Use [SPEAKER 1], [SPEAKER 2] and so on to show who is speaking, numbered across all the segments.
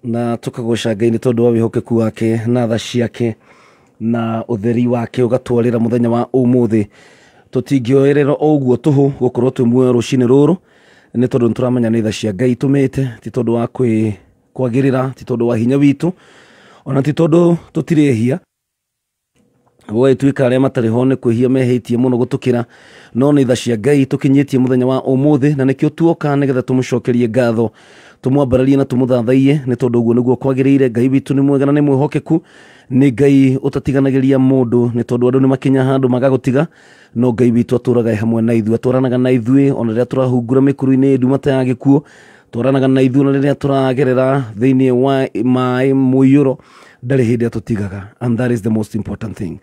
[SPEAKER 1] Na tũkagoca Ngai nĩ tondũ wa wĩhokeku wake na tha ciake na ũtheri wake ũgatwarĩra mũthenya wa ũmũthĩ. Tũtingĩoerera o ũguo tũhũ gũkorwo twĩ muoyo rũcinĩ rũrũ nĩ tondũ nĩ tũramenya nĩ tha cia Ngai itũmĩte, ti tondũ wa kwagĩrĩra, ti tondũ wa hinya witũ, ona ti tondũ tũtirĩ ehia. Gũgagĩtuĩka arĩa matarĩ ho nĩ kwĩhia mehĩtie mũno gũtũkĩra, no nĩ tha cia Ngai tũkinyĩtie mũthenya wa ũmũthĩ, na nĩkĩo tuoka nĩgetha tũmũcokerie ngatho, tũmwambararie na tũmũthathaiye, nĩ tondũ ũguo nĩguo kwagĩrĩire. Ngai witũ nĩ mwega na nĩ mwĩhokeku, nĩ Ngai ũtatiganagĩria mũndũ, nĩ tondũ andũ nĩ makinya handũ magagũtiga, no Ngai witũ atũraga hamwe na ithuĩ, atwaranaga na ithuĩ ona rĩrĩa tũrahungura mĩkuru-inĩ nduma ta ya gĩkuũ, twaranaga na ithuĩ ona rĩrĩa tũragerera thĩinĩ wa maĩ mũiyũro, ndarĩ hĩndĩ atũtigaga, and that is the most important thing.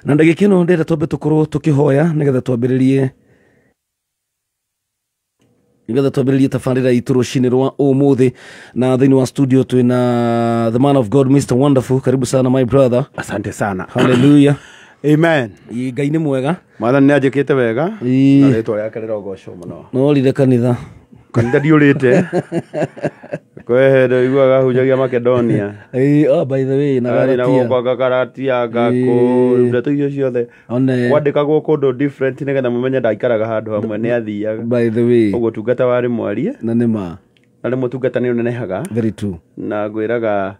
[SPEAKER 1] Na ndagĩka ĩno ndĩrenda twambe tũkorwo tũkĩhoya nĩgetha twambĩrĩrie tabarĩra itũ rũcinĩ rwa ũmũthĩ. Na thĩinĩ wa studio twĩna the man of God, Mr Wonderful. Karibu sana, my brother.
[SPEAKER 2] Asante sana.
[SPEAKER 1] Hallelujah.
[SPEAKER 2] Amen.
[SPEAKER 1] Ĩ, Ngai nĩ mwega.
[SPEAKER 2] Mwathani nĩ anjĩkĩte wega na rĩtwa rĩake rĩrogocwo mũno.
[SPEAKER 1] No rire kanitha?
[SPEAKER 2] Kanitha ndiũrĩte, kwĩ hĩndĩ iguaga hunjagia Makedonia.
[SPEAKER 1] Ĩ, oh, by the way, na
[SPEAKER 2] na
[SPEAKER 1] Galatia.
[SPEAKER 2] Gũkũ Galatia ngakũ ndeto icio ciothe
[SPEAKER 1] one
[SPEAKER 2] kwandĩkagwo kũndũ different nĩgetha mũmenye ndaikaraga handũ hamwe, nĩ athiaga.
[SPEAKER 1] By the way.
[SPEAKER 2] Ũguo tungata warĩ mwarie.
[SPEAKER 1] Na nĩ ma.
[SPEAKER 2] Na rĩmwe ũtungata nĩ ũnenehaga.
[SPEAKER 1] Very true.
[SPEAKER 2] Na ngwĩraga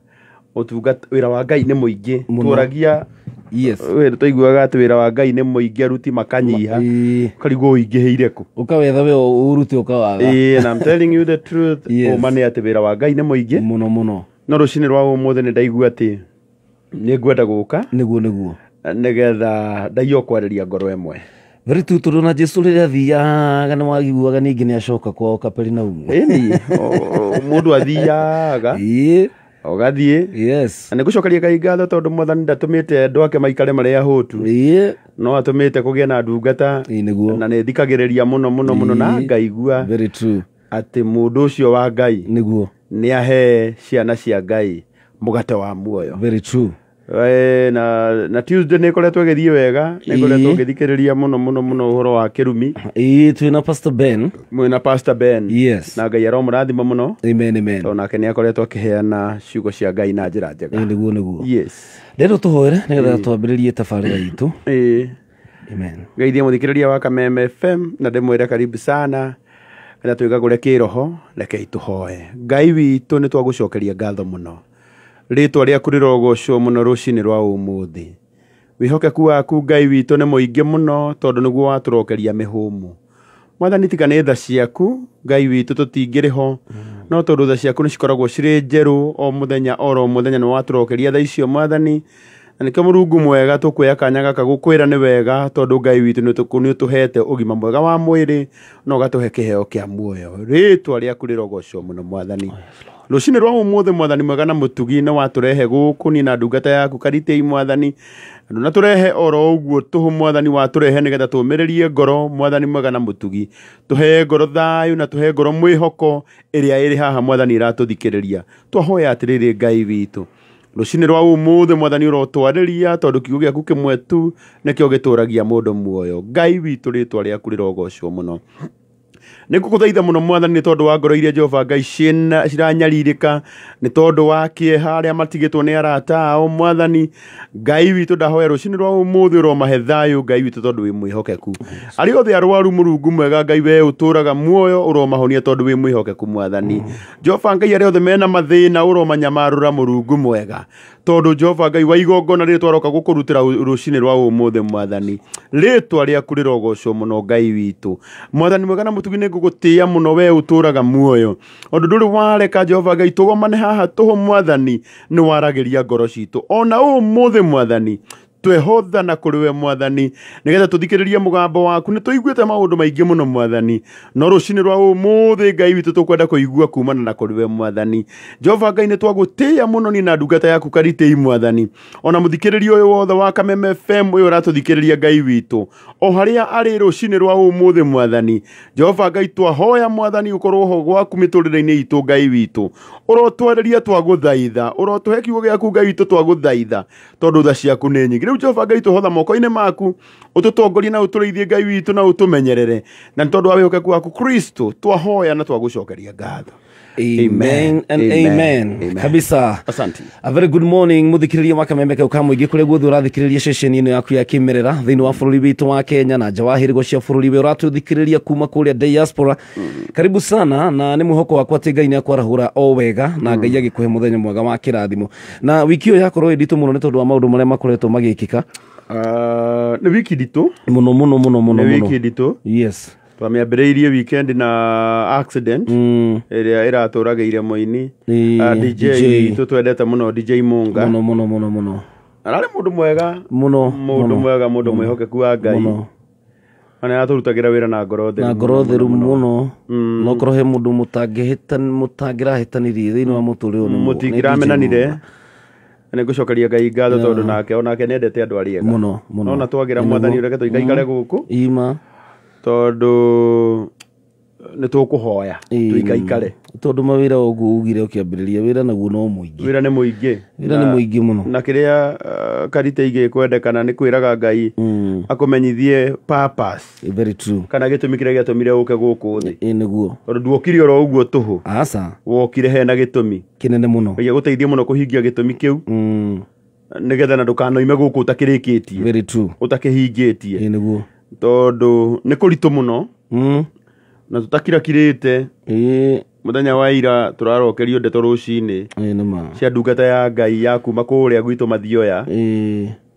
[SPEAKER 2] ũtungata, wĩra wa Ngai nĩ mũingĩ.
[SPEAKER 1] Mũno.
[SPEAKER 2] Tũragia wĩra, tũiguaga atĩ wĩra wa Ngai nĩ mũingĩ, aruti makanyiha. Ũkarigwo ũingĩhĩire kũ.
[SPEAKER 1] Ũkawetha we ũrute ũkawaga.
[SPEAKER 2] Ĩĩ, and I'm telling you the truth. Ũma nĩ atĩ wĩra wa Ngai nĩ mũingĩ.
[SPEAKER 1] Mũno mũno.
[SPEAKER 2] No rũcinĩ rwa ũmũthĩ nĩ ndaigua atĩ nĩ ngwenda gũka
[SPEAKER 1] Nĩguo.
[SPEAKER 2] nĩgetha ndaiywo kwarĩria ngoro ĩmwe.
[SPEAKER 1] Very true, tondũ na Jesu rĩrĩa athiaga nĩ wagiguaga ningĩ nĩ acoka kwao Kaperinaumu.
[SPEAKER 2] Ĩni mũndũ athiaga ũgathiĩ. Na nĩ ngũcokeria Ngai ngatho tondũ Mwathani ndatũmĩte andũ ake maikare marĩ ahũtu, no atũmĩte kũgĩe na ndungata.
[SPEAKER 1] Ĩĩ nĩguo.
[SPEAKER 2] Na nĩ thikagĩrĩria mũno mũno mũno na ngaigua
[SPEAKER 1] Very true.
[SPEAKER 2] atĩ mũndũ ũcio wa Ngai nĩ ahe ciana cia Ngai mũgate wa muoyo.
[SPEAKER 1] Very true.
[SPEAKER 2] Na Tuesday nĩ ĩkoretwo ĩgĩthiĩ wega, nĩ ĩkoretwo ngĩthikĩrĩria mũno mũno mũno ũhoro wa kĩrumi.
[SPEAKER 1] Ĩĩ, twĩna Pastor Ben.
[SPEAKER 2] Mwĩna Pastor Ben. Na Ngai aromũrathima mũno.
[SPEAKER 1] Amen, amen.
[SPEAKER 2] Tondũ nake nĩ akoretwo akĩheana ciugo cia Ngai na njĩra njega.
[SPEAKER 1] Ĩĩ nĩguo. Rĩrĩ tũhoere nĩgetha twambĩrĩrie tabarĩra itũ. Amen.
[SPEAKER 2] Geithie mũthikĩrĩria wa Kameme FM na ndĩmwĩre karibu sana na twĩgagũre kĩroho. Rekei tũhoe. Ngai witũ, nĩ twagũcokeria ngatho mũno, rĩtwa rĩaku rĩrogocwo mũno rũcinĩ rwa ũmũthĩ. Wĩhokeku waku, Ngai witũ, nĩ mũingĩ mũno tondũ nĩguo watũrokeria mĩhũmũ. Mwathani, tiga nĩ tha ciaku, Ngai witũ, tũtingĩrĩ ho, no tondũ tha ciaku nĩ cikoragwo cirĩ njerũ o mũthenya oro mũthenya, nĩ watũrokeria tha icio, Mwathani, na nĩkĩo, Mũrungu mwega, tũkuoya kanya gaka gũkwĩra nĩ wega, tondũ Ngai witũ nĩ ũtũhete ũgima mwega wa mwĩrĩ na ũgatũhe kĩheo kĩa muoyo. Rĩtwa rĩaku rĩrogocwo mũno, Mwathani. Rũcinĩ rwa ũmũthĩ, Mwathani mwega na mũtugi, nĩ watũrehe gũkũ niĩ na ndungata yaku Karitei. Mwathani, ndũnatũrehe oro ũguo tũhũ. Mwathani, watũrehe nĩgetha tũmĩrĩrie ngoro. Mwathani mwega na mũtugi, tũhe ngoro thayũ na tũhe ngoro mwĩhoko ĩrĩa ĩrĩ haha, Mwathani, ĩratũthikĩrĩria. Twahoya atĩrĩrĩ, Ngai witũ, rũcinĩ rwa ũmũthĩ, Mwathani, ũrotwarĩria, tondũ kiugo gĩaku kĩmwe tu nĩkĩo gĩtũragia mũndũ muoyo. Ngai witũ, rĩtwa rĩaku rĩrogocwo mũno. Nĩ ngũgũthaitha mũno, Mwathani, nĩ tondũ wa ngoro iria, Jehova Ngai, ciranyarirĩka nĩ tondũ wa kĩeha, arĩa matigĩtwo nĩ arata ao. Mwathani Ngai witũ, ndahoya rũcinĩ rwa ũmũthĩ ũromahe thayũ, Ngai witũ, tondũ wĩ mwĩhokeku. Arĩa othe arwaru, Mũrungu mwega, Ngai we ũtũraga muoyo, ũromahonia tondũ wĩ mwĩhokeku. Mwathani Jehova Ngai, arĩa othe mena mathĩna, ũromanyamarũra, Mũrungu mwega, tondũ Jehova Ngai wa igongona rĩrĩ twaroka gũkũrutĩra rũcinĩ rwa ũmũthĩ. Mwathani, rĩtwa rĩaku rĩrogocwo mũno. Ngai witũ, Mwathani mwega na mũtugi, nĩ ngũgũtĩĩa mũno, we ũtũraga muoyo, ũndũ ndũrĩ wareka, Jehova Ngai, tũgomane haha tũhũ. Mwathani, nĩ waragĩria ngoro citũ ona ũmũthĩ. Mwathani, twehothana kũrĩ we, Mwathani, nĩgetha tũthikĩrĩrie mũgambo waku. Nĩ tũiguĩte maũndũ maingĩ mũno, Mwathani, no rũcinĩ rwa ũmũthĩ, Ngai witũ, tũkwenda kũigua kumana na kũrĩ we. Mwathani Jehova Ngai, nĩ twagũtĩĩa mũno niĩ na ndungata yaku Karitei. Mwathani, ona mũthikĩrĩria ũyũ wothe wa Kameme FM ũyũ ũratũthikĩrĩria, Ngai witũ, o harĩa arĩ rũcinĩ rwa ũmũthĩ, Mwathani Jehova Ngai, twahoya, Mwathani, ũkorwo ho gwaku mĩtũrĩre-inĩ itũ. Ngai witũ, ũrotwarĩria, twagũthaitha, ũrotũhe kiugo gĩaku, Ngai witũ, twagũthaitha, tondũ tha ciaku nĩ nyingĩ. Rĩu, Jehova Ngai, tũhotha moko-inĩ maku. Ũtũtongorie na ũtũrĩithie Ngai witũ na ũtũmenyerere, na nĩ tondũ wa wĩhokeku waku Kristo twahoya na twagũcokeria ngatho.
[SPEAKER 1] Amen and amen,
[SPEAKER 2] Amen. Amen.
[SPEAKER 1] Kabisa.
[SPEAKER 2] Asante.
[SPEAKER 1] A very good morning muthikiriria wa Kameme kau ka mũingĩ kũrĩa guothe ũrathikĩrĩria ceceni ĩno yaku ya kĩmerera thĩinĩ wa bũrũri witũ wa Kenya na nja wa hĩrĩgo cia bũrũri we ũratũthikĩrĩria kuma kũrĩa diaspora. Karibu sana, na nĩ mwĩhoko wakwa atĩ Ngai nĩ akwarahũra o wega na Ngai agĩkũhe mũthenya mwega wa kĩrathimo. Na wiki ĩyo yakorwo ĩ nditũ mũno nĩ tondũ wa maũndũ marĩa makoretwo magĩkĩka.
[SPEAKER 2] Nĩ wiki nditũ.
[SPEAKER 1] Mũno mũno mũno mũno
[SPEAKER 2] Nĩ
[SPEAKER 1] mũno.
[SPEAKER 2] wiki nditũ.
[SPEAKER 1] Yes.
[SPEAKER 2] Twamĩambĩrĩirie weekend na accident ĩrĩa ĩratũragĩire mũini, DJ
[SPEAKER 1] DJ.
[SPEAKER 2] witũ twendete mũno, DJ Munga.
[SPEAKER 1] Mũno mũno mũno mũno.
[SPEAKER 2] Ararĩ mũndũ mwega
[SPEAKER 1] mũno
[SPEAKER 2] mũndũ
[SPEAKER 1] mũno
[SPEAKER 2] mwega, mũndũ mwĩhokeku wa Ngai
[SPEAKER 1] mũno.
[SPEAKER 2] Na nĩaratũrutagĩra wĩra na ngoro theru
[SPEAKER 1] Na ngoro
[SPEAKER 2] mũno,
[SPEAKER 1] theru
[SPEAKER 2] mũno.
[SPEAKER 1] Mũno. No korwo he mũndũ mũtangĩrahĩtanirie thĩinĩ wa mũtũrĩre ũyũ nĩ
[SPEAKER 2] Mũtingĩramenanire.
[SPEAKER 1] DJ Munga.
[SPEAKER 2] Nĩ ngũcokeria Ngai ngatho tondũ nake onake nĩendete andũ arĩa ega
[SPEAKER 1] Mũno mũno.
[SPEAKER 2] Nona twagĩra
[SPEAKER 1] Nĩ
[SPEAKER 2] Mwathani
[SPEAKER 1] nĩguo.
[SPEAKER 2] reke tũikaikare gũkũ
[SPEAKER 1] Ima.
[SPEAKER 2] Tondũ nĩ tũkũhoya tũikaikare.
[SPEAKER 1] Tondũ mawĩra ũguo ugire ũkĩambĩrĩria wĩra naguo no mũingĩ.
[SPEAKER 2] Wĩra nĩ mũingĩ.
[SPEAKER 1] Wĩra nĩ mũingĩ mũno.
[SPEAKER 2] Na kĩrĩa karite igĩkwendekana nĩ kwĩraga Ngai akũmenyithie purpose
[SPEAKER 1] Very true.
[SPEAKER 2] kana gĩtũmi kĩrĩa gĩatũmire ũke gũkũ thĩ,
[SPEAKER 1] Ĩ nĩguo.
[SPEAKER 2] Tondũ nduokire oro ũguo tũhũ.
[SPEAKER 1] Aca.
[SPEAKER 2] Wokire hena gĩtũmi
[SPEAKER 1] kĩnene mũno.
[SPEAKER 2] Ngai agũteithie mũno kũhingia gĩtũmi kĩu nĩgetha na ndũkanoime gũkũ ũtakĩrĩkĩtie,
[SPEAKER 1] Very true.
[SPEAKER 2] ũtakĩhingĩtie,
[SPEAKER 1] Ĩ nĩguo.
[SPEAKER 2] Tondũ nĩ kũritũ mũno na tũtakirakirĩte. Mũthenya wa ira tũrarokerio ndeto rũcinĩ
[SPEAKER 1] Ĩ nĩma.
[SPEAKER 2] Cia ndungata ya Ngai ya kuma kũrĩa gwitũ Mathioya,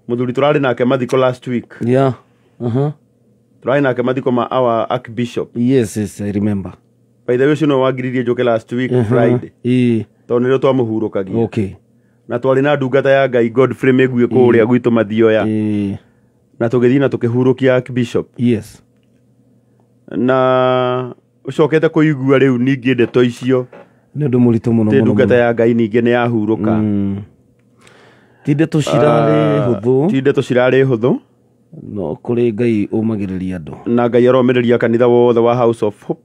[SPEAKER 2] mũthuri tũrarĩ nake mathiko last week.
[SPEAKER 1] Yeah, aha.
[SPEAKER 2] Tũrarĩ nake mathiko ma our archbishop.
[SPEAKER 1] Yes, I remember.
[SPEAKER 2] By the way, ũcio nĩwe wangiririe njũke last week Friday, tondũ nĩrĩo twamũhurũkagia. Na twarĩ na ndungata ya Ngai Godfrey Mĩguĩ kũrĩa gwitũ Mathioya, na tũgĩthiĩ na tũkĩhurũkia archbishop. Na ũcokete kũigua rĩu ningĩ ndeto icio
[SPEAKER 1] Nĩ ũndũ mũritũ mũno
[SPEAKER 2] tĩ
[SPEAKER 1] mũno
[SPEAKER 2] ndungata
[SPEAKER 1] mũno.
[SPEAKER 2] Ya Ngai ningĩ nĩ yahurũka.
[SPEAKER 1] Ti ndeto cirarĩ hũthũ.
[SPEAKER 2] Ti ndeto cirarĩ hũthũ.
[SPEAKER 1] No kũrĩ Ngai ũmagĩrĩria andũ.
[SPEAKER 2] Na Ngai aromĩrĩria kanitha wothe wa House of Hope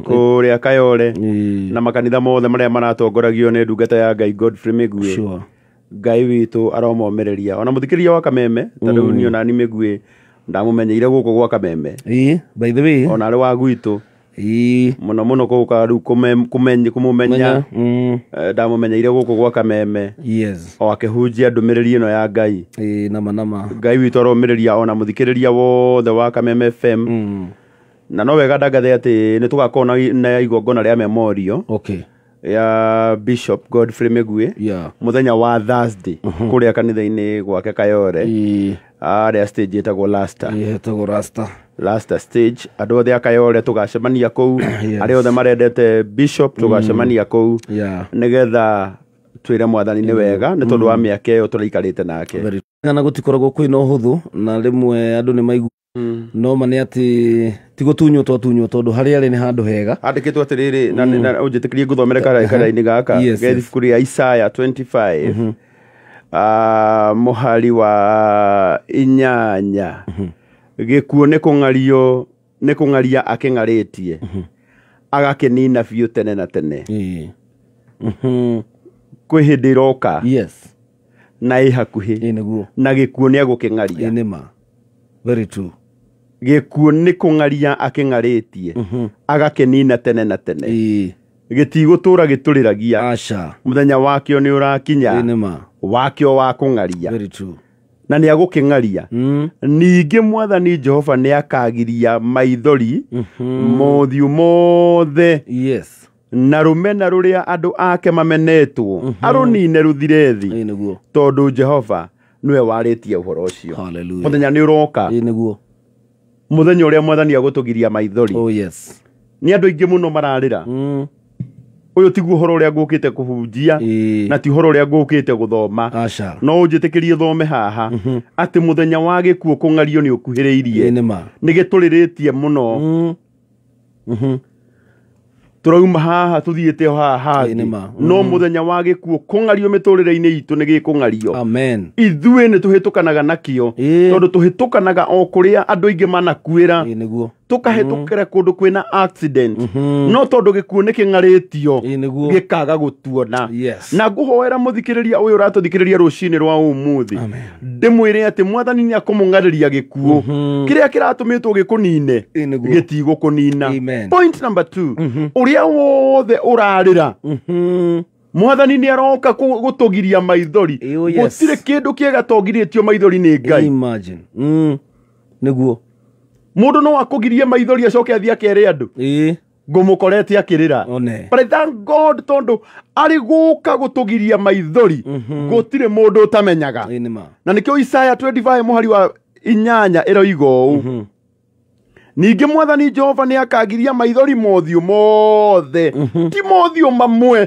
[SPEAKER 2] kũrĩa Kayole na makanitha mothe marĩa maratongoragio nĩ ndungata ya Ngai Godfrey Mĩguĩ. Ngai witũ aromomĩrĩria ona mũthikĩria wa Kameme ta rĩu niĩ onani Mĩguĩ ndamũmenyeire gũkũ gwa Kameme.
[SPEAKER 1] Ĩ, by the way.
[SPEAKER 2] Ona arĩ wa gwitũ mũno mũno gũka rĩu kũmũmenya. Ndamũmenyeire gũkũ gwa Kameme o akĩhunjia ndũmĩrĩri ĩno ya Ngai.
[SPEAKER 1] Ĩ, nama nama.
[SPEAKER 2] Ngai witũ aromĩrĩria ona mũthikĩrĩria wothe wa Kameme FM. Na no wega ndangathe atĩ nĩ tũgakorwo na igongona rĩa memorial ya Bishop Godfrey Mĩguĩ mũthenya wa Thursday kũrĩa kanitha-inĩ gwake Kayore, harĩa stage ĩtagwo Lasta.
[SPEAKER 1] Ĩ, hetagwo Rasta.
[SPEAKER 2] Lasta stage. Andũ othe a Kayore tũgacemania kũu. Arĩa othe marendete Bishop tũgacemania kũu nĩgetha twĩre Mwathani nĩ wega nĩ tondũ wa mĩaka ĩyo tũraikarĩte nake.
[SPEAKER 1] Very na gũtikoragwo kwĩna ũhũthũ na rĩmwe andũ nĩ maigu no ma nĩ atĩ ti gũtunywo twatunywo tondũ harĩa arĩ nĩ handũ hega.
[SPEAKER 2] Handĩkĩtwo atĩrĩrĩ na ũnjĩtĩkĩrie ngũthomere karaini gaka ge ibuku rĩa Isaya 25, mũhari wa 8: gĩkuũ nĩ kũng'ario nĩ kũng'aria akĩng'arĩtie agakĩnina biũ tene na tene. Kwĩ hĩndĩ ĩroka na ĩ hakuhĩ
[SPEAKER 1] Ĩ nĩguo.
[SPEAKER 2] na gĩkuũ nĩ egũkĩng'aria.
[SPEAKER 1] Ĩ nĩma, very true.
[SPEAKER 2] Gĩkuũ nĩ kũng'aria akĩng'arĩtie agakĩnina tene na tene. Gĩtigũtũra gĩtũrĩragia.
[SPEAKER 1] Aca.
[SPEAKER 2] Mũthenya wakĩo nĩ ũrakinya
[SPEAKER 1] Ĩ nĩma.
[SPEAKER 2] wakĩo wa kũng'aria
[SPEAKER 1] Very true.
[SPEAKER 2] Na nĩ agũkĩng'aria. Ningĩ Mwathani Jehova nĩ akagiria maithori mothiũ mothe na rũmena rũrĩa andũ ake mamenetwo arũnine rũthire thĩ,
[SPEAKER 1] Ĩ nĩguo.
[SPEAKER 2] Tondũ Jehova nĩwe warĩtie ũhoro ũcio.
[SPEAKER 1] Hallelujah.
[SPEAKER 2] Mũthenya nĩ ũroka,
[SPEAKER 1] Ĩ nĩguo.
[SPEAKER 2] Mũthenya ũrĩa Mwathani agũtũgiria maithori.
[SPEAKER 1] Oh yes.
[SPEAKER 2] Nĩ andũ aingĩ mũno mararĩra. Ũyũ tiguo ũhoro ũrĩa ngũkĩte kũhunjia na ti ũhoro ũrĩa ngũkĩte gũthoma.
[SPEAKER 1] Aca.
[SPEAKER 2] No ũnjĩtĩkĩrie thome haha atĩ mũthenya wa gĩkuũ kũng'ario nĩ ũkuhĩrĩirie.
[SPEAKER 1] Ĩ nĩma.
[SPEAKER 2] Nĩ gĩtũrĩrĩtie mũno. Tũrauma haha tũthiĩte o haha
[SPEAKER 1] Ĩĩ, nĩ
[SPEAKER 2] hangĩ.
[SPEAKER 1] ma.
[SPEAKER 2] No mũthenya wa gĩkuũ kũng'ario mĩtũrĩre-inĩ itũ nĩ gĩkũng'ario.
[SPEAKER 1] Amen.
[SPEAKER 2] Ithuĩ nĩ tũhĩtũkanaga nakĩo. Tondũ tũhĩtũkanaga o kũrĩa andũ aingĩ manakuĩra.
[SPEAKER 1] Ĩĩ nĩguo.
[SPEAKER 2] Tũkahĩtũkĩra kũndũ kwĩna accident. No tondũ gĩkuũ nĩ kĩng'arĩtio
[SPEAKER 1] Ĩĩ nĩguo.
[SPEAKER 2] gĩkaga gũtuona.
[SPEAKER 1] Yes.
[SPEAKER 2] Na ngũhoera mũthikĩrĩria ũyũ ũratũthikĩrĩria rũcinĩ rwa ũmũthĩ.
[SPEAKER 1] Amen.
[SPEAKER 2] Ndĩmwĩre atĩ mwathani nĩ akũmũng'arĩria gĩkuũ. Kĩrĩa kĩratũmĩtwo gĩkũnine
[SPEAKER 1] Ĩĩ nĩguo.
[SPEAKER 2] gĩtigũkũnina.
[SPEAKER 1] Amen.
[SPEAKER 2] Point number 2. Ũrĩa wothe ũrarĩra mwathani nĩ aroka gũtũgiria maithori.
[SPEAKER 1] Oh, yes.
[SPEAKER 2] Gũtirĩ kĩndũ kĩega togirĩtio maithori nĩ Ngai.
[SPEAKER 1] Imagine. Nĩguo.
[SPEAKER 2] Mũndũ no akũgirie maithori acoke athiĩ akere andũ.
[SPEAKER 1] Ĩĩ.
[SPEAKER 2] Ngũmũkorete akĩrĩra.
[SPEAKER 1] One.
[SPEAKER 2] But I thank God tondũ arĩ gũka gũtũgiria maithori gũtirĩ mũndũ ũtamenyaga.
[SPEAKER 1] Ĩĩ nĩ ma.
[SPEAKER 2] Na nĩkĩo Isaya 25 mũhari wa 8 ĩroiga ũũ. Ningĩ mwathani Jehova nĩ akagiria maithori mothiũ mothe. Ti mothiũ mamwe.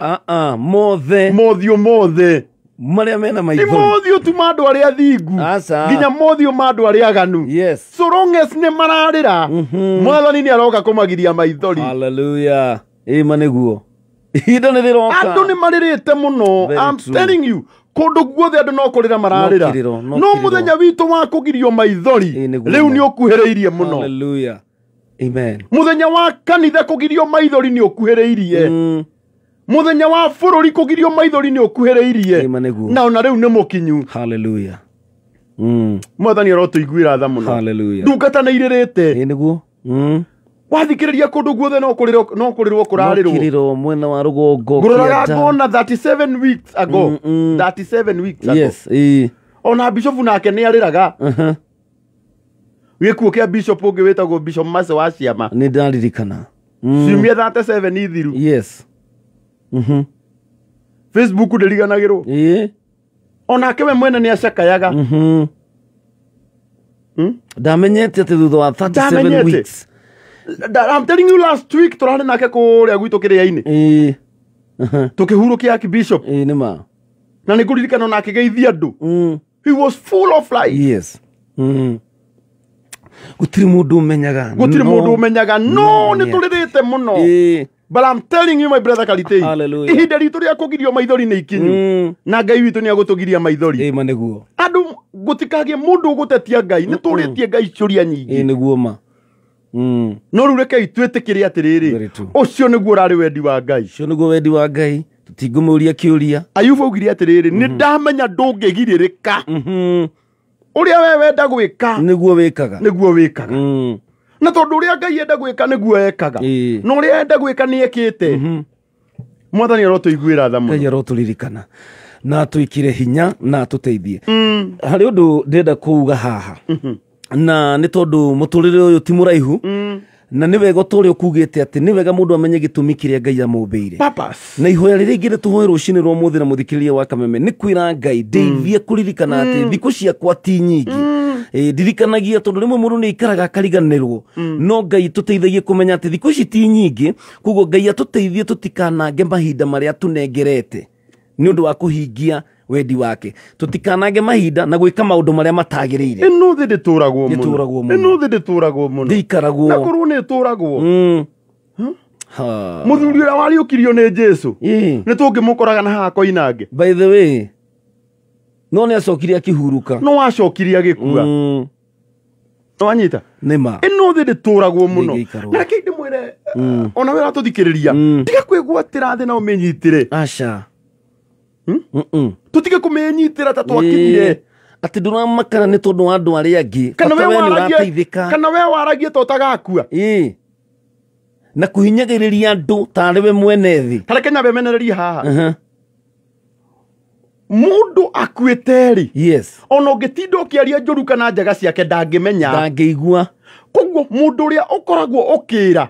[SPEAKER 1] Mothe.
[SPEAKER 2] Mothiũ mothe.
[SPEAKER 1] Marĩa mena
[SPEAKER 2] Ti
[SPEAKER 1] maithori.
[SPEAKER 2] mothiũ tu ma andũ arĩa athingu.
[SPEAKER 1] Aca.
[SPEAKER 2] Nginya mothiũ ma andũ arĩa aganu.
[SPEAKER 1] Yes.
[SPEAKER 2] So long as nĩ mararĩra, mwathani nĩ aroka kũmagiria maithori.
[SPEAKER 1] Hallelujah. Ĩĩ ma nĩguo. Ihinda nĩ rĩroka.
[SPEAKER 2] Andũ nĩ marĩrĩte mũno.
[SPEAKER 1] Very
[SPEAKER 2] I'm
[SPEAKER 1] true.
[SPEAKER 2] telling you, kũndũ guothe andũ no kũrĩra mararĩra.
[SPEAKER 1] No kĩrĩro, no
[SPEAKER 2] No
[SPEAKER 1] kĩrĩro.
[SPEAKER 2] mũthenya witũ wa kũgirio maithori
[SPEAKER 1] Ĩĩ nĩguo
[SPEAKER 2] rĩu
[SPEAKER 1] ma.
[SPEAKER 2] nĩ ũkuhĩrĩirie mũno.
[SPEAKER 1] Hallelujah. Amen.
[SPEAKER 2] Mũthenya wa kanitha kũgirio maithori nĩ ũkuhĩrĩirie. Mũthenya wa bũrũri kũgirio maithori nĩ ũkuhĩrĩirie.
[SPEAKER 1] Ĩĩ ma nĩguo.
[SPEAKER 2] Na ona rĩu nĩ mũkinyu.
[SPEAKER 1] Hallelujah.
[SPEAKER 2] Mwathani arotũiguĩra tha mũno.
[SPEAKER 1] Hallelujah.
[SPEAKER 2] Ndungata nĩ irĩrĩte.
[SPEAKER 1] Ĩĩ nĩguo.
[SPEAKER 2] Wathikĩrĩria kũndũ guothe no kũrĩrwo kũrarĩrwo.
[SPEAKER 1] Kĩrĩro mwena wa rũgongo.
[SPEAKER 2] Ngũroraga
[SPEAKER 1] kĩanda.
[SPEAKER 2] ngona 37 weeks ago. 37 weeks ago.
[SPEAKER 1] Yes. Ĩĩ.
[SPEAKER 2] Ona bishop nake nĩ arĩraga. Gĩkuũ kĩa bishop ũngĩ wĩtagwo Bishop Mase wa Ciama.
[SPEAKER 1] Nĩ ndaririkana.
[SPEAKER 2] Ciumia 37 ithiru.
[SPEAKER 1] Yes.
[SPEAKER 2] Facebook ndĩriganagĩrwo.
[SPEAKER 1] Ĩĩ.
[SPEAKER 2] Onake we mwene nĩ acakayaga.
[SPEAKER 1] Ndamenyete atĩ thutha wa 37
[SPEAKER 2] Ndamenyete.
[SPEAKER 1] weeks.
[SPEAKER 2] I'm telling you last week tũrarĩ nake kũrĩa gwitũ kĩrĩa-inĩ.
[SPEAKER 1] Ĩĩ.
[SPEAKER 2] Tũkĩhurũkia Archbishop.
[SPEAKER 1] Ĩĩ nĩ ma.
[SPEAKER 2] Na nĩ ngũririkana onake geithia andũ. He was full of life.
[SPEAKER 1] Yes. Gũtirĩ mũndũ ũmenyaga.
[SPEAKER 2] Gũtirĩ mũndũ ũmenyaga. No nĩ
[SPEAKER 1] nĩ
[SPEAKER 2] tũrĩrĩte mũno.
[SPEAKER 1] Ĩĩ.
[SPEAKER 2] But I'm telling you my brother Karitei,
[SPEAKER 1] Hallelujah.
[SPEAKER 2] ihinda ritũ rĩa kũgirio maithori nĩ ikinyu. Na Ngai witũ nĩ agũtũgiria maithori.
[SPEAKER 1] Ĩĩ ma nĩguo.
[SPEAKER 2] Andũ gũtikagĩe mũndũ ũgũtetia Ngai. Nĩ tũrĩtie Ngai ciũria nyingĩ.
[SPEAKER 1] Ĩĩ nĩguo ma.
[SPEAKER 2] No rĩu rekei twĩtĩkĩre atĩrĩrĩ,
[SPEAKER 1] Very true.
[SPEAKER 2] ũcio nĩguo ũrarĩ wendi wa Ngai.
[SPEAKER 1] Ũcio nĩguo wendi wa Ngai. Tũtingũmũria kĩũria.
[SPEAKER 2] Ayubu augire atĩrĩrĩ, nĩ ndamenya ndũngĩgirĩrĩka. Ũrĩa we wenda gwĩka
[SPEAKER 1] Nĩguo wĩkaga.
[SPEAKER 2] nĩguo wĩkaga. Na tondũ ũrĩa Ngai enda gwĩka nĩguo ekaga. Na ũrĩa enda gwĩka nĩ ekĩte. Mwathani arotũiguĩra tha mũno.
[SPEAKER 1] Ngai arotũririkana na atwĩkĩre hinya na atũteithie. Harĩ ũndũ ndĩrenda kuuga haha. Na nĩ tondũ mũtũrĩre ũyũ ti mũraihu. Na nĩ wega ta ũrĩa ũkugĩte atĩ nĩ wega mũndũ amenye gĩtũmi kĩrĩa Ngai amũmbĩire.
[SPEAKER 2] Purpose.
[SPEAKER 1] Na ihoya rĩrĩa ingĩ tũhoe rũcinĩ rwa mũthĩ na mũthikĩrĩria wa Kameme nĩ kwĩra Ngai ndeithie kũririkana atĩ thikũ ciakwa ti nyingĩ. Ndirikanagia tondũ rĩmwe mũndũ nĩ aikaraga akariganĩrwo. No Ngai tũteithagie kũmenya atĩ thikũ ici ti nyingĩ, koguo Ngai atũteithie tũtikanange mahinda marĩa tũnengerete nĩ ũndũ wa kũhingia wendi wake. Tũtikanange mahinda na gwĩka maũndũ marĩa matagĩrĩire.
[SPEAKER 2] Ĩno thĩ ndĩtũragwo mũno.
[SPEAKER 1] Ndĩtũragwo mũno.
[SPEAKER 2] Ĩno thĩ ndĩtũragwo mũno.
[SPEAKER 1] Ndĩikaragwo.
[SPEAKER 2] Na korwo nĩ ĩtũragwo. Mũthuri ũrĩa wariũkirio nĩ Jesũ. Nĩ tũngĩmũkoraga na haha Koinange.
[SPEAKER 1] By the way, no nĩ acokire akĩhurũka.
[SPEAKER 2] No acokire agĩkua. No anyita.
[SPEAKER 1] Nĩ ma.
[SPEAKER 2] Ĩno thĩ ndĩtũragwo mũno.
[SPEAKER 1] Ndĩngĩikarwo.
[SPEAKER 2] Na reke ndĩmwĩre ona we ũratũthikĩrĩria, tiga kwĩgwatĩra thĩ na ũmĩnyitĩre.
[SPEAKER 1] Aca.
[SPEAKER 2] Tũtige kũmĩnyitĩra ta twakinyire.
[SPEAKER 1] Atĩ ndũramakana nĩ tondũ wa andũ arĩa angĩ.
[SPEAKER 2] Kana
[SPEAKER 1] Bata
[SPEAKER 2] we
[SPEAKER 1] we nĩ
[SPEAKER 2] waragie,
[SPEAKER 1] ũrateithĩka.
[SPEAKER 2] kana we waragie ta ũtagakua.
[SPEAKER 1] Ĩĩ. Na kũhinyagĩrĩria andũ tarĩ we mwene thĩ.
[SPEAKER 2] Ta reke nyambe menererie haha. Mũndũ akuĩte rĩ.
[SPEAKER 1] Yes.
[SPEAKER 2] Ona ũngĩtinda ũkĩaria njũru kana njega ciake ndangĩmenya.
[SPEAKER 1] Ndangĩigua.
[SPEAKER 2] Koguo mũndũ ũrĩa ũkoragwo ũkĩra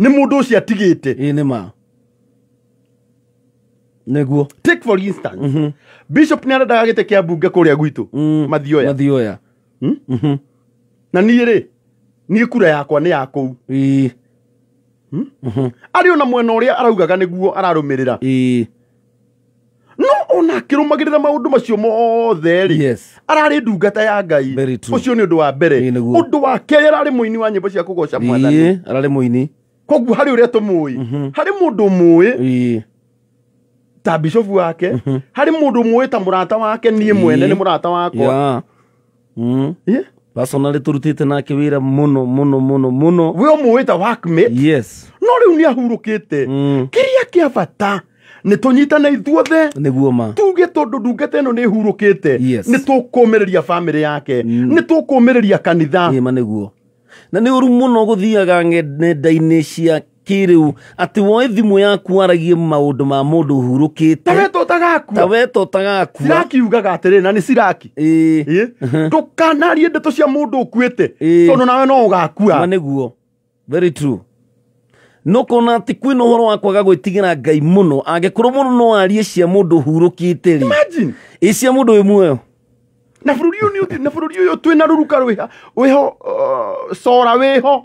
[SPEAKER 2] nĩ mũndũ ũcio atigĩte.
[SPEAKER 1] Ĩĩ nĩ ma. Nĩguo.
[SPEAKER 2] Take for instance, Bishop nĩ arendaga gĩtĩ kĩa mbunge kũrĩa gwitũ. Mathioya.
[SPEAKER 1] Mathioya.
[SPEAKER 2] Na niĩ rĩ, niĩ kura yakwa nĩ ya kũu.
[SPEAKER 1] Ĩĩ.
[SPEAKER 2] Arĩ ona mwena ũrĩa araugaga nĩguo ararũmĩrĩra.
[SPEAKER 1] Ĩĩ.
[SPEAKER 2] No ona akĩrũmagĩrĩra maũndũ macio mothe rĩ.
[SPEAKER 1] Yes.
[SPEAKER 2] Ararĩ ndungata ya Ngai.
[SPEAKER 1] Very true.
[SPEAKER 2] Ũcio nĩ ũndũ wa mbere.
[SPEAKER 1] Ĩĩ nĩguo.
[SPEAKER 2] Ũndũ wa kerĩ ararĩ mũini wa nyĩmbo cia kũgoca Mwathani.
[SPEAKER 1] Ĩĩ, ararĩ mũini.
[SPEAKER 2] Koguo harĩ ũrĩa tũmũĩ, harĩ mũndũ ũmũĩ ta bishofu wake, harĩ mũndũ ũmũĩ ta mũrata wake, niĩ mwene nĩ mũrata wakwa.
[SPEAKER 1] Yeah. Personally tũrutĩte nake wĩra mũno mũno mũno mũno.
[SPEAKER 2] We ũmũĩ ta workmate.
[SPEAKER 1] Yes.
[SPEAKER 2] No rĩu nĩ ahurũkĩte. Kĩrĩa kĩa bata nĩ tũnyitane ithuothe,
[SPEAKER 1] Nĩguo ma.
[SPEAKER 2] tuge tondũ ndungata ĩno nĩ ĩhurũkĩte, nĩ tũkũmĩrĩria bamĩrĩ yake, nĩ tũkũmĩrĩria kanitha.
[SPEAKER 1] Ĩma nĩguo. Na nĩ ũru mũno gũthiaga nenda-inĩ cia kĩrĩu atĩ woe thimũ yaku waragie maũndũ ma mũndũ ũhurũkĩte.
[SPEAKER 2] Ta we to ũtagakua.
[SPEAKER 1] Ta we to ũtagakua.
[SPEAKER 2] Siraki yugaga atĩrĩrĩ, na nĩ Siraki. Ndũkanarie ndeto cia mũndũ ũkuĩte, tondũ nawe no ũgakua.
[SPEAKER 1] Ma nĩguo. Very true. No kona atĩ kwĩna ũhoro wa kwaga gwĩtigĩra Ngai mũno, angĩkorwo mũndũ no arie cia mũndũ ũhurũkĩte rĩ.
[SPEAKER 2] Imagine.
[SPEAKER 1] Ĩ cia mũndũ wĩ muoyo.
[SPEAKER 2] Na bũrũri ũyũ nĩ ũthi-, na bũrũri ũyũ twĩna rũruka rwĩha, wĩho, cora wĩho.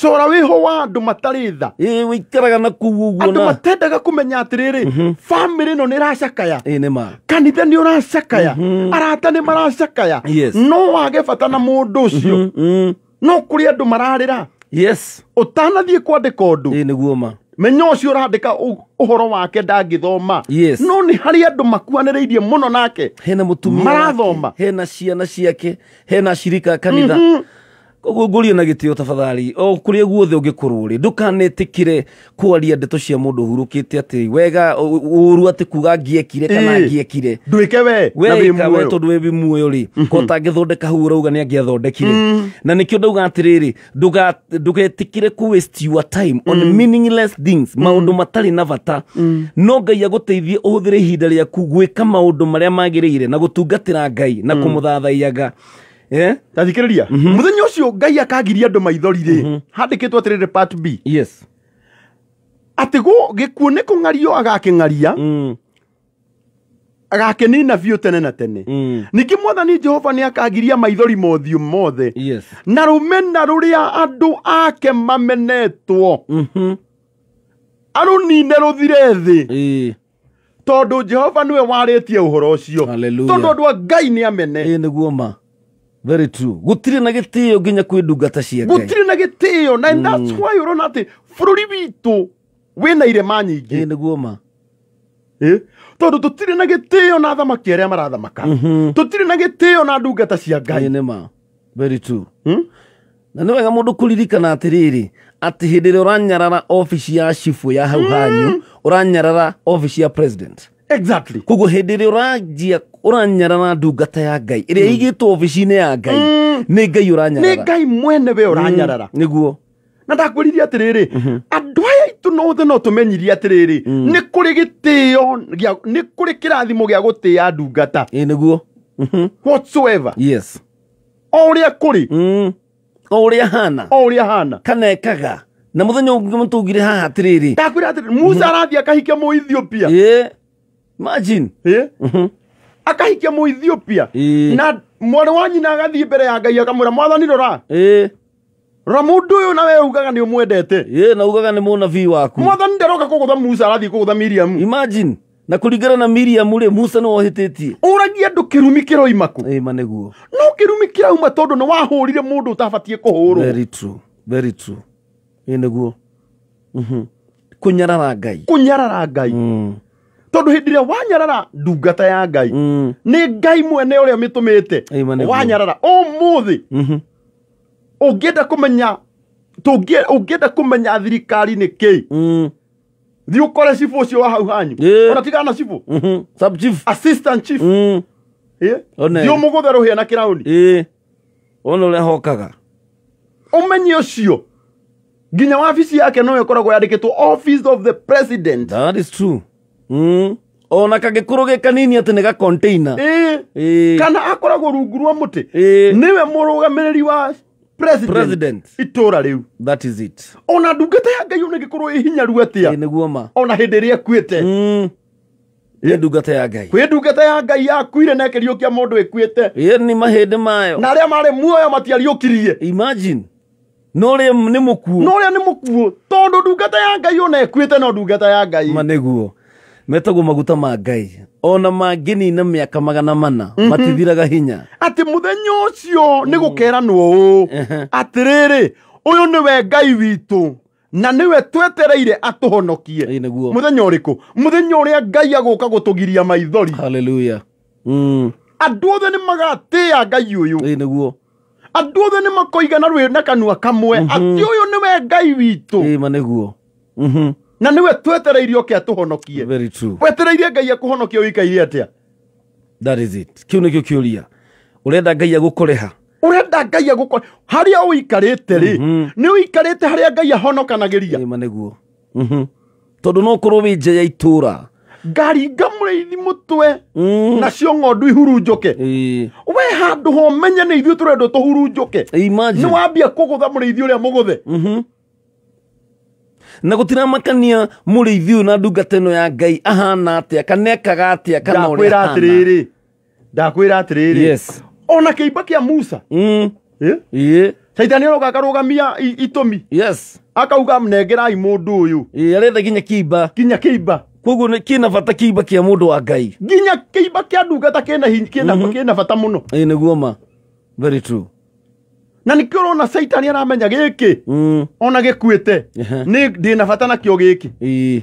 [SPEAKER 2] Cora wĩho wa andũ matarĩ tha.
[SPEAKER 1] Wĩikaraga na kũu ũguo
[SPEAKER 2] Andũ
[SPEAKER 1] na-
[SPEAKER 2] matendaga kũmenya atĩrĩrĩ, bamĩrĩ ĩno nĩ ĩracakaya.
[SPEAKER 1] Nĩ ma.
[SPEAKER 2] Kanitha nĩ ũracakaya. Arata nĩ maracakaya. No wage bata na mũndũ ũcio. No kũrĩ andũ mararĩra. Ũtanathiĩ kwandĩka ũndũ.
[SPEAKER 1] Nĩguo ma.
[SPEAKER 2] Menya ũcio ũrandĩka ũhoro wake ndangĩthoma. No nĩ harĩ andũ makuanĩrĩirie mũno nake.
[SPEAKER 1] Hena mũtumia
[SPEAKER 2] Marathoma.
[SPEAKER 1] wake, hena ciana ciake, hena ashirika a kanitha. Koguo ngũrie na gĩtĩo tafadhali, o kũrĩa guothe ũngĩkorwo rĩ, ndũkanetĩkĩre kwaria ndeto cia mũndũ ũhurũkĩte atĩ wega, ũru atĩ kuga angĩekire kana angĩekire.
[SPEAKER 2] Ndwĩke we,
[SPEAKER 1] We
[SPEAKER 2] na wĩ
[SPEAKER 1] ĩka we
[SPEAKER 2] muoyo.
[SPEAKER 1] tondũ we wĩ muoyo rĩ, ko ũtangĩthondeka hau ũrauga nĩ angĩathondekire. Na nĩkĩo ndauga atĩrĩrĩ, ndũgetĩkĩre kũ waste your time on meaningless things, maũndũ matarĩ na bata. No Ngai agũteithie ũhũthĩre ihinda rĩaku gwĩka maũndũ marĩa magĩrĩire na gũtungatĩra Ngai na kũmũthathaiyaga.
[SPEAKER 2] Ta thikĩrĩria. Mũthenya ũcio Ngai akagiria andũ maithori rĩ, handĩkĩtwo atĩrĩrĩ part B. Atĩ gĩkuũ nĩ kũng'ario agakĩng'aria, agakĩnina biũ tene na tene. Ningĩ Mwathani Jehova nĩ akagiria maithori mothiũ mothe. Na rũmena rũrĩa andũ ake mamenetwo. Arũnine rũthire thĩ. Tondũ Jehova nĩwe warĩtie ũhoro ũcio.
[SPEAKER 1] Hallelujah.
[SPEAKER 2] Tondũ andũ a Ngai nĩ amene.
[SPEAKER 1] Nĩguo ma. Very true. Gũtirĩ na gĩtĩo nginya kwĩ ndungata cia Ngai.
[SPEAKER 2] Gũtirĩ na gĩtĩo, na that's why ũrona atĩ bũrũri witũ wĩna irema nyingĩ.
[SPEAKER 1] Nĩguo ma.
[SPEAKER 2] Tondũ tũtirĩ na gĩtĩo na athamaki arĩa marathamaka. Tũtirĩ na gĩtĩo na ndungata cia Ngai.
[SPEAKER 1] Nĩ ma. Very true. Na nĩ wega mũndũ kũririkana atĩrĩrĩ, atĩ hĩndĩ ĩrĩa ũranyarara obici ya cibũ ya hau hanyu, ũranyarara obici ya president. Koguo hĩndĩ ĩrĩa ũranjia ũranyarara ndungata ya Ngai ĩrĩa ĩigĩtwo obici-inĩ ya Ngai, nĩ Ngai ũranyarara.
[SPEAKER 2] Nĩ Ngai mwene we ũranyarara.
[SPEAKER 1] Nĩguo.
[SPEAKER 2] Na ndakwĩrire atĩrĩrĩ, andũ aya aitũ nothe no tũmenyirie atĩrĩrĩ, nĩ kũrĩ gĩtĩo gĩa, nĩ kũrĩ kĩrathimo gĩa gũtĩa ndungata.
[SPEAKER 1] Nĩguo.
[SPEAKER 2] Whatsoever. O ũrĩa kũrĩ.
[SPEAKER 1] O ũrĩa hana.
[SPEAKER 2] O ũrĩa hana.
[SPEAKER 1] Kana ekaga. Na mũthenya ũngĩ mũtũngire haha atĩrĩrĩ.
[SPEAKER 2] Ndakwĩra atĩrĩrĩ, Musa arathiĩ akahikia Mũethiopia.
[SPEAKER 1] Imagine.
[SPEAKER 2] Akahikia Mũethiopia. Na mwarĩ wa nyina agathiĩ mbere ya Ngai akamwĩra, Mwathani rora. Rora mũndũ ũyũ na we ugaga nĩ ũmwendete.
[SPEAKER 1] Na ugaga nĩ mũnabii waku.
[SPEAKER 2] Mwathani ndaroka kũgũtha Musa, arathiĩ kũgũtha Miriam.
[SPEAKER 1] Imagine. Na kũringana na Miriam rĩ, Musa nĩ wohĩtĩtie.
[SPEAKER 2] Ũragia andũ kĩrumi kĩroima kũ?
[SPEAKER 1] Ma nĩguo.
[SPEAKER 2] No kĩrumi kĩrauma tondũ nĩ wahũrire mũndũ ũtabatiĩ kũhũrwo.
[SPEAKER 1] Very true. Very true. Nĩguo. Kũnyarara Ngai.
[SPEAKER 2] Kũnyarara Ngai. Tondũ hĩndĩ ĩrĩa wanyarara ndungata ya Ngai, nĩ Ngai mwene ũrĩa ũmĩtũmĩte.
[SPEAKER 1] Ma nĩguo.
[SPEAKER 2] Wanyarara ũmũthĩ. Ũngĩenda kũmenya, tũngĩ, ũngĩenda kũmenya thirikari nĩ kĩ? Thiĩ ũkore cibũ ũcio wa hau hanyu. Ona tigana na cibũ.
[SPEAKER 1] Sub chief.
[SPEAKER 2] Assistant chief.
[SPEAKER 1] One.
[SPEAKER 2] Thiĩ ũmũgũthe rũhĩa na kĩraũni.
[SPEAKER 1] One ũrĩa hokaga.
[SPEAKER 2] Ũmenye ũcio. Nginya wabici yake no ĩkoragwo yandĩkĩtwo Office of the President.
[SPEAKER 1] That is true. Ona kangĩkorwo gĩ kanini atĩ nĩ ga container.
[SPEAKER 2] Kana akoragwo rungu rwa mũtĩ. Nĩwe mũrũgamĩrĩri wa president.
[SPEAKER 1] President.
[SPEAKER 2] Itũra rĩu.
[SPEAKER 1] That is it.
[SPEAKER 2] Ona ndungata ya Ngai ona ĩngĩkorwo ĩ hinyaru atĩa?
[SPEAKER 1] Nĩguo ma.
[SPEAKER 2] Ona hĩndĩ ĩrĩa ĩkuĩte.
[SPEAKER 1] Nĩ ndungata ya Ngai.
[SPEAKER 2] Kwĩ ndungata ya Ngai yakuire na ĩkĩriũkia mũndũ ĩkuĩte.
[SPEAKER 1] Nĩ mahĩndĩ mayo.
[SPEAKER 2] Na arĩa marĩ muoyo matiariũkirie.
[SPEAKER 1] Imagine. No ũrĩa nĩ mũkuũ.
[SPEAKER 2] No ũrĩa nĩ mũkuũ. Tondũ ndungata ya Ngai ona ĩkuĩte no ndungata ya Ngai.
[SPEAKER 1] Ma nĩguo. Metagwo maguta ma Ngai. Ona mangĩnina mĩaka magana mana, matithiraga hinya.
[SPEAKER 2] Atĩ mũthenya ũcio nĩ gũkeranwo ũũ. Atĩrĩrĩ, Ũyũ nĩwe Ngai witũ na nĩwe twetereire atũhonokie.
[SPEAKER 1] Ĩĩ nĩguo.
[SPEAKER 2] Mũthenya ũrĩkũ? Mũthenya ũrĩa Ngai agũka gũtũgiria maithori.
[SPEAKER 1] Hallelujah.
[SPEAKER 2] Andũ othe nĩ magatĩĩa Ngai ũyũ.
[SPEAKER 1] Ĩĩ nĩguo.
[SPEAKER 2] Andũ othe nĩ makoiga na rwĩ na kanua kamwe atĩ ũyũ nĩwe Ngai witũ.
[SPEAKER 1] Ĩĩ ma nĩguo.
[SPEAKER 2] Na nĩwe twetereire oke atũhonokie.
[SPEAKER 1] Very true.
[SPEAKER 2] Wetereire Ngai akũhonokie ũikaire atĩa?
[SPEAKER 1] That is it. Kĩu nĩkĩo kĩũria. Ũrenda Ngai agũkoreha?
[SPEAKER 2] Ũrenda Ngai agũkore harĩa ũikarĩte rĩ, nĩ ũikarĩte harĩa Ngai ahonokanagĩria.
[SPEAKER 1] Ĩĩ ma nĩguo. Tondũ no ũkorwo wĩ nja ya itũra.
[SPEAKER 2] Ngaringa mũrĩithi mũtwe nacio ng'ondu ihurunjũke. We handũ ho menye nĩ ithuĩ tũrendwo tũhurunjũke.
[SPEAKER 1] Imagine.
[SPEAKER 2] Nĩ wambia kũgũtha mũrĩithi ũrĩa mũgũthe.
[SPEAKER 1] Na gũtiramakania mũrĩithi ũyũ na ndungata ĩno ya Ngai ahana atĩa, kana ekaga atĩa, kana ũrĩa ahana.
[SPEAKER 2] Ndakwĩra atĩrĩrĩ.
[SPEAKER 1] Yes.
[SPEAKER 2] Ona kĩimba kĩa Musa.
[SPEAKER 1] Ĩĩ.
[SPEAKER 2] Caitani aroka akarũgamia itũmi.
[SPEAKER 1] Yes.
[SPEAKER 2] Akauga mnengerai mũndũ ũyũ.
[SPEAKER 1] Ĩĩ, arenda nginya kĩimba.
[SPEAKER 2] Nginya kĩimba.
[SPEAKER 1] Koguo nĩ kĩna bata kĩimba kĩa mũndũ wa Ngai.
[SPEAKER 2] Nginya kĩimba kĩa ndungata kĩna kĩna bata mũno.
[SPEAKER 1] Ĩĩ nĩguo ma. Very true.
[SPEAKER 2] Na nĩkĩo ũrona Caitani aramenya gĩkĩ. Ona gĩkuĩte. Nĩ ndĩna bata nakĩo gĩkĩ.
[SPEAKER 1] Ĩĩ.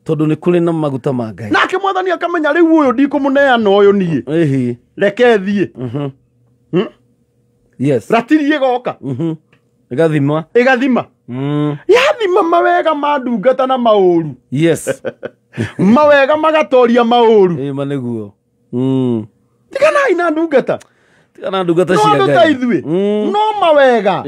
[SPEAKER 1] Tondũ nĩ kũrĩ na maguta ma Ngai.
[SPEAKER 2] Nake mwathani akamenya rĩu ũyũ ndikũmũneana ũyũ niĩ.
[SPEAKER 1] Ĩhĩ.
[SPEAKER 2] Reke thiĩ.
[SPEAKER 1] Yes.
[SPEAKER 2] Ratiri ĩgoka.
[SPEAKER 1] Ĩgathima.
[SPEAKER 2] Ĩgathima. Yathima mawega ma ndungata na maũru.
[SPEAKER 1] Yes.
[SPEAKER 2] Mawega magatoria maũru.
[SPEAKER 1] Ĩĩ ma nĩguo.
[SPEAKER 2] Tiganai na ndungata.
[SPEAKER 1] Tigana ndungata cia Ngai.
[SPEAKER 2] No andũ ta ithuĩ. No mawega.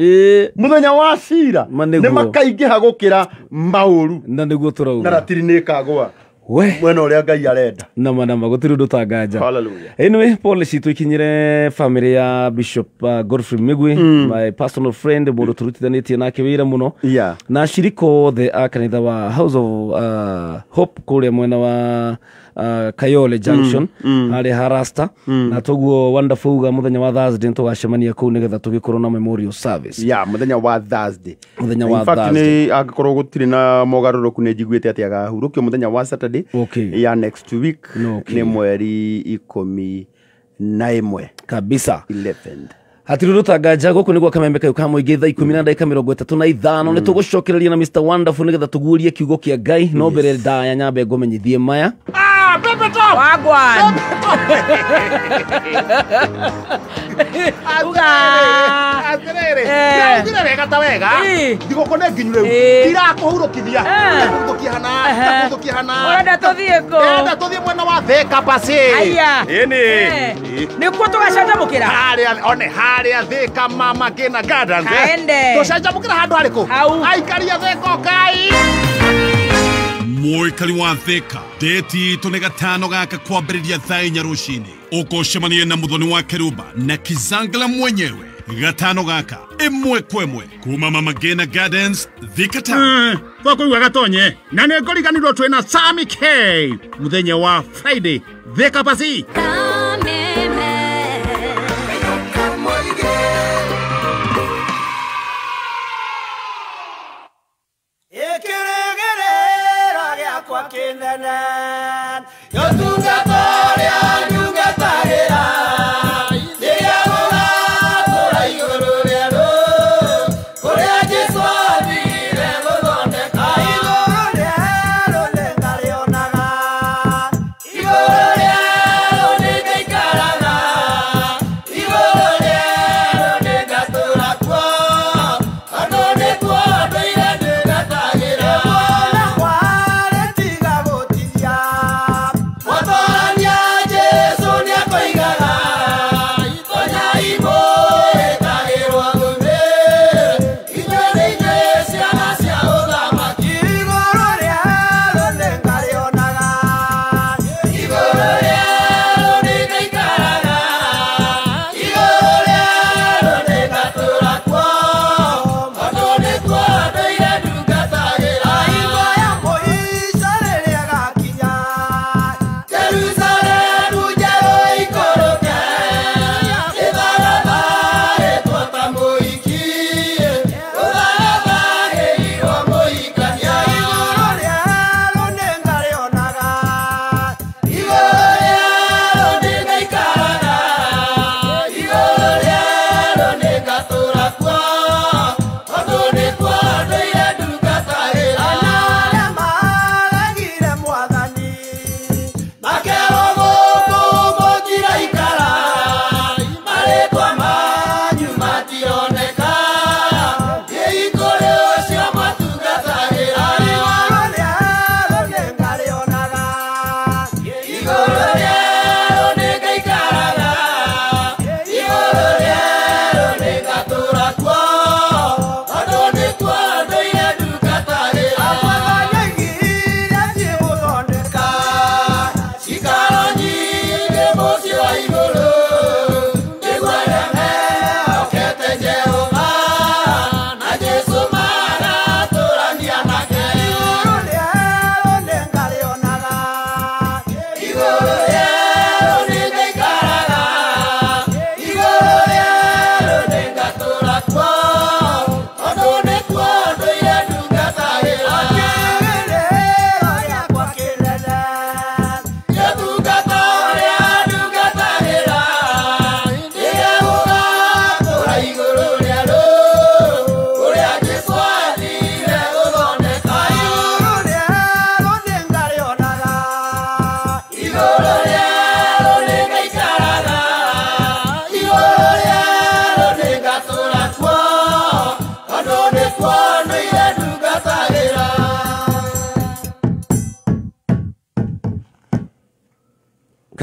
[SPEAKER 2] Mũthenya wa cira nĩ makaingĩha gũkĩra maũru.
[SPEAKER 1] Na nĩguo tũrauga.
[SPEAKER 2] Na ratiri nĩ ĩkagũa.
[SPEAKER 1] We.
[SPEAKER 2] Mwena ũrĩa Ngai arenda.
[SPEAKER 1] Nama nama gũtirĩ ũndũ tanganja.
[SPEAKER 2] Hallelujah.
[SPEAKER 1] Anyway, pole citũ ikinyire family ya Bishop Godfrey Migwi, my personal friend, mũndũ tũrutithanĩtie nake wĩra mũno.
[SPEAKER 2] Yeah.
[SPEAKER 1] Na ashirika othe a kanitha wa House of Hope kũrĩa mwena wa Kayole Junction harĩa Harasta. Na toguo wonderful uga mũthenya wa Thursday tũgacemania kũu nĩgetha tũgĩkorwo na memorial service.
[SPEAKER 2] Yeah, mũthenya wa Thursday.
[SPEAKER 1] Mũthenya wa
[SPEAKER 2] In fact,
[SPEAKER 1] Thursday.
[SPEAKER 2] nĩ angĩkorwo gũtirĩ na mogarũrũku nĩ njiguĩte atĩ agahurũkio mũthenya wa Saturday.
[SPEAKER 1] Okay.
[SPEAKER 2] Ya next week.
[SPEAKER 1] Okay.
[SPEAKER 2] Nĩ mweri 11
[SPEAKER 1] kabisa.
[SPEAKER 2] 11.
[SPEAKER 1] Hatirĩ ũndũ tanganja gũkũ nĩguo kamembe kayũ ka mũingĩ thaa 10:35 nĩ tũgũcokereria na Mr Wonderful nĩgetha tũguũrie kiugo kĩa Ngai. No mbere ndaya nyambe ngũmenyithie maya.
[SPEAKER 3] Pepe Top!
[SPEAKER 4] Wagwan! Uga!
[SPEAKER 3] Atĩrĩrĩ, ndĩraugire wega ta wega. Thigũkũ nĩ nginyu rĩu. Ndirakũhurũkithia. Ndakũhurũkia hana, ndakũhurũkia hana.
[SPEAKER 4] Ũrenda tũthiĩ kũ?
[SPEAKER 3] Ndĩrenda tũthiĩ mwena wa Thika Pasi.
[SPEAKER 4] Aya.
[SPEAKER 3] Ĩni.
[SPEAKER 4] Nĩkuo tũgacanjamũkĩra?
[SPEAKER 3] Harĩa, one harĩa Thika Mama Ngina Gardens.
[SPEAKER 4] Kaende.
[SPEAKER 3] Tũcanjamũkĩra handũ harĩkũ?
[SPEAKER 4] Hau.
[SPEAKER 3] Aikaria Thika ũkai.
[SPEAKER 5] Mũikari wa Thika date itũ nĩ gatano gaka kwambĩrĩria thaa 4 rũcinĩ ũkũcemania na mũthoni wa Keruba na Kizangala mwenyewe gatano gaka ĩmwe kwa ĩmwe kuma Mama Ngina Gardens Thika Town.
[SPEAKER 3] Twakũigua gatonye na nĩ ngũriganĩrwo twĩna Sami K mũthenya wa Friday Thika Pasi.
[SPEAKER 6] What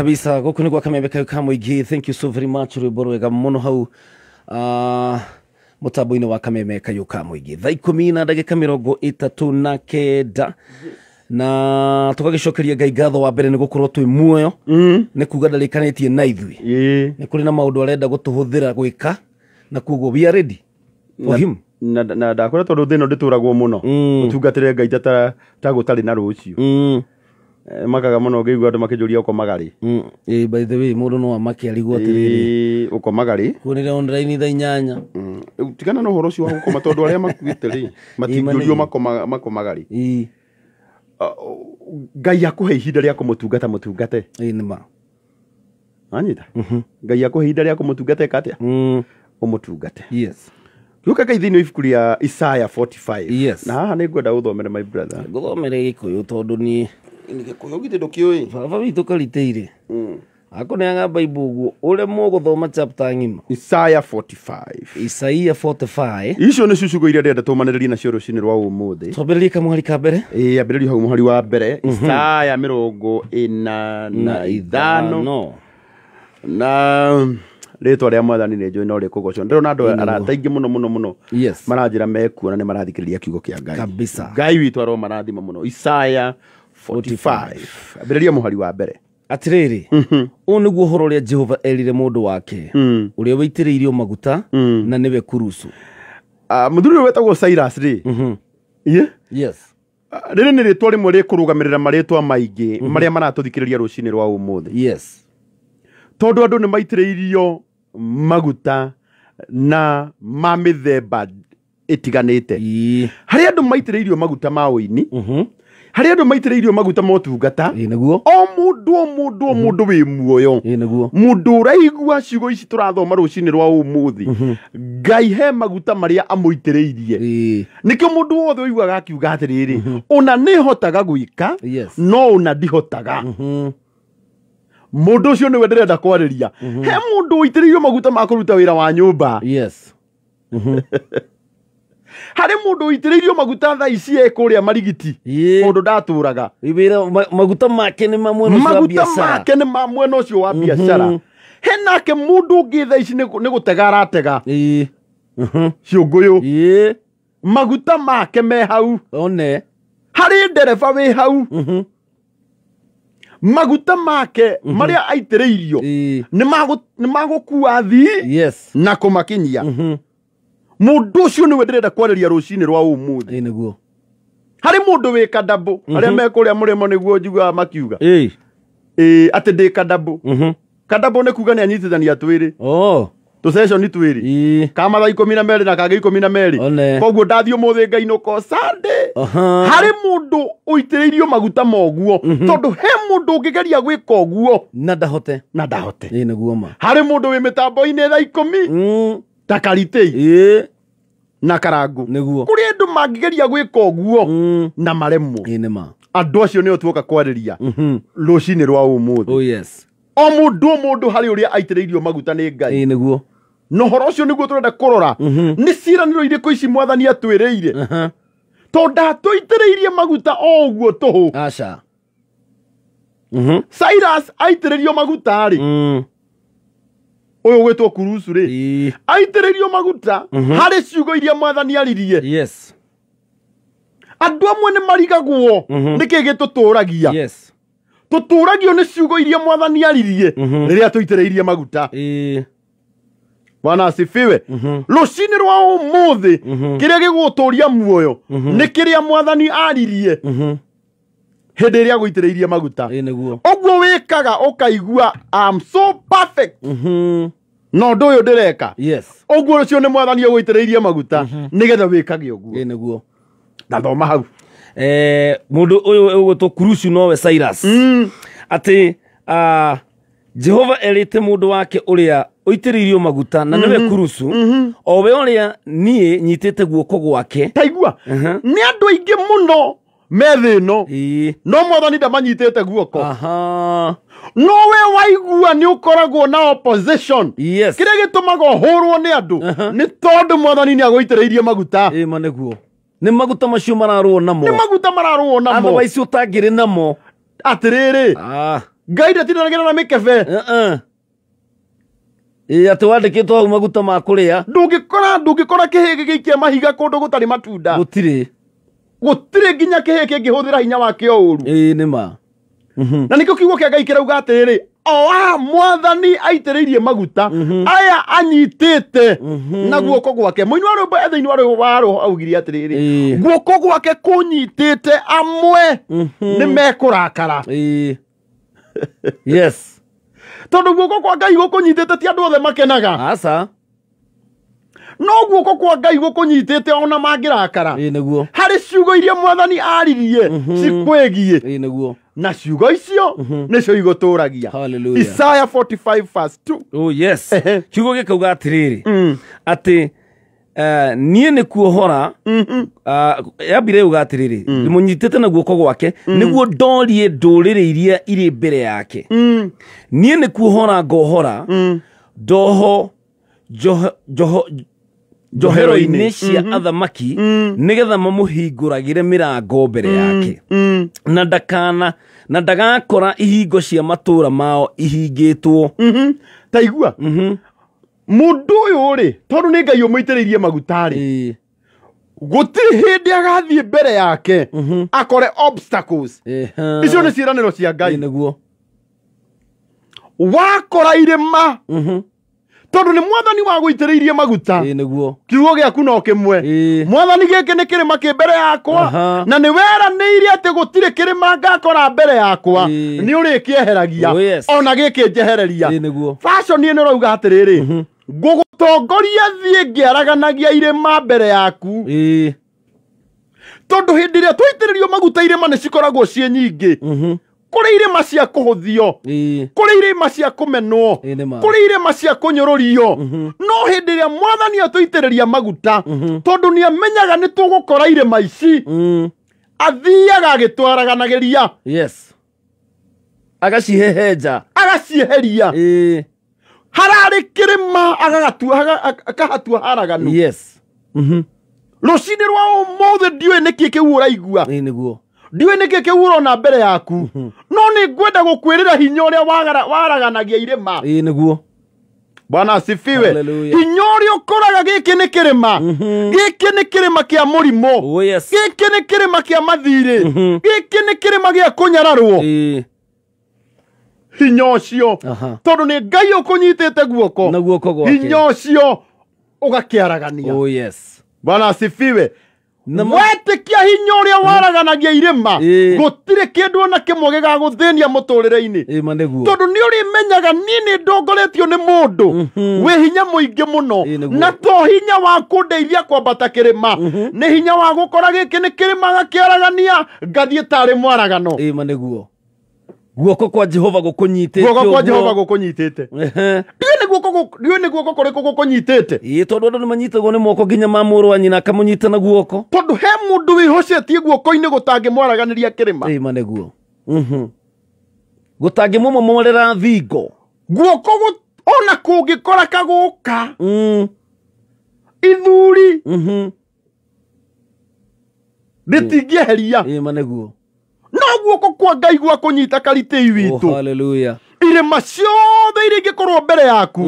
[SPEAKER 1] Kabisa gũkũ nĩ gwa Kameme Kayũ ka Mũingĩ. Thank you so very much, rwĩmbo rwega mũno hau mũtambo-inĩ wa Kameme Kayũ ka Mũingĩ. Thaa 10:39 na tũgagĩcokeria Ngai ngatho wa mbere nĩ gũkorwo twĩ muoyo, nĩ kuga ndarĩkanĩtie na ithuĩ. Nĩ kũrĩ na maũndũ arenda gũtũhũthĩra gwĩka, na koguo we are ready for him.
[SPEAKER 2] Na ndakwĩra tondũ thĩna ndĩtũragwo mũno ũtungatĩre Ngai ta gũtarĩ na rũciũ. Makaga mũno ngĩigua andũ makĩnjũria ũkomaga rĩ.
[SPEAKER 1] By the way, mũndũ no amake arigwo atĩrĩrĩ,
[SPEAKER 2] ũkomaga rĩ?
[SPEAKER 1] Kuonire online thaa 8.
[SPEAKER 2] Tigana na ũhoro ũcio wa gũkoma tondũ arĩa makuĩte rĩ matingĩũrio makomaga rĩ. Ngai akũhe ihinda rĩa kũmũtungata mũtungate.
[SPEAKER 1] Nĩ ma.
[SPEAKER 2] Anyita? Ngai akũhe ihinda rĩa kũmũtungata ĩka atĩa? Ũmũtungate.
[SPEAKER 1] Yes.
[SPEAKER 2] Gĩũka Ngai thĩinĩ wa ibuku rĩa Isaiah 45.
[SPEAKER 1] Yes.
[SPEAKER 2] Na haha nĩ ngwenda ũthomere my brother.
[SPEAKER 1] Ngũthomere Gĩkũyũ tondũ niĩ
[SPEAKER 2] Gĩkũyũ githĩ ndũkĩũĩ?
[SPEAKER 1] Baba witũ Karitĩire. Akũneaga Bible ũguo ũremwo gũthoma chapter ng'ima.
[SPEAKER 2] Isaiah 45.
[SPEAKER 1] Isaiah 45.
[SPEAKER 2] Icio nĩcio ciugo iria ndĩrenda tũmanĩrĩrie nacio rũcinĩ rwa ũmũthĩ.
[SPEAKER 1] Twambĩrĩrie kamũhari ka mbere.
[SPEAKER 2] Ĩĩ, ambĩrĩria hau mũhari wa mbere. Isaiah 45. Na rĩtwa rĩa Mwathani nĩ njũĩ no rĩkũgocwo. Ndĩrona andũ arata aingĩ mũno mũno mũno.
[SPEAKER 1] Yes.
[SPEAKER 2] Maranjĩra mekuona nĩ marathikĩrĩria kiugo kĩa Ngai.
[SPEAKER 1] Kabisa.
[SPEAKER 2] Ngai witũ aromarathima mũno. Isaiah 45. Ambĩrĩria mũhari wa mbere.
[SPEAKER 1] Atĩrĩrĩ, ũũ nĩguo ũhoro ũrĩa Jehova erire mũndũ wake, ũrĩa wĩitĩrĩirio maguta, na nĩwe Kurusu.
[SPEAKER 2] Mũthuri ũyũ wetagwo Cyrus rĩ.
[SPEAKER 1] Yes.
[SPEAKER 2] Rĩrĩ nĩ rĩtwa rĩmwe rĩkũrũgamĩrĩra marĩtwa maingĩ marĩa maratũthikĩrĩria rũcinĩ rwa ũmũthĩ.
[SPEAKER 1] Yes.
[SPEAKER 2] Tondũ andũ nĩ maitĩrĩirio maguta na ma mĩthemba ĩtiganĩte. Harĩ andũ maitĩrĩirio maguta ma ũini, harĩ andũ maitĩrĩirio maguta ma ũtungata.
[SPEAKER 1] Nĩguo.
[SPEAKER 2] O mũndũ o mũndũ o mũndũ wĩ muoyo.
[SPEAKER 1] Nĩguo.
[SPEAKER 2] Mũndũ ũraigua ciugo ici tũrathoma rũcinĩ rwa ũmũthĩ, Ngai he maguta marĩa amũitĩrĩirie. Nĩkĩo mũndũ wothe ũiguaga akiuga atĩrĩrĩ, ona nĩhotaga gwĩka, no ona ndihotaga. Mũndũ ũcio nĩwe ndĩrenda kwarĩria. He mũndũ ũitĩrĩirio maguta ma kũruta wĩra wa nyũmba.
[SPEAKER 1] Yes.
[SPEAKER 2] Harĩ mũndũ ũitĩrĩirio maguta thaa ici e kũrĩa Marigiti, kũndũ ndatũraga.
[SPEAKER 1] Maguta make nĩ ma mwena ũcio wa biacara.
[SPEAKER 2] Maguta make nĩ ma mwena ũcio wa biacara. He nake mũndũ ũngĩ thaa ici nĩ gũtega aratega. Ciũngũyũ. Maguta make me hau.
[SPEAKER 1] One.
[SPEAKER 2] Harĩ ndereba wĩ hau. Maguta make marĩa aitĩrĩirio nĩ magũkua thii na kũmakinyia. Mũndũ ũcio nĩwe ndĩrenda kwarĩria rũcinĩ rwa ũmũthĩ.
[SPEAKER 1] Nĩguo.
[SPEAKER 2] Harĩ mũndũ wĩ kandabũ, arĩa me kũrĩa mũrĩmo nĩguo njiguaga makiuga. Atĩ ndĩ kandabũ. Kandabũ nĩ kuga nĩ anyitithania twĩrĩ. Tũceconi twĩrĩ. Ka mathaa 12 na kangĩ 12. Koguo ndathiĩ ũmũthĩ ngainũka Sunday. Harĩ mũndũ ũitĩrĩirio maguta ma ũguo, tondũ he mũndũ ũngĩgeria gwĩka ũguo
[SPEAKER 1] na ndahote.
[SPEAKER 2] Na ndahote.
[SPEAKER 1] Nĩguo ma.
[SPEAKER 2] Harĩ mũndũ wĩ mĩtambo-inĩ thaa 10 ta Karitei na Karangu.
[SPEAKER 1] Nĩguo.
[SPEAKER 2] Kũrĩ andũ mangĩgeria gwĩka ũguo na maremwo.
[SPEAKER 1] Nĩ ma.
[SPEAKER 2] Andũ acio nĩo tuoka kwarĩria rũcinĩ rwa ũmũthĩ.
[SPEAKER 1] Oh yes.
[SPEAKER 2] O mũndũ o mũndũ harĩ ũrĩa aitĩrĩirio maguta nĩ Ngai.
[SPEAKER 1] Nĩguo.
[SPEAKER 2] Na ũhoro ũcio nĩguo tũrenda kũrora. Nĩ ciĩranĩro irĩkũ ici Mwathani atwĩrĩire. Tondũ ndatũitĩrĩirie maguta o ũguo tũhũ.
[SPEAKER 1] Aca.
[SPEAKER 2] Cyrus aitĩrĩirio maguta rĩ, ũyũ ũgwĩtwo Kurusu rĩ, aitĩrĩirio maguta harĩ ciugo iria Mwathani aririe.
[SPEAKER 1] Yes.
[SPEAKER 2] Andũ amwe nĩ marigagwo nĩkĩ gĩtũtũragia.
[SPEAKER 1] Yes.
[SPEAKER 2] Tũtũragio nĩ ciugo iria Mwathani aririe rĩrĩa tũitĩrĩirie maguta. Bwana asifiwe. Rũcinĩ rwa ũmũthĩ kĩrĩa gĩgũtũria muoyo nĩ kĩrĩa Mwathani aririe hĩndĩ ĩrĩa agũitĩrĩirie maguta.
[SPEAKER 1] Nĩguo.
[SPEAKER 2] Ũguo wĩkaga ũkaigua I'm so perfect. No ũndũ ũyũ ndĩreka.
[SPEAKER 1] Yes.
[SPEAKER 2] Ũguo ũcio nĩ Mwathani agũitĩrĩirie maguta nĩgetha wĩkage ũguo.
[SPEAKER 1] Nĩguo.
[SPEAKER 2] Ndathoma hau.
[SPEAKER 1] Mũndũ ũyũ ũgwĩtwo Kurusu nowe Cyrus. Atĩ Jehova erĩte mũndũ wake ũrĩa ũitĩrĩirio maguta na nĩwe Kurusu, o we ũrĩa niĩ nyitĩte guoko gwake.
[SPEAKER 2] Taigua. Nĩ andũ aingĩ mũno me thĩ ĩno, no Mwathani ndamanyitĩte guoko. No we waigua nĩ ũkoragwo na opposition.
[SPEAKER 1] Yes.
[SPEAKER 2] Kĩrĩa gĩtũmaga ũhũrwo nĩ andũ nĩ tondũ Mwathani nĩ agũitĩrĩirie maguta.
[SPEAKER 1] Ĩ ma nĩguo. Nĩ maguta macio mararũo namo.
[SPEAKER 2] Nĩ maguta mararũo namo.
[SPEAKER 1] Otherwise ũtangĩrĩ namo.
[SPEAKER 2] Atĩrĩrĩ. Ngai ndatindanagĩra na mĩkebe.
[SPEAKER 1] Ĩĩ atĩ wandĩkĩtwo hau maguta ma kũrĩa.
[SPEAKER 2] Ndũngĩkora kĩhĩ gĩgĩikia mahiga kũndũ gũtarĩ matunda.
[SPEAKER 1] Gũtirĩ.
[SPEAKER 2] Gũtirĩ nginya kĩhĩ kĩngĩhũthĩra hinya wakĩo ũru.
[SPEAKER 1] Ĩĩ nĩ ma.
[SPEAKER 2] Na nĩkĩo kiugo kĩa Ngai kĩrauga atĩrĩrĩ, o aya mwathani aitĩrĩirie maguta, aya anyitĩte na guoko gwake. Mũini wa rwĩmbo thĩinĩ wa rwĩmbo wa roho augire atĩrĩrĩ, guoko gwake kũnyitĩte amwe nĩ mekũrakara.
[SPEAKER 1] Yes.
[SPEAKER 2] Tondũ guoko kwa Ngai gũkũnyitĩte ti andũ othe makenaga.
[SPEAKER 1] Aca.
[SPEAKER 2] No guoko kwa Ngai gũkũnyitĩte ona mangĩrakara.
[SPEAKER 1] Ĩĩ nĩguo.
[SPEAKER 2] Harĩ ciugo iria mwathani aririe cikwĩgiĩ.
[SPEAKER 1] Ĩĩ nĩguo.
[SPEAKER 2] Na ciugo icio nĩcio igũtũragia.
[SPEAKER 1] Hallelujah.
[SPEAKER 2] Isaiah 45 verse 2.
[SPEAKER 1] Oh yes. Kiugo gĩkauga atĩrĩrĩ, atĩ niĩ nĩ kuohora, yambire yuga atĩrĩrĩ, ndĩmũnyitĩte na guoko gwake nĩguo ndorie ndũrĩrĩ iria irĩ mbere yake. Niĩ nĩ kuohora ngohora ndoho njohero-inĩ cia athamaki nĩgetha mamũhingũragĩre mĩrango mbere yake, na ndakana na ndagakora ihingo cia matũra mao ihingĩtwo.
[SPEAKER 2] Ta igua mũndũ ũyũ rĩ, tondũ nĩ Ngai ũmũitĩrĩirie maguta rĩ, gũtirĩ hĩndĩ agathiĩ mbere yake akore obstacles. Icio nĩ ciĩranĩro cia Ngai.
[SPEAKER 1] Nĩguo.
[SPEAKER 2] Wakora irĩma, tondũ nĩ mwathani wagũitĩrĩirie maguta.
[SPEAKER 1] Nĩguo.
[SPEAKER 2] Kiugo gĩaku no kĩmwe, mwathani gĩkĩ nĩ kĩrĩma kĩ mbere yakwa, na nĩ weranĩire atĩ gũtirĩ kĩrĩma ngakora mbere yakwa, nĩ ũrĩkĩeheragia ona gĩkĩ njehereria.
[SPEAKER 1] Nĩguo.
[SPEAKER 2] Fashion ĩno ĩrauga atĩrĩrĩ, ngũgũtongoria thiĩ ngĩaraganagia irĩma mbere yaku. Tondũ hĩndĩ ĩrĩa twaitĩrĩrio maguta irĩma nĩ cikoragwo ciĩ nyingĩ. Kũrĩ irĩma cia kũhũthio, kũrĩ irĩma cia kũmenwo, kũrĩ irĩma cia kũnyũrũrio. No hĩndĩ ĩrĩa mwathani atũitĩrĩria maguta, tondũ nĩ amenyaga nĩ tũgũkora irĩma ici, athiaga agĩtwaraganagĩria.
[SPEAKER 1] Yes. Agacihehenja.
[SPEAKER 2] Agacieheria. Hararĩ kĩrĩma akahatua haraganu.
[SPEAKER 1] Yes.
[SPEAKER 2] Rũcinĩ rwa ũmũthĩ ndiũĩ nĩkĩ kĩu ũraigua.
[SPEAKER 1] Nĩguo.
[SPEAKER 2] Ndiũĩ nĩkĩ kĩu ũrona mbere yaku, no nĩ ngwenda gũkwĩrĩra hinya ũrĩa waraganagia irĩma.
[SPEAKER 1] Ĩĩ nĩguo.
[SPEAKER 2] Bwana asifiwe. Hinya ũrĩa ũkoraga gĩkĩ nĩ kĩrĩma, gĩkĩ nĩ kĩrĩma kĩa mũrimũ, gĩkĩ nĩ kĩrĩma kĩa mathirĩ, gĩkĩ nĩ kĩrĩma gĩa kũnyararwo. Hinya ũcio, tondũ nĩ Ngai ũkũnyitĩte guoko,
[SPEAKER 1] na guoko gwake,
[SPEAKER 2] hinya ũcio ũgakĩaragania.
[SPEAKER 1] Oh yes.
[SPEAKER 2] Bwana asifiwe. Wetĩkia hinya ũrĩa waraganagia irĩma, gũtirĩ kĩndũ ona kĩmwe gĩgagũthĩnia mũtũrĩre-inĩ. Tondũ nĩ ũrĩmenyaga niĩ nĩ ndongoretio nĩ mũndũ wĩ hinya mũingĩ mũno, na to hinya wa kũndeithia kwambata kĩrĩma, nĩ hinya wa gũkora gĩkĩ nĩ kĩrĩma gakĩaragania ngathiĩ tarĩ mwaragano.
[SPEAKER 1] Ĩma nĩguo. Guoko kwa Jehova gũkũnyitĩte.
[SPEAKER 2] Guoko kwa Jehova gũkũnyitĩte. Ndiũĩ nĩ guoko kũrĩkũ gũkũnyitĩte.
[SPEAKER 1] Ĩĩ tondũ andũ nĩ manyitagwo nĩ moko nginya ma mũrũ wa nyina akamũnyita na guoko.
[SPEAKER 2] Tondũ he mũndũ wĩhocetie guoko-inĩ gũtangĩmwaraganĩria kĩrĩma.
[SPEAKER 1] Ĩma nĩguo. Gũtangĩmũmomorera thingo.
[SPEAKER 2] Guoko ona kũngĩkora kagũka. Ithuri. Rĩtingĩeheria.
[SPEAKER 1] Ĩma nĩguo.
[SPEAKER 2] No guoko kwa Ngai gwa kũnyita karitĩi witũ.
[SPEAKER 1] Oh, hallelujah.
[SPEAKER 2] Irĩma ciothe iria ingĩkorwo mbere yaku,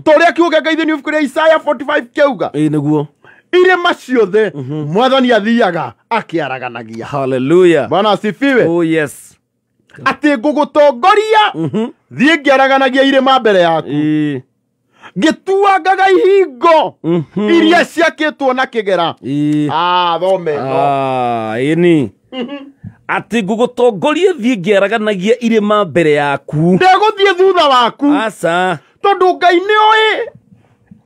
[SPEAKER 2] ta ũrĩa kiugo kĩa Ngai thĩinĩ wa ibuku rĩa Isaiah 45 kĩauga.
[SPEAKER 1] Ĩĩ nĩguo.
[SPEAKER 2] Irĩma ciothe mwathani athiaga akĩaraganagia.
[SPEAKER 1] Hallelujah.
[SPEAKER 2] Bwana asifiwe.
[SPEAKER 1] Oh yes.
[SPEAKER 2] Atĩ ngũgũtongoria thiĩ ngĩaraganagia irĩma mbere yaku, ngĩtuangaga ihingo iria ciakĩtwo na kĩgera. Thome.
[SPEAKER 1] Ĩni. Atĩ ngũgũtongoria thiĩ ngĩaraganagia irĩma mbere yaku.
[SPEAKER 2] Ndegũthiĩ thutha waku.
[SPEAKER 1] Aca.
[SPEAKER 2] Tondũ Ngai nĩ oĩ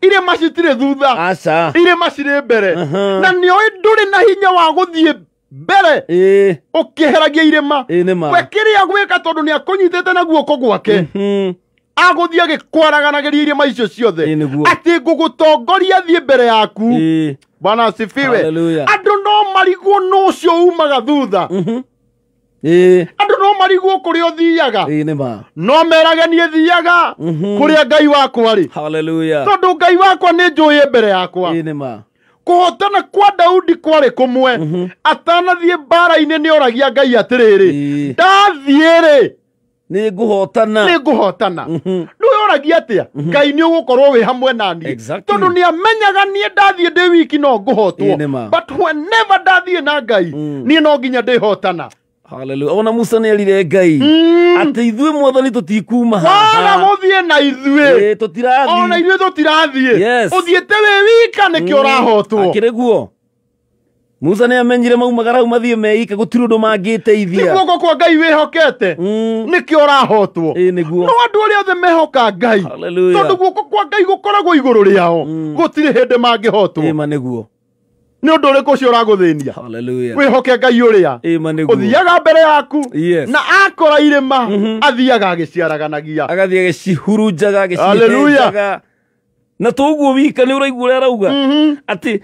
[SPEAKER 2] irĩma citirĩ thutha.
[SPEAKER 1] Aca.
[SPEAKER 2] Irĩma cirĩ mbere. Na nĩ oĩ ndũrĩ na hinya wa gũthiĩ mbere ũkĩeheragia irĩma. We kĩrĩa gwĩka tondũ nĩ akũnyitĩte na guoko gwake, agũthiĩ agĩkwaraganagĩria irĩma icio ciothe. Atĩ ngũgũtongoria thiĩ mbere yaku. Bwana asifiwe. Andũ no marigwo nũ ũcio umaga thutha. Andũ no marigwo kũrĩa ũthiaga. No merage niĩ thiaga kũrĩa Ngai wakwa rĩ.
[SPEAKER 1] Hallelujah.
[SPEAKER 2] Tondũ Ngai wakwa nĩ njũĩ mbere yakwa. Kũhotana kwa Daudi kwarĩ kũmwe. Atanathiĩ mbara-inĩ nĩ oragia Ngai atĩrĩrĩ, ndathiĩ rĩ
[SPEAKER 1] Nĩ ngũhotana.
[SPEAKER 2] Nĩ ngũhotana. Nĩ ũragia atĩa? Ngai nĩ ũgũkorwo wĩ hamwe na niĩ. Tondũ nĩ amenyaga niĩ ndathiĩ ndĩ wiki no ngũhotwo. But whenever ndathiĩ na Ngai, niĩ no nginya ndĩhotana.
[SPEAKER 1] Hallelujah. Ona Musa nĩ erire Ngai atĩ ithuĩ mwathani tũtikuma haha.
[SPEAKER 2] Wala gũthiĩ na ithuĩ.
[SPEAKER 1] Tũtirathiĩ.
[SPEAKER 2] Ona ithuĩ tũtirathiĩ. Ũthiĩte wĩ wika nĩkĩo ũrahotwo.
[SPEAKER 1] Akĩrĩ guo. Musa nĩ amenyire maumagara hau mathiĩ meika gũtirĩ ũndũ mangĩteithia.
[SPEAKER 2] Ti guoko kwa Ngai wĩhokete nĩkĩo ũrahotwo.
[SPEAKER 1] Nĩguo.
[SPEAKER 2] No andũ arĩa othe mehoka Ngai, tondũ guoko kwa Ngai gũkoragwo igũrũ rĩao, gũtirĩ hĩndĩ mangĩhotwo.
[SPEAKER 1] Ĩma nĩguo.
[SPEAKER 2] Nĩ ũndũ ũrĩkũ ũcio ũragũthĩnia?
[SPEAKER 1] Hallelujah.
[SPEAKER 2] Wĩhoke Ngai ũrĩa ũthiaga mbere yaku na akora irĩma athiaga agĩciaraganagia.
[SPEAKER 1] Agathiĩ agĩcihurunjaga agĩcihenjaga. Na toguo wika nĩ ũraigua ũrĩa arauga atĩ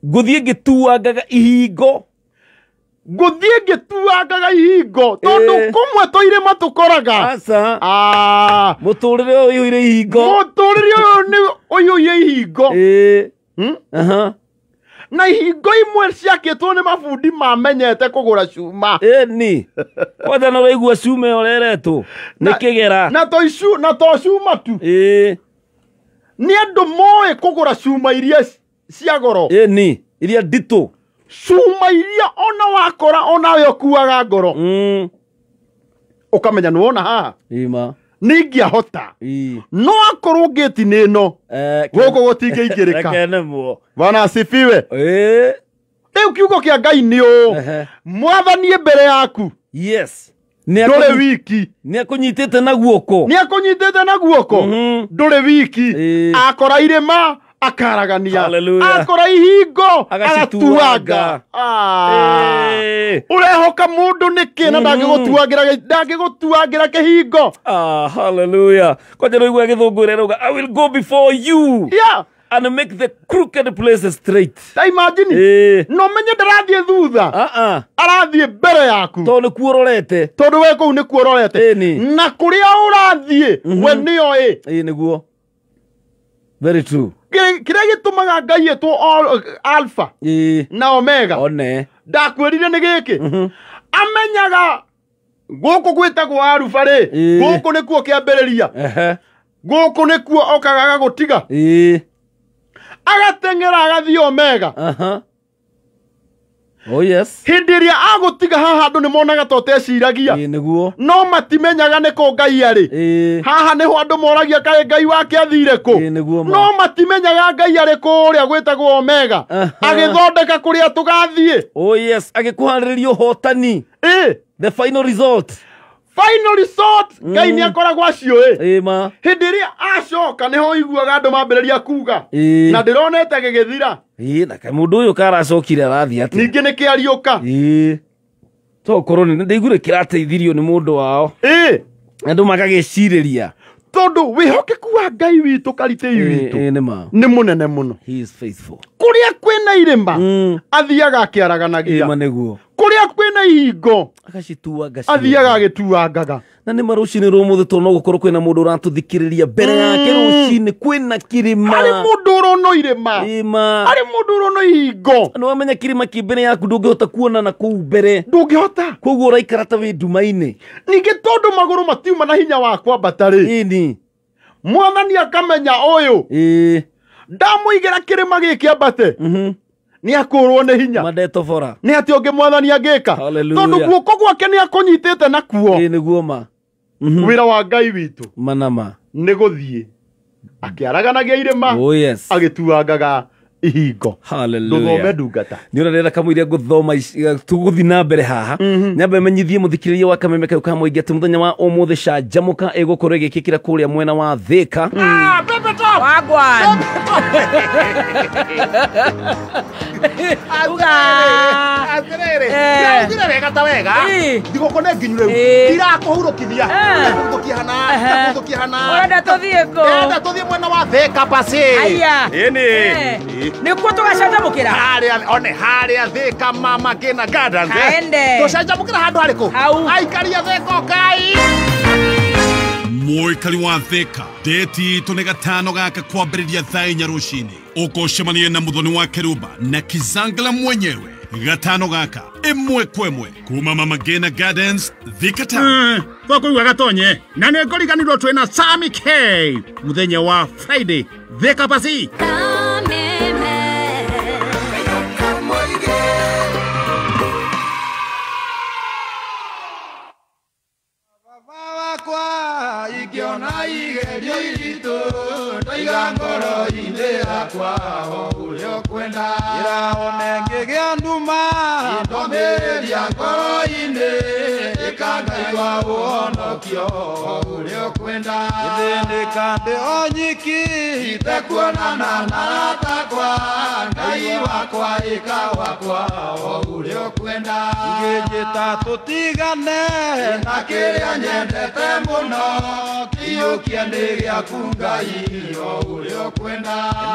[SPEAKER 1] ngũthiĩ ngĩtuangaga ihingo.
[SPEAKER 2] Ngũthiĩ ngĩtuangaga ihingo tondũ kũmwe tũ irĩma tũkoraga.
[SPEAKER 1] Aca. Mũtũrĩre ũyũ ũiyũire ihingo.
[SPEAKER 2] Mũtũrĩre ũyũ nĩ ũiyũire ihingo. Na ihingo imwe ciakĩtwo nĩ mabundi mamenyete kũgũra cuma.
[SPEAKER 1] Ĩni. Kwanja nĩ ũraigua cuma ĩyo ũreretwo nĩ kĩgera.
[SPEAKER 2] Na to cuma tu. Nĩ andũ moĩ kũgũra cuma iria cia goro.
[SPEAKER 1] Ĩni, iria nditũ.
[SPEAKER 2] Cuma iria ona wakora onawe ũkuaga ngoro. Ũkamenya nĩ wona haha.
[SPEAKER 1] Ima.
[SPEAKER 2] Nĩingĩahota. No akorwo ngĩti-inĩ ĩno gũkũ gũtingĩingĩrĩka. Bwana asifiwe. Rĩu kiugo kĩa Ngai nĩ ũũ. Mwathani mbere yaku.
[SPEAKER 1] Yes.
[SPEAKER 2] Ndũrĩ wiki.
[SPEAKER 1] Nĩ akũnyitĩte na guoko.
[SPEAKER 2] Nĩ akũnyitĩte na guoko. Ndũrĩ wiki. Akora irĩma akaragania. Akora ihingo agatuanga. Ũrehoka mũndũ nĩkĩ na ndangĩgũtuangĩra kĩhingo.
[SPEAKER 1] Hallelujah. Kwanja nĩ ũigua gĩthũngũ ũrĩa ĩrauga, I will go before you.
[SPEAKER 2] Yeah.
[SPEAKER 1] And make the crooked places straight.
[SPEAKER 2] Ta imagine. No menye ndarathiĩ thutha. Arathiĩ mbere yaku.
[SPEAKER 1] Tondũ nĩkuo ũrorete.
[SPEAKER 2] Tondũ we kũu nĩkuo ũrorete. Na kũrĩa ũrathiĩ we nĩoĩ.
[SPEAKER 1] Nĩguo. Very true.
[SPEAKER 2] Kĩrĩa gĩtũmaga Ngai etwo Alpha na Omega.
[SPEAKER 1] One.
[SPEAKER 2] Ndakwĩrire nĩ gĩkĩ. Amenyaga gũkũ gwĩtagwo Aruba rĩ, gũkũ nĩkuo kĩambĩrĩria. Gũkũ nĩkuo okaga agagũtiga. Agateng'era agathiĩ Omega.
[SPEAKER 1] Oh yes.
[SPEAKER 2] Hĩndĩ ĩrĩa agũtiga haha andũ nĩ monaga ta ũteciragia.
[SPEAKER 1] Nĩguo.
[SPEAKER 2] No matimenyaga nĩ kũ Ngai arĩ. Haha nĩho andũ moragia kaĩ Ngai wake athire kũ. No matimenyaga Ngai arĩ kũrĩa gwĩtagwo Omega. Agĩthondeka kũrĩa tũgathiĩ.
[SPEAKER 1] Oh yes, agĩkũharĩrĩria ũhotani. The final result.
[SPEAKER 2] Final result. Ngai nĩ akoragwo aciũĩ. Hĩndĩ ĩrĩa acoka nĩho ũiguaga andũ mambĩrĩria kuga. Na ndĩronete gĩgĩthira.
[SPEAKER 1] Na mũndũ ũyũ karacokire arathiĩ atĩa?
[SPEAKER 2] Ningĩ nĩ kĩariũka.
[SPEAKER 1] Tokorwo nĩ ndaiguire kĩrateithirio nĩ mũndũ wao. Andũ magagĩcirĩria.
[SPEAKER 2] Tondũ wĩhokeku wa Ngai witũ karitĩi witũ nĩ mũnene mũno.
[SPEAKER 1] He is faithful.
[SPEAKER 2] Kũrĩa kwĩna irĩma athiaga akĩaraganagia.
[SPEAKER 1] Nĩguo.
[SPEAKER 2] Kũrĩa kwĩna ihingo
[SPEAKER 1] agacituanga,
[SPEAKER 2] athiaga agĩtuangaga.
[SPEAKER 1] Na nĩ ma rũcinĩ rwa ũmũthĩ tondũ no gũkorwo kwĩna mũndũ ũratũthikĩrĩria mbere yake rũcinĩ kwĩna kĩrĩma.
[SPEAKER 2] Harĩ mũndũ ũrono irĩma. Harĩ mũndũ ũrono ihingo.
[SPEAKER 1] Nĩ wamenya kĩrĩma kĩ mbere yaku ndũngĩhota kuona na kũu mbere.
[SPEAKER 2] Ndũngĩhota.
[SPEAKER 1] Koguo ũraikara ta wĩ nduma-inĩ.
[SPEAKER 2] Ningĩ tondũ magũrũ matiuma na hinya wa kwambata rĩ.
[SPEAKER 1] Ĩni.
[SPEAKER 2] Mwathani akamenya ũyũ. Ndamũigĩra kĩrĩma gĩkĩ ambate. Nĩ akũrwo nĩ hinya.
[SPEAKER 1] Mandetobora.
[SPEAKER 2] Nĩ atĩ ũngĩ mwathani angĩka. Tondũ guoko gwake nĩ akũnyitĩte nakuo.
[SPEAKER 1] Nĩguo ma.
[SPEAKER 2] Wĩra wa Ngai witũ.
[SPEAKER 1] Manama.
[SPEAKER 2] Nĩ gũthiĩ akĩaraganagia irĩma.
[SPEAKER 1] Oh yes.
[SPEAKER 2] Agĩtuangaga ihingo.
[SPEAKER 1] Hallelujah.
[SPEAKER 2] Ndũthome ndungata.
[SPEAKER 1] Nĩ ũrarera kamũiria ngũthoma tũgũthiĩ na mbere haha. Nyambe menyithie mũthikĩrĩria wa Kameme kau ka mũingĩ atĩ mũthenya wa ũmũthĩ canjamũka ĩgũkorwo ĩgĩkĩkĩra kũrĩa mwena wa Thĩka.
[SPEAKER 4] Wagwan. Uga.
[SPEAKER 3] Atĩrĩrĩ, ndĩraugire wega ta wega. Thigũkũ nĩ nginyu rĩu. Ndirakũhurũkithia. Ndakũhurũkia hana, ndakũhurũkia hana.
[SPEAKER 4] Ũrenda tũthiĩ kũ?
[SPEAKER 3] Ndĩrenda tũthiĩ mwena wa Thĩka pasi.
[SPEAKER 4] Aya.
[SPEAKER 3] Ĩni.
[SPEAKER 4] Nĩkuo tũgacanjamũkĩra?
[SPEAKER 3] Harĩa, one harĩa Thĩka Mama Ngina Gardens.
[SPEAKER 4] Kaende.
[SPEAKER 3] Tũcanjamũkĩra handũ harĩkũ?
[SPEAKER 4] Hau.
[SPEAKER 3] Aikari a Thĩka ũkai.
[SPEAKER 5] Mũikari wa Thĩka date itũ nĩ gatano gaka kwambĩrĩria thaa inya rũcinĩ. Ũkũcemania na mũthoni wa Keruba na Kizangala mwenyewe Gatano gaka ĩmwe kwa ĩmwe kuma Mama Ngina Gardens, Thika Town.
[SPEAKER 3] Twakuiga gatonye na nĩ ngũriganirwo twĩna Sami K mũthenya wa Friday Thika Pasi.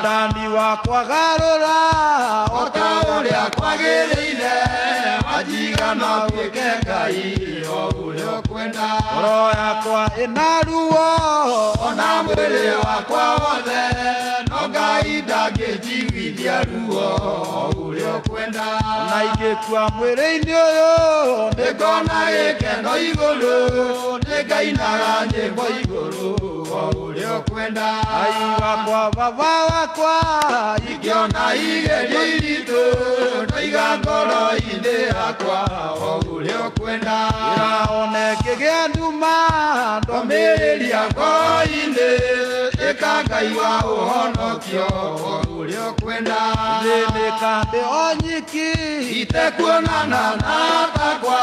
[SPEAKER 6] Ndani wakwa garũra o ta ũrĩa kwagĩrĩire wanjiga no tuĩke Ngai o ũrĩa ũkwenda. Ngoro yakwa ĩna ruo ona mwĩrĩ wakwa wothe no Ngai ndangĩnjiguithia ruo o ũrĩa ũkwenda. Ona ingĩkua mwĩrĩ-inĩ ũyũ nĩngona gĩkeno igũrũ nĩngainaga nyĩmbo igũrũ o ũrĩa ũkwenda. Ngai wakwa baba wakwa ingĩona igerio iritũ ndaiga ngoro-inĩ yakwa o ũrĩa ũkwenda. One ngĩgĩa nduma ndomĩrĩria ngoro-inĩ ĩka Ngai wa ũhonokio o ũrĩa ũkwenda. Thĩnĩka ndĩ o nyiki itekuonana na takwa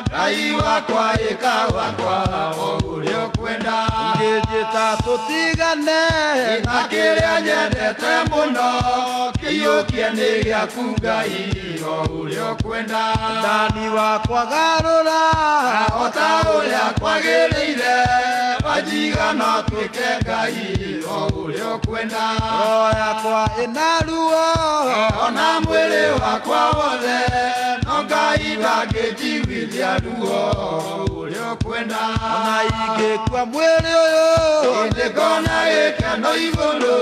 [SPEAKER 6] Ngai wakwa ĩka wakwa o ũrĩa ũkwenda. Ũngĩnjĩta tũtigane na kĩrĩa nyendete mũno kĩiyũkie nĩ gĩaku Ngai o ũrĩa ũkwenda. Ndani wakwa garũra o ta ũrĩa kwagĩrĩire wanjiga no tuĩke Ngai o ũrĩa ũkwenda. Ngoro yakwa ĩna ruo ona mwĩrĩ wakwa wothe no Ngai ndangĩnjiguithia ruo o ũrĩa ũkwenda. Ona ingĩkua mwĩrĩ ũyũ nĩngona gĩkeno igũrũ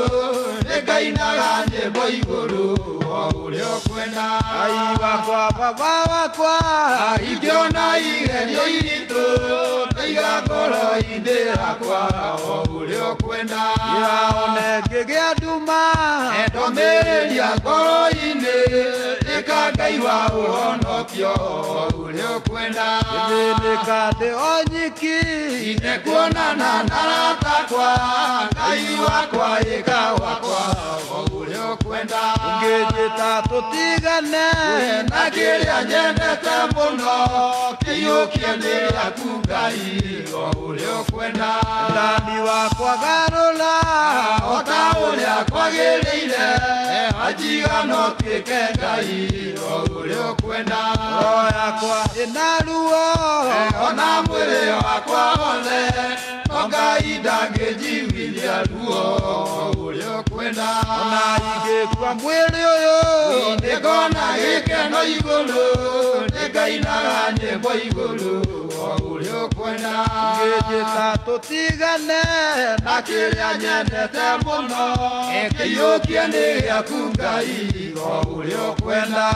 [SPEAKER 6] nĩngainaga nyĩmbo igũrũ o ũrĩa ũkwenda. Ngai wakwa baba wakwa ingĩona igerio iritũ ndaiga ngoro-inĩ yakwa o ũrĩa ũkwenda. One ngĩgĩa nduma ndomĩrĩria ngoro-inĩ ĩka Ngai wa ũhonokio o ũrĩa ũkwenda. Thĩnĩka ndĩ o nyiki itekuonana na aratakwa Ngai wakwa ĩka wakwa o ũrĩa ũkwenda. Ũngĩnjĩta tũtigane na kĩrĩa nyendete mũno kĩiyũkie nĩ gĩaku Ngai o ũrĩa ũkwenda. Ndani wakwa garũra o ta ũrĩa kwagĩrĩire wanjiga no tuĩke Ngai o ũrĩa ũkwenda. Ngoro yakwa ĩna ruo ona mwĩrĩ wakwa wothe no Ngai ndangĩnjiguithia ruo o ũrĩa ũkwenda. Ona ingĩkua mwĩrĩ ũyũ nĩngona gĩkeno igũrũ nĩngainaga nyĩmbo igũrũ o ũrĩa ũkwenda. Ũngĩnjĩta tũtigane na kĩrĩa nyendete mũno kĩiyũkie nĩ gĩaku Ngai o ũrĩa ũkwenda.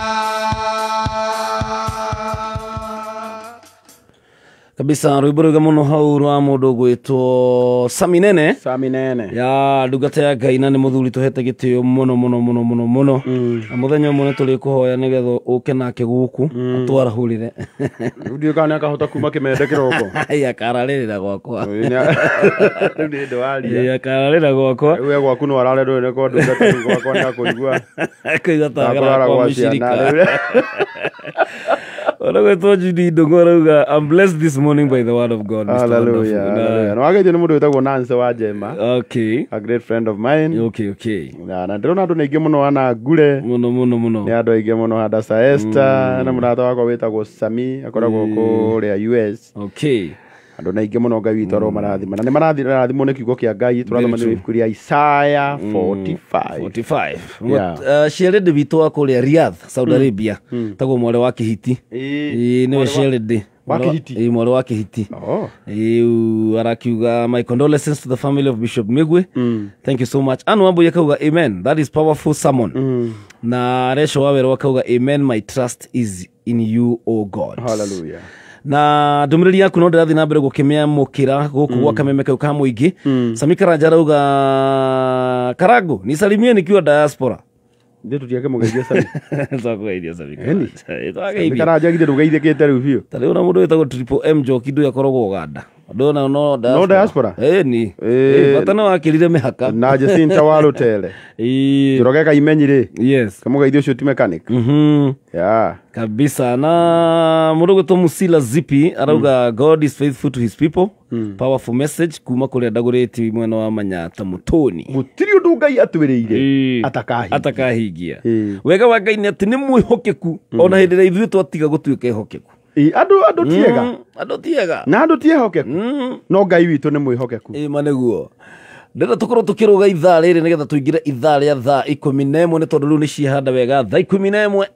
[SPEAKER 1] Kabisa rwimbo rwega muno hau rwa mundu gwitwo Sami Nene.
[SPEAKER 2] Sami Nene
[SPEAKER 1] ya ndungata ya Ngai na ni muthuri tuhete gitio muno muno muno muno muno. Na muthenya ũmwe nĩ kuhoya nigetha uke nake guku atwarahurire.
[SPEAKER 2] Ndiũ kana akahota kuma kimende kiroko.
[SPEAKER 1] Ai akararĩrĩra gwakwa.
[SPEAKER 2] Rĩu nĩ ndwaria.
[SPEAKER 1] Ai akararĩrĩra gwakwa.
[SPEAKER 2] We gwaku no arare ndũĩ nĩ kwa ndungata gwakwa nĩ akũigua.
[SPEAKER 1] Akũigua ta kwa mũcirika. Wanagoitwo Judy Ndung'u arauga I'm blessed this morning by the word of God. Mr.
[SPEAKER 2] Hallelujah. Hallelujah. No ageithio nĩ mũndũ wĩtagwo Nancy wa Njema.
[SPEAKER 1] Okay.
[SPEAKER 2] A great friend of mine.
[SPEAKER 1] Okay, okay.
[SPEAKER 2] Na ndĩrona andũ nĩ aingĩ mũno ana Ngure.
[SPEAKER 1] Mũno mũno mũno.
[SPEAKER 2] Nĩ andũ aingĩ mũno Hadasa Esther na mũrata wakwa wĩtagwo Sami akoragwo kũrĩa US.
[SPEAKER 1] Okay.
[SPEAKER 2] Andũ nĩ aingĩ mũno Ngai witũ aro marathima na nĩ marathimwo nĩ kiugo kĩa Ngai tũrathoma nĩ ibuku rĩa Isaiah 45.
[SPEAKER 1] 45. Sheredi witũ wa kũrĩa Riyadh, Saudi Arabia, tagwo mwarĩ wa Kĩhiti. Ĩĩ nĩwe Sheredi.
[SPEAKER 2] Wa Kihiti.
[SPEAKER 1] Mwarĩ wa Kihiti. Arakiuga my condolences to the family of Bishop Migwe. Thank you so much. Anu Wambuye akauga amen, that is powerful sermon. Na Resho Wawero akauga amen, my trust is in you, O God.
[SPEAKER 2] Hallelujah.
[SPEAKER 1] Na ndũmĩrĩri yaku no ndĩrathiĩ na mbere gũkĩmĩamũkĩra gũkũ gwa Kameme kau ka mũingĩ. Sami Karanja arauga Karago nisalimie nikiwa diaspora.
[SPEAKER 2] Ndio tutiake mugeithia Sami.
[SPEAKER 1] Twakugeithia Sami.
[SPEAKER 2] Sami Karanja githĩ ndũgeithĩkĩte rĩu biũ.
[SPEAKER 1] Ta rĩu na mũndũ wĩtagwo Triple M Njoki ndũyũ akoragwo Uganda. Ndona no diaspora.
[SPEAKER 2] No diaspora.
[SPEAKER 1] Ni. Bata no akĩrire mĩhaka.
[SPEAKER 2] Na Jacinta wa Rutele. Njoroge Kaimenyi rĩ.
[SPEAKER 1] Yes.
[SPEAKER 2] Kamũgeithia ũcio ti mechanic. Yeah.
[SPEAKER 1] Kabisa. Na mũndũ gwĩtwo Musila Zipi arauga God is faithful to his people. Powerful message kuma kũrĩa Ndagũrĩti mwena wa Manyata Mũtũni.
[SPEAKER 2] Gũtirĩ ũndũ Ngai atwĩrĩire atakahingia.
[SPEAKER 1] Wega wa Ngai nĩ atĩ nĩ mwĩhokeku ona hĩndĩ ĩrĩa ithuĩ twatiga gũtuĩka ehokeku.
[SPEAKER 2] Andũ tiega.
[SPEAKER 1] Andũ tiega.
[SPEAKER 2] Na andũ ti ehokeku. No Ngai witũ nĩ mwĩhokeku.
[SPEAKER 1] Ma nĩguo. Ndĩrenda tũkorwo tũkĩrũga ithaa rĩrĩ nĩgetha tũingĩre ithaa rĩa thaa 11 nĩ tondũ rĩu nĩ ciehanda wega thaa 11.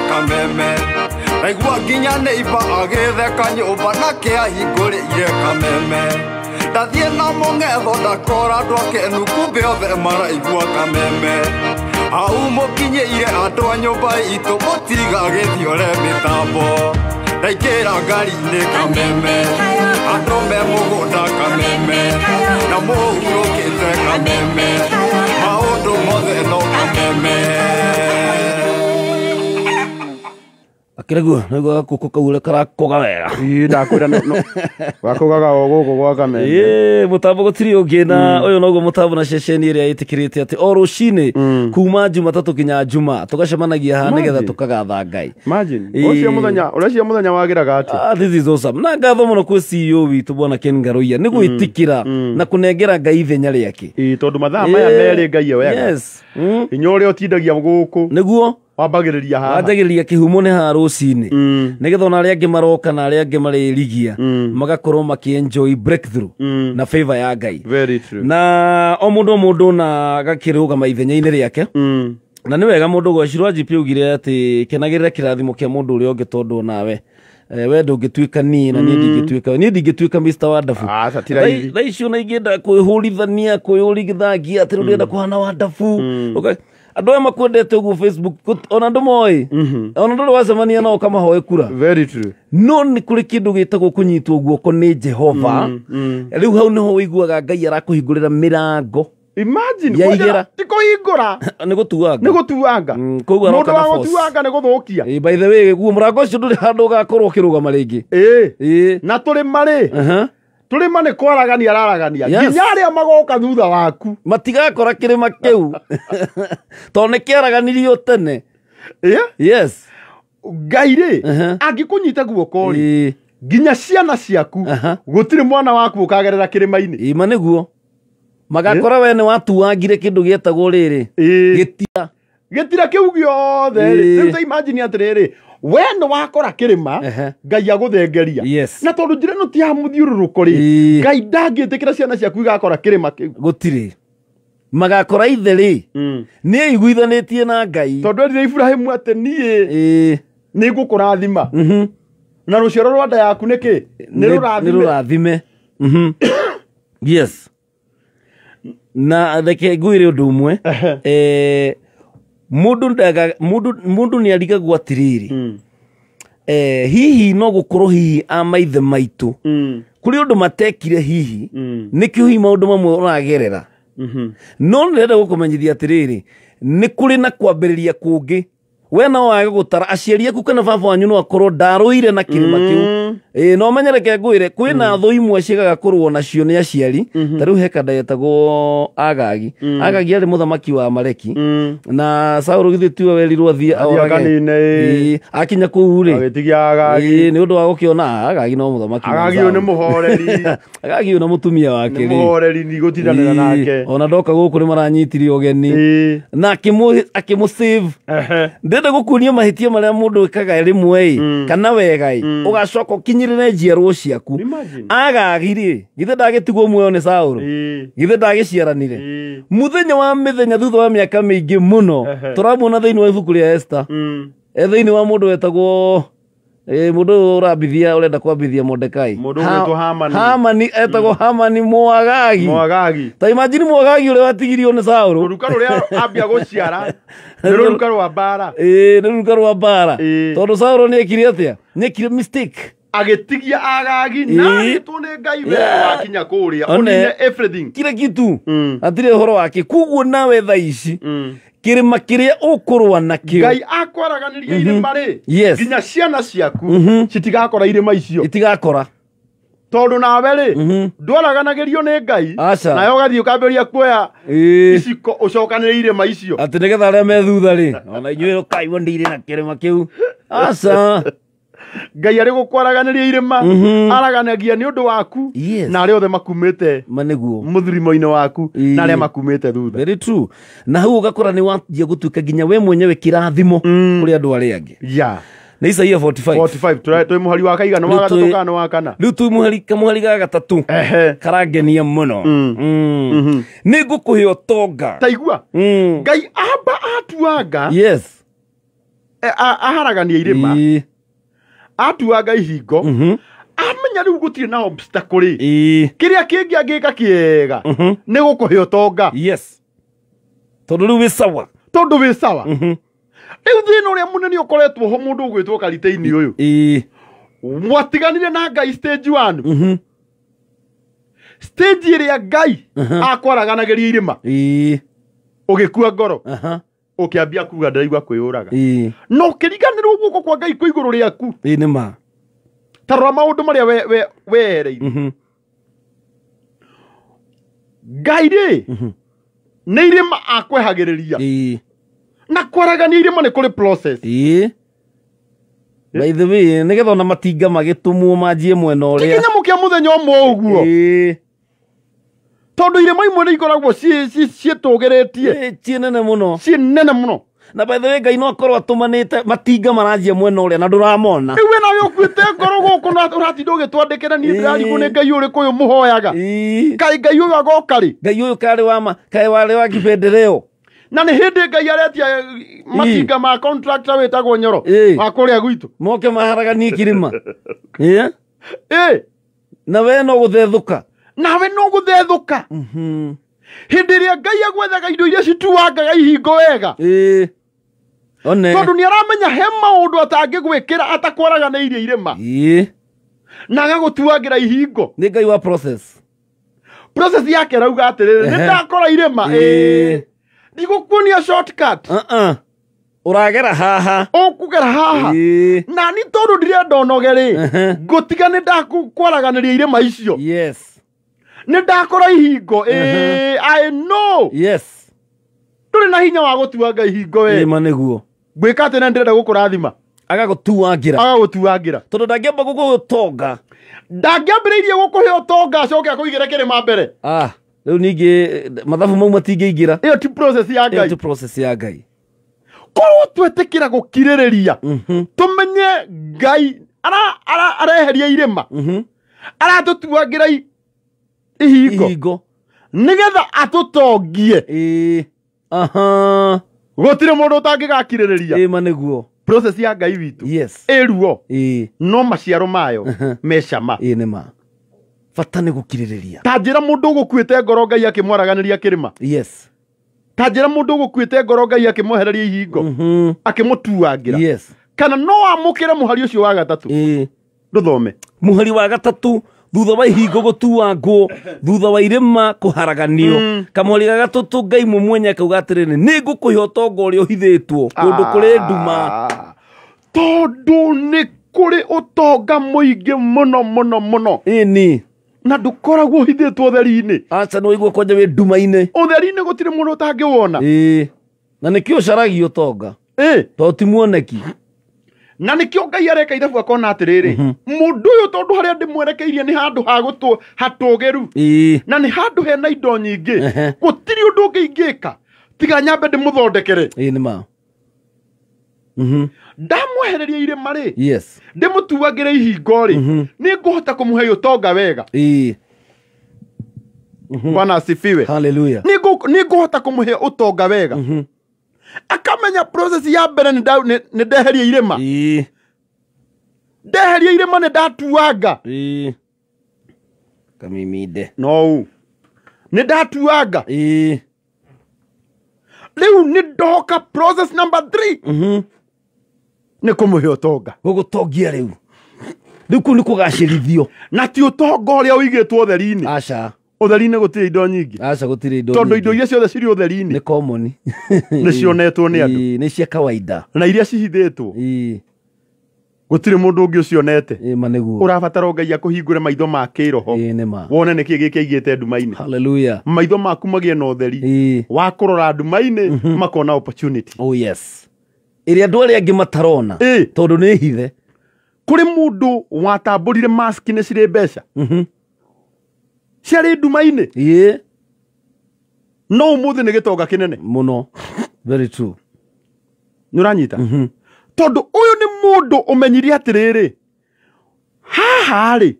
[SPEAKER 6] Kameme naigua nginya neiba agĩtheka nyũmba nake ahingũrĩire kameme ndathiĩ na mũng'etho ndakora andũ akenu kumbe othe maraigua kameme hau mũkinyĩire andũ a nyũmba itũ mũtigagĩthiore mĩtambo ndaingĩra ngari-inĩ kameme andũ me mũgũnda kameme na mũhurũkĩte kameme maũndũ mothe no kameme.
[SPEAKER 1] Akĩreguo nĩguo gakũkũ kau ũrĩa karakoga wega.
[SPEAKER 2] Ndakwĩra no gakogaga o gũkũ gwa Kameme.
[SPEAKER 1] Mũtambo gũtirĩ ũngĩ na ũyũ noguo mũtambo na ceceni ĩrĩa ĩtĩkĩrĩte atĩ o rũcinĩ kuma Jumatatũ nginya Juma tũgacemanagia haha nĩgetha tũkagatha Ngai.
[SPEAKER 2] Imagine ũrĩa mũthenya wagĩraga atĩa.
[SPEAKER 1] This is awesome. Na ngatho mũno kwĩ CEO witũ Bwana Ken Ngaruiya nĩ gwĩtĩkĩra na kũnengera Ngai ithenya rĩake.
[SPEAKER 2] Tondũ mathaa maya merĩ Ngai wega.
[SPEAKER 1] Yes.
[SPEAKER 2] Inya ũrĩa ũtindagia gũkũ.
[SPEAKER 1] Nĩguo
[SPEAKER 2] wambagĩrĩria haha.
[SPEAKER 1] Wanjagĩrĩria kĩhumo nĩ haha rũcinĩ nĩgetha ona arĩa angĩ maroka na arĩa angĩ marĩrigia magakorwo makĩ-enjoy breakthrough na favor ya Ngai.
[SPEAKER 2] Very true.
[SPEAKER 1] Na o mũndũ na agakĩrũgama ithenya-inĩ rĩake. Na nĩ wega mũndũ gwacirwo GP augire atĩ kenagĩrĩra kĩrathimo kĩa mũndũ ũrĩa ũngĩ tondũ nawe we ndũngĩtuĩka niĩ na niĩ ndingĩtuĩka niĩ ndingĩtuĩka Mr. Wonderful. Thaa icio na ingĩenda kwĩhũrithania kwĩyũrigithangia atĩ rĩu ndĩrenda kũhana Wonderful. Andũ aya makwendete ũguo Facebook ona ndũmoĩ ona ndũrĩ wacemania nao ũkamahoe kura.
[SPEAKER 2] Very true.
[SPEAKER 1] No nĩ kũrĩ kĩndũ gĩtagwo kũnyitwo guoko nĩ Jehova. Rĩu hau nĩho ũiguaga Ngai arakũhingũrĩra mĩrango.
[SPEAKER 2] Imagine
[SPEAKER 1] ya
[SPEAKER 2] ti kũhingũra
[SPEAKER 1] nĩ gũtuanga.
[SPEAKER 2] Nĩ gũtuanga.
[SPEAKER 1] Koguo
[SPEAKER 2] mũndũ wa gũtuanga nĩ gũthũkia.
[SPEAKER 1] By the way guo mũrango ũcio ndũrĩ handũ ũgakorwo ũkĩrũgama rĩngĩ.
[SPEAKER 2] Na tũrĩma rĩ tũrĩma nĩ kwaragania araragania nginya arĩa magoka thutha waku
[SPEAKER 1] matigakora kĩrĩma kĩu tondũ nĩ kĩaraganirio tene. Yes.
[SPEAKER 2] Ngai rĩ angĩkũnyita guoko rĩ nginya ciana ciaku gũtirĩ mwana waku ũkagerera kĩrĩma-inĩ.
[SPEAKER 1] Ma nĩguo magakora we nĩ watuangire kĩndũ gĩetagwo rĩrĩ gĩtira
[SPEAKER 2] gĩtira kĩu gĩothe rĩ. Rĩu ta imagine atĩrĩrĩ we nĩ wakora kĩrĩma Ngai agũthengeria. Na tondũ njĩra ĩno ti ya mũthiũrũrũko rĩ Ngai ndangĩtĩkĩra ciana ciaku igakora kĩrĩma kĩu.
[SPEAKER 1] Gũtirĩ magakora ithe rĩ nĩ aiguithanĩtie na Ngai
[SPEAKER 2] tondũ erire Iburahĩmu atĩ niĩ nĩ ngũkũrathima na rũciaro rwa nda yaku nĩkĩ nĩ
[SPEAKER 1] rũrathime. Yes. Na reke ngwĩre ũndũ ũmwe mũndũ nĩ arigagwo atĩrĩrĩ hihi no gũkorwo hihi a maithe maitũ kũrĩ ũndũ matekire hihi nĩkĩo hihi maũndũ mamwe ũragerera. No nĩndĩrenda gũkũmenyithia atĩrĩrĩ nĩ kũrĩ na kwambĩrĩria kũngĩ we no wage gũtara aciari aku kana baba wanyu no akorwo ndarũire na kĩrĩma kĩu. No menye reke ngwĩre kwĩna thũ imwe ciĩkaga kũrũo nacio nĩ aciari. Ta rĩu he kanda yetagwo Agagi. Agagi arĩ mũthamaki wa Amaleki na Saũlũ githĩ tiwe werirwo athiĩ orage. Akinya kũu rĩ
[SPEAKER 2] agĩtigia Agagi
[SPEAKER 1] nĩ ũndũ wa gũkĩona Agagi no mũthamaki.
[SPEAKER 2] Agagi ũyũ nĩ mũhoreri.
[SPEAKER 1] Agagi ũyũ na mũtumia wake
[SPEAKER 2] rĩ nĩ mũhoreri ndigũtindanĩra nake.
[SPEAKER 1] Ona ndoka gũkũ nĩ maranyitire ũgeni na akĩmũ save. Ndĩrenda Ndĩrenda gũkuonia mahĩtia marĩa mũndũ ĩkaga rĩmwe ĩ kana wega ĩ ũgacoka ũkinyĩrĩre njiarwo ciaku.
[SPEAKER 2] Imagine.
[SPEAKER 1] Agagi rĩ, githĩ ndagĩtigwo muoyo nĩ Saũlũ? Githĩ ndagĩciaranire? Mũthenya wa mĩthenya thutha wa mĩaka mĩingĩ mũno tũramuona thĩinĩ wa ibuku rĩa Esther. Thĩinĩ wa mũndũ wetagwo mũndũ ũyũ ũrambithia ũrenda kwambithia Mordekai.
[SPEAKER 2] Mũndũ ũgwĩtwo Hamani.
[SPEAKER 1] Hamani etagwo Hamani Mũagagi.
[SPEAKER 2] Mũagagi.
[SPEAKER 1] Ta imagine Mũagagi ũrĩa watigirio nĩ Saũlũ.
[SPEAKER 2] Rũruka rũrĩa ambia gũciara nĩ rũruka rwa mbara.
[SPEAKER 1] Nĩ rũruka rwa mbara. Tondũ Saũlũ nĩ ekire atĩa? Nĩ ekire mistake.
[SPEAKER 2] Agĩtigia Agagi na arĩtwo nĩ Ngai we wakinya kũrĩa ũnine everything.
[SPEAKER 1] Kila kitu. Hatirĩ ũhoro wake. Koguo nawe thaa ici kĩrĩma kĩrĩa ũkũrũa nakĩo.
[SPEAKER 2] Ngai akwaraganĩria irĩma rĩ.
[SPEAKER 1] Yes.
[SPEAKER 2] Nginya ciana ciaku citigakora irĩma icio.
[SPEAKER 1] Itigakora.
[SPEAKER 2] Tondũ nawe rĩ ndwaraganagĩrio nĩ Ngai nawe ũgathiĩ ũkambĩrĩria kuoya iciko ũcokanĩrĩire irĩma icio.
[SPEAKER 1] Atĩ nĩgetha arĩa me thutha rĩ ona inyuĩ ũkaigua ndirĩ na kĩrĩma kĩu. Aca.
[SPEAKER 2] Ngai arĩ gũkwaraganĩria irĩma araganagia nĩ ũndũ waku na arĩa othe makumĩte mũthirimo-inĩ waku na arĩa makumĩte thutha.
[SPEAKER 1] Very true. Na hau ũgakora nĩ wanjia gũtuĩka nginya we mwenyewe kĩrathimo kũrĩ andũ arĩa angĩ.
[SPEAKER 2] Yeah.
[SPEAKER 1] Nĩ Isaia 45.
[SPEAKER 2] 45 twĩ mũhari wa kaigana wa gatatũ kana wa kana?
[SPEAKER 1] Rĩu twĩ mũhari kamũhari ga gatatũ. Karangenia mũno. Nĩ ngũkũhe ũtonga.
[SPEAKER 2] Ta igua. Ngai amba atuanga.
[SPEAKER 1] Yes.
[SPEAKER 2] Aharagania irĩma. Atuanga ihingo. Amenya rĩu gũtirĩ na obstacle rĩ. Kĩrĩa kĩngĩ angĩka kĩega nĩ gũkũhe ũtonga.
[SPEAKER 1] Yes. Tondũ rĩu wĩ sawa.
[SPEAKER 2] Tondũ wĩ sawa. Rĩu thĩna ũrĩa mũnene ũkoretwo ho mũndũ ũgwĩtwo Kariteini ũyũ. Mwatiganire na Ngai stage 1. Stage ĩrĩa Ngai akwaraganagĩria irĩma. Ũgĩkua ngoro. Ũkĩambia kuga ndĩraigua kwĩyũraga. No ũkĩriganĩrwo guoko kwa Ngai kwĩ igũrũ rĩaku.
[SPEAKER 1] Nĩ ma.
[SPEAKER 2] Ta rora maũndũ marĩa wehereire. Ngai rĩ nĩ irĩma akwehagĩrĩria. Na kwaragania irĩma nĩ kũrĩ process.
[SPEAKER 1] By the way, nĩgetha ona matinga magĩtũmwo manjie mwena ũrĩa.
[SPEAKER 2] Ti kĩnyamũ kĩa mũthenya ũmwe ũguo. Tondũ irĩma imwe nĩ ikoragwo ciĩtũgĩrĩtie.
[SPEAKER 1] Ciĩ nene mũno.
[SPEAKER 2] Ciĩ nene mũno.
[SPEAKER 1] Na by the way, Ngai no akorwo atũmanĩte matinga maranjia mwena ũrĩa na ndũramona.
[SPEAKER 2] Rĩu we nawe ũkuĩte ngoro gũkũ na ũratinda ũgĩtwandĩkĩra niĩ ndĩrarigwo nĩ Ngai ũrĩkũ ũyũ mũhoyaga. Kaĩ Ngai ũyũ agoka rĩ?
[SPEAKER 1] Ngai ũyũ karĩ wa ma, kaĩ warĩ wa kĩbendereo.
[SPEAKER 2] Na nĩ hĩndĩ Ngai aretia matinga ma contractor wĩtagwo Nyoro wa kũrĩa gwitũ.
[SPEAKER 1] Moke maharaganie kĩrĩma. Na we no gũthethũka.
[SPEAKER 2] Nawe no gũthethũka. Hĩndĩ ĩrĩa Ngai agwethaga indo iria cituangaga ihingo wega. Tondũ nĩ aramenya he maũndũ atangĩgwĩkĩra atakwaraganĩirie irĩma. Na agagũtuangĩra ihingo.
[SPEAKER 1] Nĩ Ngai wa process.
[SPEAKER 2] Process yake arauga atĩrĩrĩ, nĩ ndakora irĩma. Ndigũkuonia shortcut.
[SPEAKER 1] Ũragera haha.
[SPEAKER 2] Ũkũgera haha. Na ni tondũ ndirenda ũnoge rĩ, ngũtiga nĩ ndakwaraganĩria irĩma icio.
[SPEAKER 1] Yes.
[SPEAKER 2] Nĩ ndakora ihingo. I know.
[SPEAKER 1] Yes.
[SPEAKER 2] Ndũrĩ na hinya wa gũtuanga ihingo we.
[SPEAKER 1] Ĩma nĩguo.
[SPEAKER 2] Ngwĩka atĩ na ndĩrenda gũkũrathima.
[SPEAKER 1] Agagũtuangĩra.
[SPEAKER 2] Agagũtuangĩra.
[SPEAKER 1] Tondũ ndangĩamba gũkũhe ũtonga.
[SPEAKER 2] Ndangĩambĩrĩirie gũkũhe ũtonga acoke akũigĩre kĩrĩma mbere.
[SPEAKER 1] Rĩu ningĩ mathabu mau matingĩingĩra.
[SPEAKER 2] Ĩyo ti process ya Ngai.
[SPEAKER 1] Ĩyo ti process ya Ngai.
[SPEAKER 2] Korwo twetĩkĩra gũkirĩrĩria tũmenye Ngai areheria irĩma. Aratũtuangĩra ihingo. Nĩgetha atũtongie. Gũtirĩ mũndũ ũtangĩgakirĩrĩria.
[SPEAKER 1] Ĩma nĩguo.
[SPEAKER 2] Process ya Ngai witũ.
[SPEAKER 1] Yes.
[SPEAKER 2] Ĩruo. No maciaro mayo me cama.
[SPEAKER 1] Nĩ ma. Bata nĩ gũkirĩrĩria.
[SPEAKER 2] Ta njĩra mũndũ ũgũkuĩte ngoro Ngai akĩmwaraganĩria kĩrĩma.
[SPEAKER 1] Yes.
[SPEAKER 2] Ta njĩra mũndũ ũgũkuĩte ngoro Ngai akĩmwehereria ihingo. Akĩmũtuangĩra.
[SPEAKER 1] Yes.
[SPEAKER 2] Kana no amũkĩre mũhari ũcio wa gatatũ. Ndũthome.
[SPEAKER 1] Mũhari wa gatatũ thutha wa ihingo gũtuangwo, thutha wa irĩma kũharaganio. Kamũhari ga gatatũ Ngai mwenye akauga atĩrĩrĩ, nĩ ngũkũhe ũtonga ũrĩa ũhithĩtwo kũndũ kũrĩ nduma.
[SPEAKER 2] Tondũ nĩ kũrĩ ũtonga mũingĩ mũno mũno mũno.
[SPEAKER 1] Ĩni.
[SPEAKER 2] Na ndũkoragwo ũhithĩtwo ũtheri-inĩ.
[SPEAKER 1] Aca nĩ waigua kwanja wĩ nduma-inĩ.
[SPEAKER 2] Ũtheri-inĩ gũtirĩ mũndũ ũtangĩwona.
[SPEAKER 1] Na nĩkĩo ũcaragia ũtonga. Tondũ ti muoneki.
[SPEAKER 2] Na nĩkĩo Ngai areka ithabu akona atĩrĩrĩ, mũndũ ũyũ tondũ harĩa ndĩmwerekeirie nĩ handũ ha hatũgĩru. Na nĩ handũ hena indo nyingĩ. Gũtirĩ ũndũ ũngĩ ingĩka tiga nyambe ndĩmũthondekere.
[SPEAKER 1] Nĩ ma.
[SPEAKER 2] Ndamwehereria irĩma rĩ,
[SPEAKER 1] Yes.
[SPEAKER 2] ndĩmũtuagĩre ihingo rĩ, nĩ ngũhota kũmũhe ũtonga wega.
[SPEAKER 1] Ĩĩ.
[SPEAKER 2] Bwana asifiwe.
[SPEAKER 1] Hallelujah.
[SPEAKER 2] Nĩ ngũhota kũmũhe ũtonga wega. Akamenya process ya mbere nĩ ndeheria irĩma.
[SPEAKER 1] Ĩĩ.
[SPEAKER 2] Ndeheria irĩma nĩ ndatuanga.
[SPEAKER 1] Ĩĩ. Kamimide.
[SPEAKER 2] No. Nĩ ndatuanga.
[SPEAKER 1] Ĩĩ.
[SPEAKER 2] Rĩu nĩ ndoka process number 3. Nĩ kũmũhe ũtonga.
[SPEAKER 1] Gũgũtongia rĩu. Rĩu kũu nĩ kũgacĩrithio.
[SPEAKER 2] Na ti ũtonga ũrĩa ũigĩtwo ũtheri-inĩ.
[SPEAKER 1] Aca.
[SPEAKER 2] Ũtheri-inĩ gũtirĩ indo nyingĩ.
[SPEAKER 1] Aca gũtirĩ indo.
[SPEAKER 2] Tondũ indo iria ciothe cirĩ ũtheri-inĩ
[SPEAKER 1] nĩ common.
[SPEAKER 2] Nĩ cionetwo nĩ andũ.
[SPEAKER 1] Nĩ cia kawaida.
[SPEAKER 2] Na iria cihithĩtwo.
[SPEAKER 1] Ĩĩ.
[SPEAKER 2] Gũtirĩ mũndũ ũngĩ ũcionete.
[SPEAKER 1] Ĩĩ ma nĩguo.
[SPEAKER 2] Ũrabatara Ngai akũhingũre maitho ma kĩroho.
[SPEAKER 1] Ĩĩ nĩ ma.
[SPEAKER 2] Wone nĩkĩ gĩkĩ aigĩte nduma-inĩ.
[SPEAKER 1] Hallelujah.
[SPEAKER 2] Maitho maku magĩe na ũtheri.
[SPEAKER 1] Ĩĩ.
[SPEAKER 2] Wa kũrora nduma-inĩ makona opportunity.
[SPEAKER 1] Oh yes. Ĩrĩa andũ arĩa angĩ matarona.
[SPEAKER 2] Ĩĩ.
[SPEAKER 1] Tondũ nĩ hithe.
[SPEAKER 2] Kũrĩ mũndũ watambũrire mask nĩ cirĩ mbeca. Ciarĩ nduma-inĩ.
[SPEAKER 1] Ĩĩ.
[SPEAKER 2] No ũmũthĩ nĩ gĩtonga kĩnene.
[SPEAKER 1] Mũno. Very true.
[SPEAKER 2] Nĩ ũranyita? Tondũ ũyũ nĩ mũndũ ũmenyire atĩrĩrĩ, haha rĩ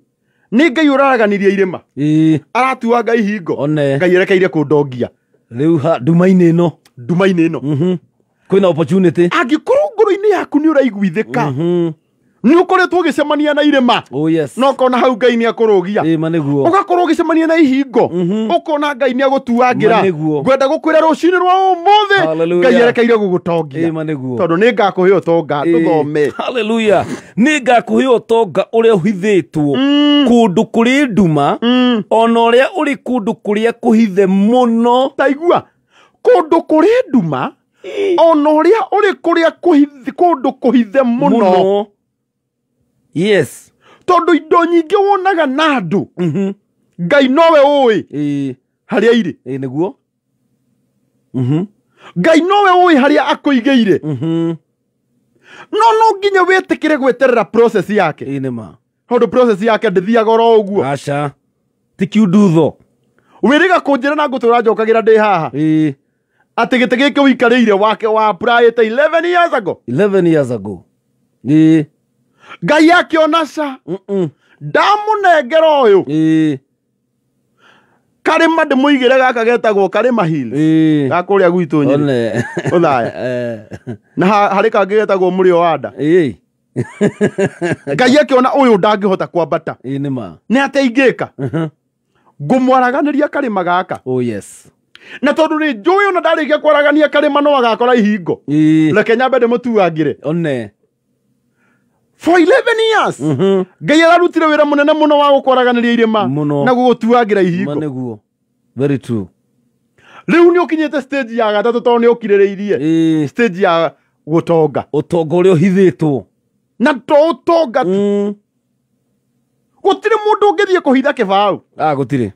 [SPEAKER 2] nĩ Ngai ũraraganirie irĩma.
[SPEAKER 1] Ĩĩ.
[SPEAKER 2] Aratuanga ihingo.
[SPEAKER 1] One.
[SPEAKER 2] Ngai erekeire kũndongia.
[SPEAKER 1] Rĩu ha nduma-inĩ ĩno.
[SPEAKER 2] Nduma-inĩ ĩno.
[SPEAKER 1] Kwĩna opportunity.
[SPEAKER 2] Angĩkorwo ngoro-inĩ yaku nĩ ũraiguithĩka, nĩ ũkoretwo ũgĩcemania na irĩma.
[SPEAKER 1] Oh yes.
[SPEAKER 2] No ũkona hau Ngai nĩ akũrũgia.
[SPEAKER 1] Ĩĩ ma nĩguo.
[SPEAKER 2] Ũgakorwo ũgĩcemania na ihingo. Ũkona Ngai nĩ agũtuangĩra.
[SPEAKER 1] Ma nĩguo.
[SPEAKER 2] Ngwenda gũkwĩra rũcinĩ rwa ũmũthĩ,
[SPEAKER 1] Hallelujah.
[SPEAKER 2] Ngai erekeire gũgũtongia.
[SPEAKER 1] Ĩĩ ma nĩguo.
[SPEAKER 2] Tondũ nĩ ngakũhe ũtonga, tũthome.
[SPEAKER 1] Hallelujah. Nĩ ngakũhe ũtonga ũrĩa ũhithĩtwo kũndũ kũrĩ nduma, ona ũrĩa ũrĩ kũndũ kũrĩa kũhithe mũno.
[SPEAKER 2] Ta igua, kũndũ kũrĩ nduma, ona ũrĩa ũrĩ kũrĩa kũndũ kũhithe mũno.
[SPEAKER 1] Yes.
[SPEAKER 2] Tondũ indo nyingĩ wonaga na andũ, Ngai nowe ũĩ
[SPEAKER 1] Ĩĩ.
[SPEAKER 2] harĩa irĩ.
[SPEAKER 1] Ĩĩ nĩguo.
[SPEAKER 2] Ngai nowe ũĩ harĩa akũigĩire. No no nginya wĩtĩkĩre gweterera process yake.
[SPEAKER 1] Ĩĩ nĩ ma.
[SPEAKER 2] Tondũ process yake ndĩthiaga oro ũguo.
[SPEAKER 1] Aca. Ti kiundutho.
[SPEAKER 2] Wĩrĩga kũnjĩra na ngũtũra njokagĩra ndĩ haha.
[SPEAKER 1] Ĩĩ.
[SPEAKER 2] Atĩ gĩtĩ gĩkĩ ũikarĩire wake wa applyĩte 11 years ago.
[SPEAKER 1] 11 years ago. Ĩĩ.
[SPEAKER 2] Ngai akĩona ca. Ndamũnengera ũyũ.
[SPEAKER 1] Ĩĩ.
[SPEAKER 2] Karĩma ndĩmũigĩre gaka getagwo Karĩma Hills.
[SPEAKER 1] Ĩĩ.
[SPEAKER 2] Ga kũrĩa gwitũ Nyĩrĩ.
[SPEAKER 1] One.
[SPEAKER 2] Ũthaya. Na harĩ kangĩ getagwo Mũrĩo wa Nda.
[SPEAKER 1] Ĩĩ.
[SPEAKER 2] Ngai akĩona ũyũ ndangĩhota kwambata.
[SPEAKER 1] Ĩĩ nĩ ma.
[SPEAKER 2] Nĩ atĩa ingĩka? Ngũmwaraganĩria karĩma gaka.
[SPEAKER 1] Oh yes.
[SPEAKER 2] Na tondũ nĩ njũĩ ona ndarĩkia kwaragania karĩma no agakora ihingo.
[SPEAKER 1] Ĩĩ.
[SPEAKER 2] Reke nyambe ndĩmũtuangĩre.
[SPEAKER 1] One.
[SPEAKER 2] For 11 years. Ngai ararutire wĩra mũnene mũno wa gũkwaraganĩria irĩma
[SPEAKER 1] Mũno.
[SPEAKER 2] na gũgũtuangĩra
[SPEAKER 1] Ma
[SPEAKER 2] ihingo.
[SPEAKER 1] nĩguo. Very true.
[SPEAKER 2] Rĩu nĩ ũkinyĩte stage ya gatatũ tondũ nĩ ũkirĩrĩirie.
[SPEAKER 1] Ĩĩ.
[SPEAKER 2] Stage ya gũtonga.
[SPEAKER 1] Ũtonga ũrĩa ũhithĩtwo.
[SPEAKER 2] Na to ũtonga tu. Gũtirĩ mũndũ ũngĩthiĩ kũhitha kĩbaũ.
[SPEAKER 1] Ah, gũtirĩ.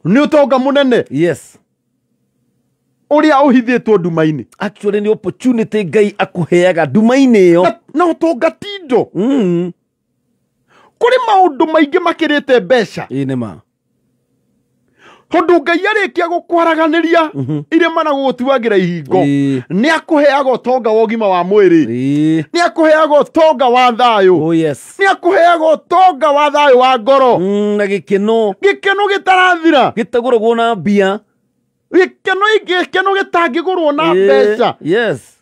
[SPEAKER 2] Nĩ ũtonga mũnene.
[SPEAKER 1] Yes.
[SPEAKER 2] Ũrĩa ũhithĩtwo nduma-inĩ.
[SPEAKER 1] Actually nĩ opportunity Ngai akũheaga nduma-inĩ ĩyo.
[SPEAKER 2] Na ũtonga ti indo. Kũrĩ maũndũ maingĩ makĩrĩte mbeca.
[SPEAKER 1] Ĩĩ nĩ ma.
[SPEAKER 2] Tondũ Ngai arĩkia gũkwaraganĩria irĩma na gũgũtuangĩra ihingo, nĩ akũheaga ũtonga wa ũgima wa mwĩrĩ. Nĩ akũheaga ũtonga wa thayũ.
[SPEAKER 1] Oh yes.
[SPEAKER 2] Nĩ akũheaga ũtonga wa thayũ wa ngoro.
[SPEAKER 1] Na gĩkeno.
[SPEAKER 2] Gĩkeno gĩtarathira.
[SPEAKER 1] Gĩtagũragwo na mbia.
[SPEAKER 2] Gĩkeno gĩtangĩgũrwo na mbeca.
[SPEAKER 1] Yes.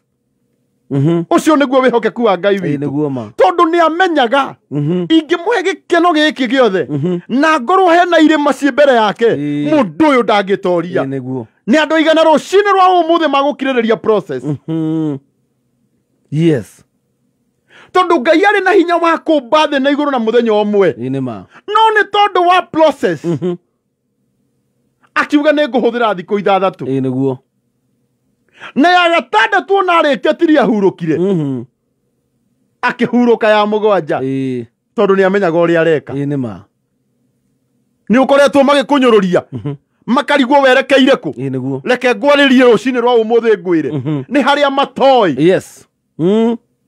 [SPEAKER 2] Ũcio nĩguo wĩhokeku wa Ngai witũ.
[SPEAKER 1] Nĩguo ma.
[SPEAKER 2] Tondũ nĩ amenyaga ingĩmũhe gĩkeno gĩkĩ gĩothe na ngorwo hena irĩma ciĩ mbere yake, mũndũ ũyũ ndangĩtoria.
[SPEAKER 1] Nĩguo.
[SPEAKER 2] Nĩ andũ aigana rũcinĩ rwa ũmũthĩ magũkirĩrĩria process.
[SPEAKER 1] Yes.
[SPEAKER 2] Tondũ Ngai arĩ na hinya wa kũmba thĩ na igũrũ na mũthenya ũmwe.
[SPEAKER 1] Ĩĩ nĩ ma.
[SPEAKER 2] No nĩ tondũ wa process. Akiuga nĩ ngũhũthĩra thikũ 6.
[SPEAKER 1] Ĩĩ nĩguo.
[SPEAKER 2] Na ya gatandatũ ona arĩkia tiri ahurũkire. Akĩhurũka ya 7. Tondũ nĩ amenyaga ũrĩa areka.
[SPEAKER 1] Ĩĩ nĩ ma.
[SPEAKER 2] Nĩ ũkoretwo magĩkũnyũrũria. Makarigwo werekeire kũ.
[SPEAKER 1] Ĩĩ nĩguo.
[SPEAKER 2] Reke ngwarĩrie rũcinĩ rwa ũmũthĩ ngwĩre. Nĩ harĩa matoĩ.
[SPEAKER 1] Yes.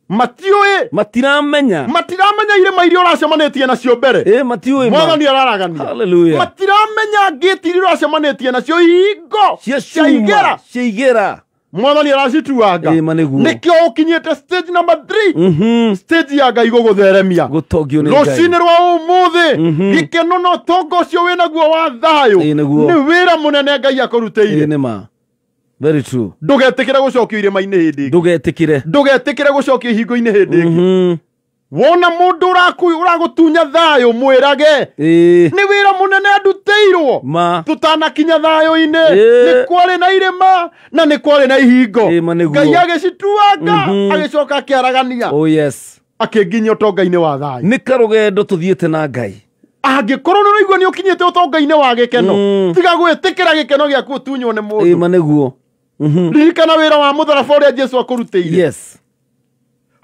[SPEAKER 2] Matiũĩ.
[SPEAKER 1] Matiramenya.
[SPEAKER 2] Matiramenya irĩma iria ũracemanĩtie nacio mbere.
[SPEAKER 1] Ĩĩ matiũĩ ma.
[SPEAKER 2] Mwathani araragania.
[SPEAKER 1] Hallelujah.
[SPEAKER 2] Matiramenya ngĩti iria ũracemanĩtie nacio ihingo
[SPEAKER 1] Cia
[SPEAKER 2] cia igera.
[SPEAKER 1] Cia igera.
[SPEAKER 2] Mwathani aracituanga.
[SPEAKER 1] Ĩ ma nĩguo.
[SPEAKER 2] Nĩkĩo ũkinyĩte stage number 3. Stage ya Ngai gũgũtheremia.
[SPEAKER 1] Gũtongio nĩ Ngai.
[SPEAKER 2] Rũcinĩ rwa ũmũthĩ gĩkeno na ũtonga ũcio wĩnaguo wa thayũ
[SPEAKER 1] Ĩ nĩguo.
[SPEAKER 2] nĩ wĩra mũnene Ngai akũrutĩire.
[SPEAKER 1] Ĩ nĩ ma. Very true.
[SPEAKER 2] Ndũgetĩkĩre gũcokio irĩma-inĩ hĩndĩ ĩngĩ.
[SPEAKER 1] Ndũgetĩkĩre.
[SPEAKER 2] Ndũgetĩkĩre gũcokio ihingo-inĩ hĩndĩ ĩngĩ. Wona mũndũ ũragũtunya thayũ mwĩrage. Nĩ wĩra mũnene andutĩirwo.
[SPEAKER 1] Ma.
[SPEAKER 2] Tũtanakinya thayũ-inĩ. Nĩ kwarĩ na irĩma na nĩ kwarĩ na ihingo. Ngai agĩcituanga agĩcoka akĩaragania.
[SPEAKER 1] Oh yes.
[SPEAKER 2] Akĩnginyia ũtonga-inĩ wa thayũ.
[SPEAKER 1] Nĩ karũgendo tũthiĩte na Ngai.
[SPEAKER 2] Angĩkorwo nĩ ũraigua nĩ ũkinyĩte ũtonga-inĩ wa gĩkeno, tiga gwĩtĩkĩra gĩkeno gĩaku ũtunywo nĩ mũndũ.
[SPEAKER 1] Ĩ ma nĩguo.
[SPEAKER 2] Ririkana wĩra wa mũtharaba ũrĩa Jesũ akũrutĩire.
[SPEAKER 1] Yes.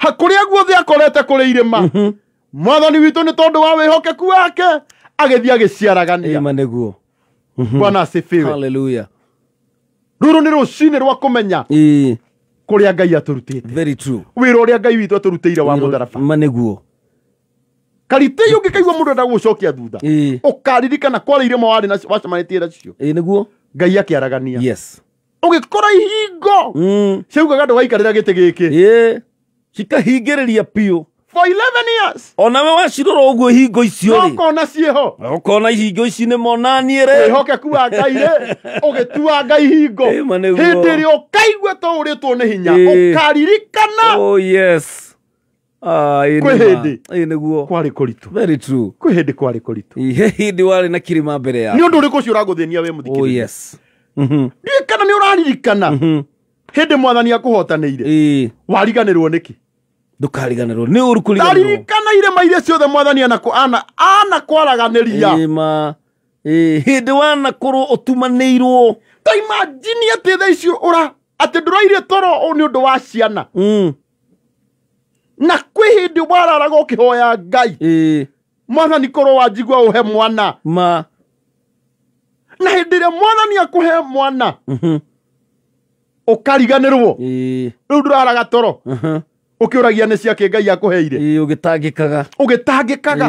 [SPEAKER 2] Kũrĩa guothe akorete kũrĩ irĩma. Mwathani witũ nĩ tondũ wa wĩhokeku wake agĩthiĩ agĩciaragania.
[SPEAKER 1] Ĩ ma nĩguo.
[SPEAKER 2] Bwana asifiwe.
[SPEAKER 1] Hallelujah.
[SPEAKER 2] Rũrũ nĩ rũcinĩ rwa kũmenya kũrĩa Ngai atũrutĩte.
[SPEAKER 1] Very true.
[SPEAKER 2] Wĩra ũrĩa Ngai witũ atũrutĩire wa mũtharaba.
[SPEAKER 1] Ma nĩguo.
[SPEAKER 2] Karitĩ ũngĩkaigua mũndũ enda gũgũcokia thutha, ũkaririkana kwarĩ irĩma warĩ nacio wacemanĩtie nacio.
[SPEAKER 1] Ĩ nĩguo.
[SPEAKER 2] Ngai akĩaragania.
[SPEAKER 1] Yes.
[SPEAKER 2] Ũgĩkora ihingo ciaugaga ndũgaikarĩra gĩtĩ gĩkĩ.
[SPEAKER 1] Ĩ cikahingĩrĩria biũ.
[SPEAKER 2] For 11 years.
[SPEAKER 1] Onawe wacirora ũguo ihingo icio rĩ.
[SPEAKER 2] Ũkona ciĩho.
[SPEAKER 1] Ũkona ihingo ici nĩ monanie rĩ.
[SPEAKER 2] Wĩhokeku wa Ngai rĩ, ũgĩtuanga ihingo. Hĩndĩ ĩrĩa ũkaigua ta ũrĩtwo nĩ hinya, ũkaririkana.
[SPEAKER 1] Oh yes.
[SPEAKER 2] Kwĩ hĩndĩ.
[SPEAKER 1] Ĩ nĩguo.
[SPEAKER 2] Kwarĩ kũritũ.
[SPEAKER 1] Very true.
[SPEAKER 2] Kwĩ hĩndĩ kwarĩ kũritũ.
[SPEAKER 1] He hĩndĩ warĩ na kĩrĩma mbere yaku.
[SPEAKER 2] Nĩ ũndũ ũrĩkũ ũcio ũragũthĩnia we mũthikĩrĩria?
[SPEAKER 1] Oh yes.
[SPEAKER 2] Ndiũĩ kana nĩ ũraririkana hĩndĩ mwathani akũhotanĩire. Wariganĩrwo nĩkĩ?
[SPEAKER 1] Ndũkariganĩrwo. Nĩ ũru kũriganĩrwo.
[SPEAKER 2] Ndaririkana irĩma iria ciothe mwathani anakwaraganĩria.
[SPEAKER 1] Ĩ ma. Hĩndĩ wanakorwo ũtumanĩirwo.
[SPEAKER 2] Ta imagine atĩ thaa icio atĩ ndũraire toro nĩ ũndũ wa ciana. Na kwĩ hĩndĩ wararaga ũkĩhoya Ngai. Mwathani korwo wanjigua ũhe mwana.
[SPEAKER 1] Ma.
[SPEAKER 2] Na hĩndĩ ĩrĩa mwathani akũhe mwana ũkariganĩrwo. Rĩu ndũraraga toro. Ũkĩũragia nĩ ciake Ngai akũheire.
[SPEAKER 1] Ũgĩtangĩkaga.
[SPEAKER 2] Ũgĩtangĩkaga.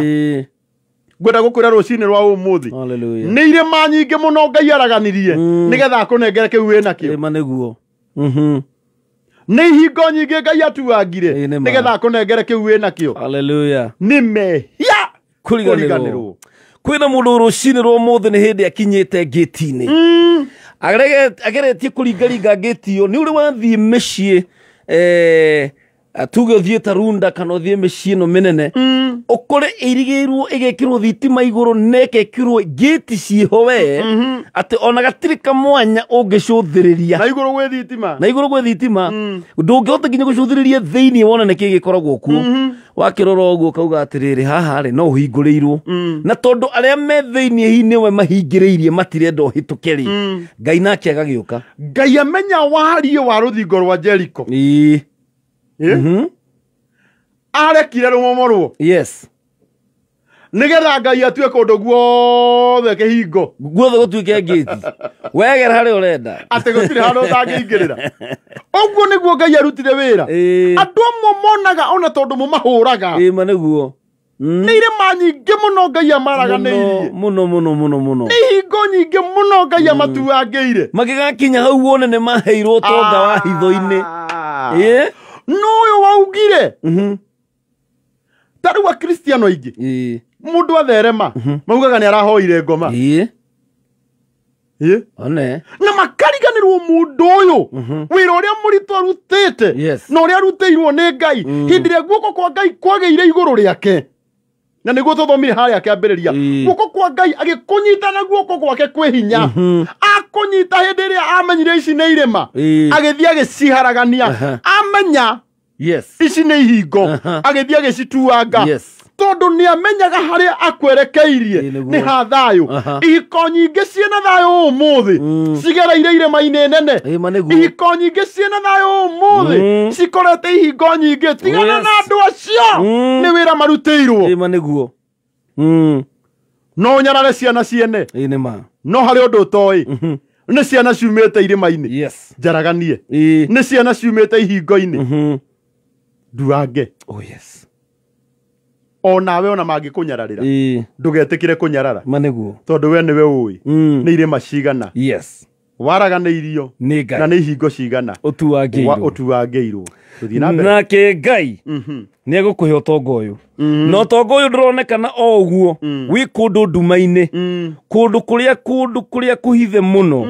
[SPEAKER 2] Ngwenda gũkwĩra rũcinĩ rwa ũmũthĩ.
[SPEAKER 1] Hallelujah.
[SPEAKER 2] Nĩ irĩma nyingĩ mũno Ngai araganirie nĩgetha akũnengere kĩu wĩnakĩo.
[SPEAKER 1] Ĩ ma nĩguo.
[SPEAKER 2] Nĩ ihingo nyingĩ Ngai atuangire nĩgetha akũnengere kĩu wĩnakĩo.
[SPEAKER 1] Hallelujah.
[SPEAKER 2] Nĩ mehia kũriganĩrwo.
[SPEAKER 1] Kwĩna mũndũ rũcinĩ rwa ũmũthĩ nĩ hĩndĩ akinyĩte ngĩti-inĩ. Ageretie kũringaringa ngĩti ĩyo. Nĩ ũrĩ wathiĩ mĩciĩ tuge ũthiĩ ta Runda kana ũthiĩ mĩciĩ ĩno mĩnene, ũkore ĩirigĩirwo ĩgekĩrwo thitima igũrũ na ĩgekĩrwo ngĩti ciĩho we, atĩ ona gatirĩ kamwanya ũngĩcũthĩrĩria.
[SPEAKER 2] Na igũrũ gwĩ thitima.
[SPEAKER 1] Na igũrũ gwĩ thitima. Ndũngĩhota nginya gũcũthĩrĩria thĩinĩ wone nĩkĩ gĩkoragwo kuo. Wakĩrora ũguo ũkauga atĩrĩrĩ, haha rĩ no ũhingũrĩirwo. Na tondũ arĩa me thĩinĩ hihi nĩwe mahingĩrĩirie matirenda ũhĩtũke rĩ, Ngai nake agagĩũka.
[SPEAKER 2] Ngai amenya wariĩ wa rũthingo rwa Jeriko. Arekire rũmomorwo.
[SPEAKER 1] Yes.
[SPEAKER 2] Nĩgetha Ngai atue kũndũ guothe kĩhingo.
[SPEAKER 1] Guothe gũtuĩke ngĩti. Wegera harĩa ũrenda.
[SPEAKER 2] Atĩ gũtirĩ handũ ũtangĩingĩrĩra. Ũguo nĩguo Ngai arutire wĩra. Andũ amwe monaga ona tondũ mũmahũraga.
[SPEAKER 1] Ĩ ma nĩguo.
[SPEAKER 2] Nĩ irĩma nyingĩ mũno Ngai amaraganĩirie.
[SPEAKER 1] Mũno mũno mũno mũno.
[SPEAKER 2] Nĩ ihingo nyingĩ mũno Ngai amatuangĩire.
[SPEAKER 1] Magĩgakinya hau wone nĩ maheirwo ũtonga wa hitho-inĩ.
[SPEAKER 2] No ũyũ waugire. Ta rĩu akristiano aingĩ mũndũ atherema maugaga nĩ arahoire ngoma.
[SPEAKER 1] One.
[SPEAKER 2] Na makariganĩrwo mũndũ ũyũ wĩra ũrĩa mũritũ arutĩte na ũrĩa arutĩirwo nĩ Ngai hĩndĩ ĩrĩa guoko kwa Ngai kwagĩire igũrũ rĩake. Na nĩguo tũthomire harĩa kĩambĩrĩria. Guoko kwa Ngai agĩkũnyita na guoko gwake kwĩ hinya. Akũnyita hĩndĩ ĩrĩa amenyire ici nĩ irĩma, agĩthiĩ agĩciharagania. Amenya ici nĩ ihingo, agĩthiĩ agĩcituanga. Tondũ nĩ amenyaga harĩa akwerekeirie nĩ ha thayũ. Ihiko nyingĩ ciĩna thayũ ũmũthĩ cigereire irĩma-inĩ nene. Ihiko nyingĩ ciĩna thayũ ũmũthĩ cikorete ihingo nyingĩ. Tigana na andũ acio nĩ wĩra marutĩirwo.
[SPEAKER 1] Ĩ ma nĩguo.
[SPEAKER 2] No ũnyarare ciana ciene.
[SPEAKER 1] Ĩ nĩ ma.
[SPEAKER 2] No harĩ ũndũ ũtoĩ. Nĩ ciana ciumĩte irĩma-inĩ. Njaraganie. Nĩ ciana ciumĩte ihingo-inĩ. Nduange.
[SPEAKER 1] Oh yes.
[SPEAKER 2] Onawe ona mangĩkũnyararĩra ndũgetĩkĩre kũnyarara.
[SPEAKER 1] Ma nĩguo.
[SPEAKER 2] Tondũ we nĩwe ũĩ nĩ irĩma cigana
[SPEAKER 1] Yes.
[SPEAKER 2] Waraganĩirio
[SPEAKER 1] Nĩ Ngai.
[SPEAKER 2] Na nĩ ihingo cigana
[SPEAKER 1] Ũtuangĩirwo.
[SPEAKER 2] Ũtuangĩirwo. Tũthiĩ na mbere.
[SPEAKER 1] Nake Ngai nĩ egũkũhe ũtonga ũyũ. Na ũtonga ũyũ ndũronekana o ũguo, wĩ kũndũ nduma-inĩ, kũndũ kũrĩa kũhithe mũno.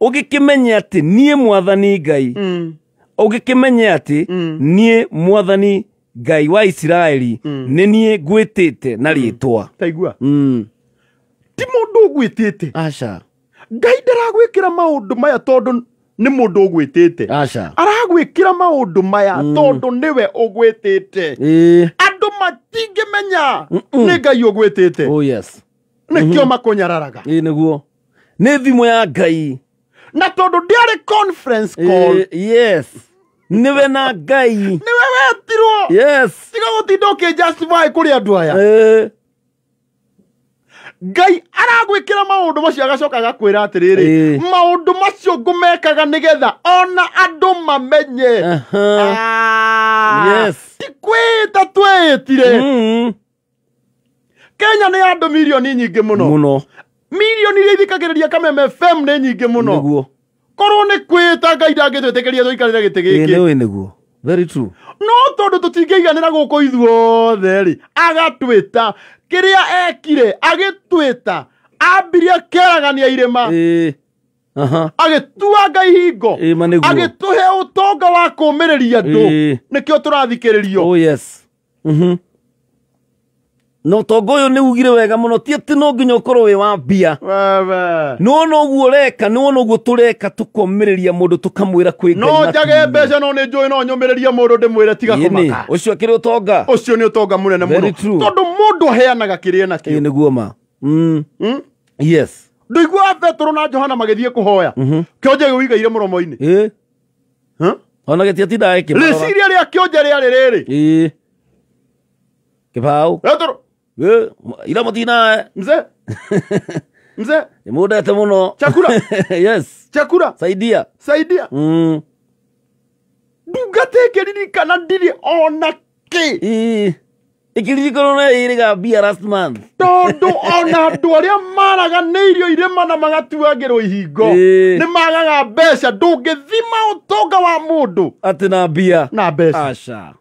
[SPEAKER 1] Ũgĩkĩmenya atĩ niĩ Mwathani Ngai, ũgĩkĩmenya atĩ niĩ Mwathani Ngai wa Isiraeli nĩ niĩ ngwĩtĩte na rĩtwa.
[SPEAKER 2] Taigua. Ti mũndũ ũgwĩtĩte.
[SPEAKER 1] Aca.
[SPEAKER 2] Ngai ndaragwĩkĩra maũndũ maya tondũ nĩ mũndũ ũgwĩtĩte.
[SPEAKER 1] Aca.
[SPEAKER 2] Aragwĩkĩra maũndũ maya tondũ nĩwe ũgwĩtĩte. Andũ matingĩmenya nĩ Ngai ũgwĩtĩte.
[SPEAKER 1] Oh yes.
[SPEAKER 2] Nĩkĩo makũnyararaga.
[SPEAKER 1] Ĩĩ nĩguo. Nĩ thimũ ya Ngai.
[SPEAKER 2] Na tondũ ndĩarĩ conference call.
[SPEAKER 1] Yes. Nĩwe na Ngai.
[SPEAKER 2] Nĩwe wetirwo.
[SPEAKER 1] Yes.
[SPEAKER 2] Tiga gũtinda ũkĩ-justify kũrĩ andũ aya. Ngai aragwĩkĩra maũndũ macio agacoka agakwĩra atĩrĩrĩ, maũndũ macio ngũmekaga nĩgetha ona andũ mamenye.
[SPEAKER 1] Yes.
[SPEAKER 2] Ti kwĩĩta twĩĩtire. Kenya nĩ andũ mirioni nyingĩ mũno.
[SPEAKER 1] Mũno.
[SPEAKER 2] Mirioni iria ithikagĩrĩria Kameme FM nĩ nyingĩ mũno.
[SPEAKER 1] Nĩguo.
[SPEAKER 2] Korwo nĩ kwĩĩta Ngai ndangĩtwĩtĩkĩria tũikarĩre gĩtĩ gĩkĩ.
[SPEAKER 1] Nĩũĩ nĩguo. Very true.
[SPEAKER 2] No tondũ tũtingĩiganĩra gũkũ ithuothe rĩ, agatwĩta. Kĩrĩa ekire agĩtwĩta, ambirie akĩaragania irĩma. Agĩtuanga ihingo. Agĩtũhe ũtonga wa kũũmĩrĩria andũ. Nĩkĩo tũrathikĩrĩrio.
[SPEAKER 1] Oh yes. No ũtonga ũyũ nĩ ugire wega mũno, ti atĩ no nginya ũkorwo wĩ wa mbia. No noguo ũreka, no noguo tũreka tũkomĩrĩria mũndũ tũkamwĩra kwĩ Ngai.
[SPEAKER 2] No njage mbeca no nĩ njũĩ no nyũmĩrĩrie mũndũ ndĩmwĩre tiga kũmaka.
[SPEAKER 1] Ũcio akĩrĩ ũtonga.
[SPEAKER 2] Ũcio nĩ ũtonga mũnene mũno. Tondũ mũndũ aheanaga kĩrĩa enakĩo.
[SPEAKER 1] Ĩĩ nĩguo ma. Yes.
[SPEAKER 2] Ndũiguaga Petero na Johana magĩthiĩ kũhoya. Kĩonje gĩũigaire mũromo-inĩ.
[SPEAKER 1] Ona gĩtiatindaga gĩkĩmarora.
[SPEAKER 2] Rĩciria rĩa kĩonje rĩarĩ rĩrĩ.
[SPEAKER 1] Kĩbaũ.
[SPEAKER 2] Petero.
[SPEAKER 1] Ira mũtinae.
[SPEAKER 2] Mzee. Mzee.
[SPEAKER 1] Nĩmũndete mũno.
[SPEAKER 2] Chakula.
[SPEAKER 1] Yes.
[SPEAKER 2] Chakula.
[SPEAKER 1] Saidia.
[SPEAKER 2] Saidia. Ndungata ĩkĩririkana ndirĩ ona kĩ.
[SPEAKER 1] Ĩkĩririkana na ĩrĩga mbia last month.
[SPEAKER 2] Tondũ ona andũ arĩa maraganĩirio irĩma na magatuangĩrwo ihingo nĩ magaga mbeca. Ndũngĩthima ũtonga wa mũndũ
[SPEAKER 1] atĩ na mbia.
[SPEAKER 2] Na mbeca.
[SPEAKER 1] Aca.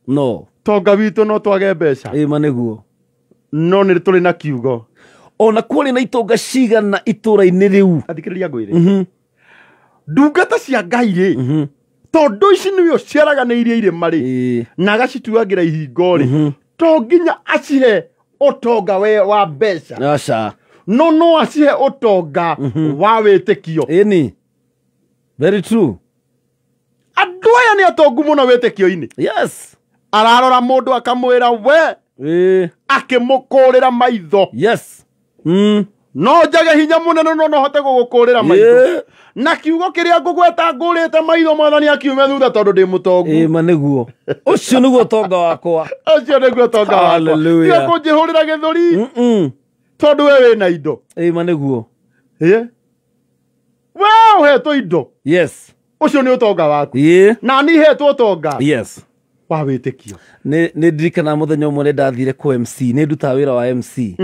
[SPEAKER 1] No.
[SPEAKER 2] Tonga witũ no twage mbeca.
[SPEAKER 1] Ĩĩ ma nĩguo.
[SPEAKER 2] No nĩ tũrĩ na kiugo.
[SPEAKER 1] Ona kũrĩ na itonga cigana itũra-inĩ rĩu.
[SPEAKER 2] Athikĩrĩria ngwĩre. Ndungata cia Ngai rĩ, tondũ ici nĩwe ũciaraganĩirie irĩma rĩ, na agacituangĩra ihingo rĩ, to nginya acihe ũtonga wa mbeca.
[SPEAKER 1] Aca.
[SPEAKER 2] No no acihe ũtonga wa wĩtĩkio.
[SPEAKER 1] Ĩni. Very true.
[SPEAKER 2] Andũ aya nĩ atongu mũno wĩtĩkio-inĩ.
[SPEAKER 1] Yes.
[SPEAKER 2] Ararora mũndũ akamwĩra we. Akĩmũkũrĩra maitho.
[SPEAKER 1] Yes.
[SPEAKER 2] No njage hinya mũnene no no hote gũgũkũrĩra maitho. Na kiugo kĩrĩa ngũgweta ngũrĩte maitho Mwathani akiume thutha tondũ ndĩ mũtongu.
[SPEAKER 1] Ĩĩ ma nĩguo. Ũcio nĩguo ũtonga wakwa.
[SPEAKER 2] Ũcio nĩguo ũtonga wakwa.
[SPEAKER 1] Hallelujah.
[SPEAKER 2] Tiga kũnjĩhũrĩra gĩthũri. Tondũ we wĩna indo.
[SPEAKER 1] Ĩĩ ma nĩguo.
[SPEAKER 2] We ũhetwo indo.
[SPEAKER 1] Yes.
[SPEAKER 2] Ũcio nĩ ũtonga waku. Na niĩ hetwo ũtonga.
[SPEAKER 1] Yes.
[SPEAKER 2] Wa wĩtĩkio.
[SPEAKER 1] Nĩ ndirikanaga mũthenya ũmwe nĩ ndathire kũ MC, nĩ ndutaga wĩra wa MC.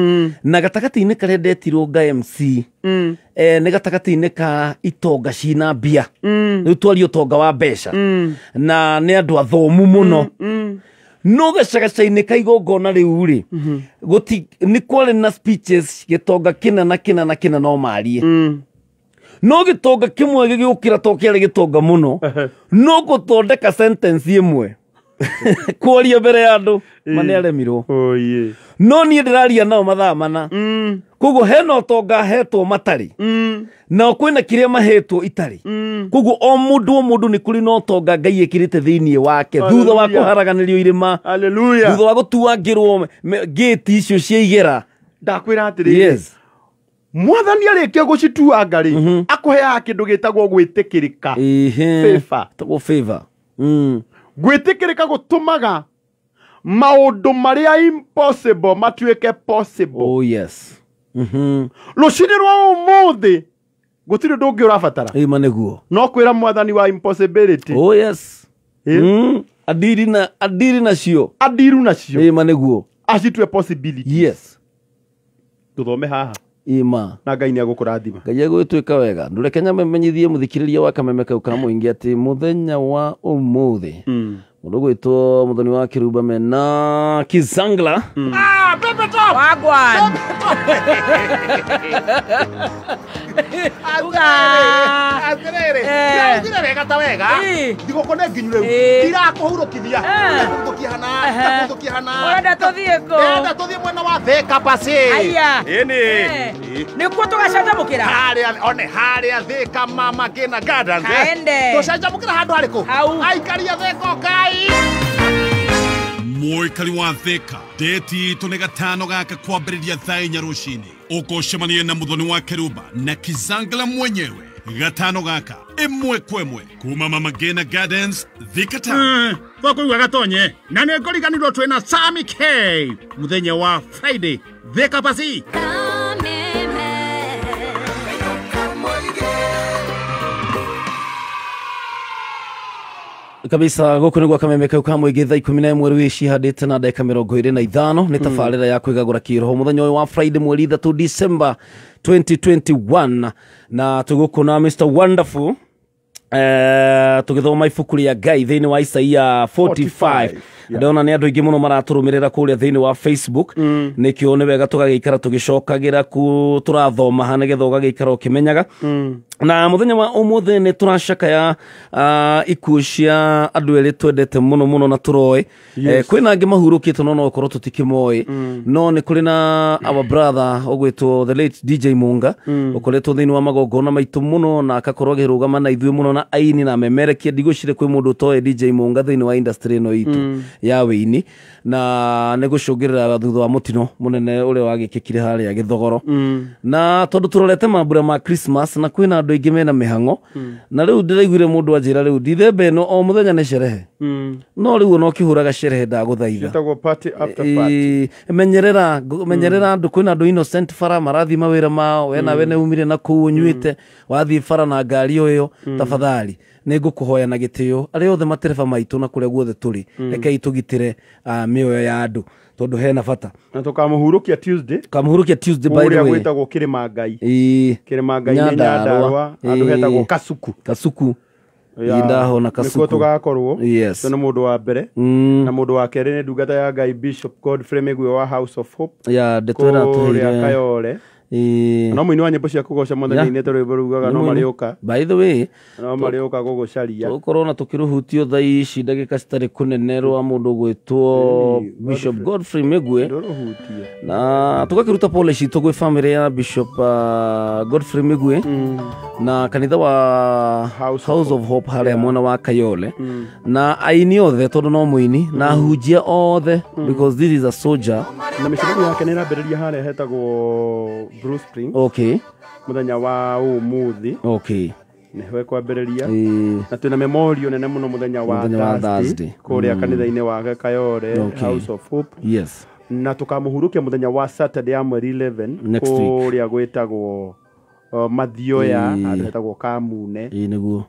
[SPEAKER 1] Na gatagatĩ-inĩ karĩa ndetirwo nga MC, nĩ gatagatĩ-inĩ ka itonga cina mbia. Rĩu twarie ũtonga wa mbeca. Na nĩ andũ athomu mũno. No gacagaca-inĩ ka igongona rĩu rĩ, nĩ kwarĩ na speeches gĩtonga kĩna na kĩna na kĩna no marie. No gĩtonga kĩmwe gĩgĩũkĩra to kĩarĩ gĩtonga mũno, no gũthondeka sentence ĩmwe. Kwaria mbere ya andũ ma nĩ aremirwo. No niĩ ndĩraria nao mathaa mana. Koguo hena ũtonga hetwo matarĩ. Nao kwĩna kĩrĩa mahetwo itarĩ. Koguo o mũndũ nĩ kũrĩ na ũtonga Ngai ĩkĩrĩte thĩinĩ wake thutha wa kũharaganĩrio irĩma.
[SPEAKER 2] Hallelujah.
[SPEAKER 1] Thutha wa gũtuangĩrwo gate icio cia igera.
[SPEAKER 2] Ndakwĩra atĩrĩrĩ.
[SPEAKER 1] Yes.
[SPEAKER 2] Mwathani arĩkia gũcituanga rĩ, akũheaga kĩndũ gĩtagwo gwĩtĩkĩrĩka. Favor.
[SPEAKER 1] Tagwo favor.
[SPEAKER 2] Gwĩtĩkĩrĩka gũtũmaga maũndũ marĩa impossible matuĩke possible.
[SPEAKER 1] Oh yes.
[SPEAKER 2] Rũcinĩ rwa ũmũthĩ gũtirĩ ũndũ ũngĩ ũrabatara.
[SPEAKER 1] Ĩĩ ma nĩguo.
[SPEAKER 2] No kwĩra Mwathani wa impossibility.
[SPEAKER 1] Oh yes. Adiri nacio.
[SPEAKER 2] Adiru nacio.
[SPEAKER 1] Ĩĩ ma nĩguo.
[SPEAKER 2] Acitue possibility.
[SPEAKER 1] Yes.
[SPEAKER 2] Tũthome haha.
[SPEAKER 1] Ima.
[SPEAKER 2] Na Ngai nĩ agũkũrathima.
[SPEAKER 1] Ngai egũgĩtuĩka wega. Ndũreke nyamenyithie mũthikĩrĩria wa Kameme kau ka mũingĩ atĩ mũthenya wa ũmũthĩ mũndũ gwĩtwo Muthoni wa Kĩrumba mena Kizangla.
[SPEAKER 3] Pepe Top.
[SPEAKER 4] Wagwan. Uga.
[SPEAKER 3] Atĩrĩrĩ, ndĩraugire wega ta wega. Thigũkũ nĩ nginyu rĩu. Ndirakũhurũkithia. Ndakũhurũkia hana, ndakũhurũkia hana.
[SPEAKER 4] Ũrenda tũthiĩ kũ?
[SPEAKER 3] Ndĩrenda tũthiĩ mwena wa Thika Pasi.
[SPEAKER 4] Aya.
[SPEAKER 3] Ĩni.
[SPEAKER 4] Nĩkuo tũgacanjamũkĩra?
[SPEAKER 3] Harĩa, one harĩa Thika Mama Ngina Gardens.
[SPEAKER 4] Kaende.
[SPEAKER 3] Tũcanjamũkĩra handũ harĩkũ?
[SPEAKER 4] Hau.
[SPEAKER 3] Aikaria Thika ũkai.
[SPEAKER 5] Mũikari wa Thika date itũ nĩ gatano gaka kwambĩrĩria thaa inya rũcinĩ ũkũcemania na Muthoni wa Kĩrumba na Kizangla mwenyewe gatano gaka ĩmwe kwa ĩmwe kuma Mama Ngina Gardens, Thika Town.
[SPEAKER 3] Tũkũigua gatonye na nĩ ngũriganĩrwo twĩna Sami K mũthenya wa Friday Thika Pasi.
[SPEAKER 1] Kabisa gũkũ nĩ gwa Kameme kau ka mũingĩ thaa 11 rĩu cihandĩte na ndagĩka 25 nĩ tabarĩra ya kwĩgagũra kĩroho mũthenya ũyũ wa Friday mweri 3 December 2021 na tũgũkũ na Mr Wonderful tũgĩthoma ibuku rĩa Ngai thĩinĩ wa Isaia 45. Ndona nĩ andũ aingĩ mũno maratũrũmĩrĩra kũrĩa thĩinĩ wa Facebook nĩkĩo nĩ wega tũgagĩikara tũgĩcokagĩra ku tũrathoma ha nĩgetha ũgagĩikara ũkĩmenyaga. Na mũthenya wa ũmũthĩ nĩ tũracakaya ikuũ cia andũ erĩ twendete mũno mũno na tũroĩ. Kwĩna angĩ mahurũkĩte no no ũkorwo tũtikĩmoĩ, no nĩ kũrĩ na our brother ũgwĩtwo the late DJ Munga ũkoretwo thĩinĩ wa magongona maitũ mũno na akakorwo akĩrũgama na ithuĩ mũno na aini na memerekia. Ndigwĩciria kwĩ mũndũ ũtoĩ DJ Munga thĩinĩ wa industry ĩno itũ ya wĩini, na nĩ gũcũngĩrĩra thutha wa mũtino mũnene ũrĩa wagĩkĩkire harĩa Gĩthogoro. Na tondũ tũrorete mambura ma Christmas na kwĩna andũ aingĩ mena mĩhang'o, na rĩu ndĩraiguire mũndũ anjĩra rĩu Dithemba ĩno o mũthenya nĩ sherehe, no rĩu ona ũkĩhũraga sherehe ndagũthaitha.
[SPEAKER 2] Ciĩtagwo party after party.
[SPEAKER 1] Menyerera menyerera andũ, kwĩna andũ innocent bara marathiĩ mawĩra mao, we nawe nĩ umire na kũu ũnyuĩte wathiĩ bara na ngari o ĩyo, tafadhali nĩ ngũkũhoya na gĩtĩo arĩa othe matereba maitũ na kũrĩa guothe tũrĩ, rekei tũgitĩre mĩoyo ya andũ tondũ hena bata.
[SPEAKER 2] Na tũkamũhurũkia Tuesday.
[SPEAKER 1] Kamũhurũkia Tuesday by the way.
[SPEAKER 2] Kũrĩa gwĩtagwo Kĩrĩma Ngai. Kĩrĩma Ngai nĩ Nyandarũa, handũ hetagwo Kasuku.
[SPEAKER 1] Kasuku. Ndahona Kasuku.
[SPEAKER 2] Nĩkuo tũgakorwo.
[SPEAKER 1] Yes.
[SPEAKER 2] Nĩ mũndũ wa mbere. Na mũndũ wa kerĩ nĩ ndungata ya Ngai Bishop Godfrey Mĩgwi wa House of Hope.
[SPEAKER 1] Ya ndeto ĩrĩa
[SPEAKER 2] tũheire. Kũrĩa Kayole. No mũini wa nyĩmbo cia kũgoca Mwathani nĩ rwĩmbo rugaga no marĩũka.
[SPEAKER 1] By the way,
[SPEAKER 2] no marĩũka gũgũcaria.
[SPEAKER 1] Tũgũkorwo na tũkĩrũhutio thaa ici ndagĩka citarĩ kũnene rwa mũndũ ũgwĩtwo Bishop Godfrey Mĩgwi. Na tũgakĩruta pole citũ gwĩ family ya Bishop Godfrey Mĩgwi na kanitha wa House of Hope harĩa mwena wa Kayole, na aini othe tondũ no mũini na ahunjia othe because this is a soldier.
[SPEAKER 2] Na mĩcemanio yake nĩ ĩrambĩrĩria harĩa hetagwo Blue Spring.
[SPEAKER 1] Okay.
[SPEAKER 2] Mũthenya wa ũmũthĩ.
[SPEAKER 1] Okay.
[SPEAKER 2] Nĩho ĩkwambĩrĩria. Na twĩna memorial nene mũno mũthenya wa Thursday kũrĩa kanitha-inĩ wake Kayole, House of Hope.
[SPEAKER 1] Yes.
[SPEAKER 2] Na tũkamũhurũkia mũthenya wa Saturday ya mweri 11 kũrĩa gwĩtagwo Mathioya, handũ hetagwo Kamune.
[SPEAKER 1] Ĩĩ nĩguo.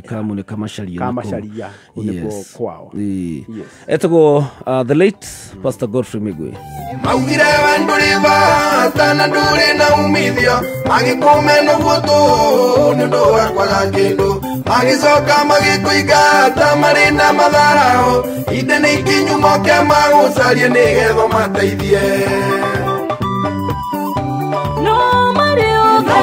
[SPEAKER 1] Kamune Kamacharia.
[SPEAKER 2] Kamacharia nĩkuo kwao.
[SPEAKER 1] Yes. Etagwo the late Pastor Godfrey Mĩgwi.
[SPEAKER 6] Maugire we ndũrĩ bata na ndũrĩ na umithio, magĩkũmena ũguo tũ nĩ ũndũ wa kwaga kĩndũ, magĩcoka magĩkũingata marĩ na matharaũ, inde nĩ ikinyu moke magũcarie nĩgetha mateithie. No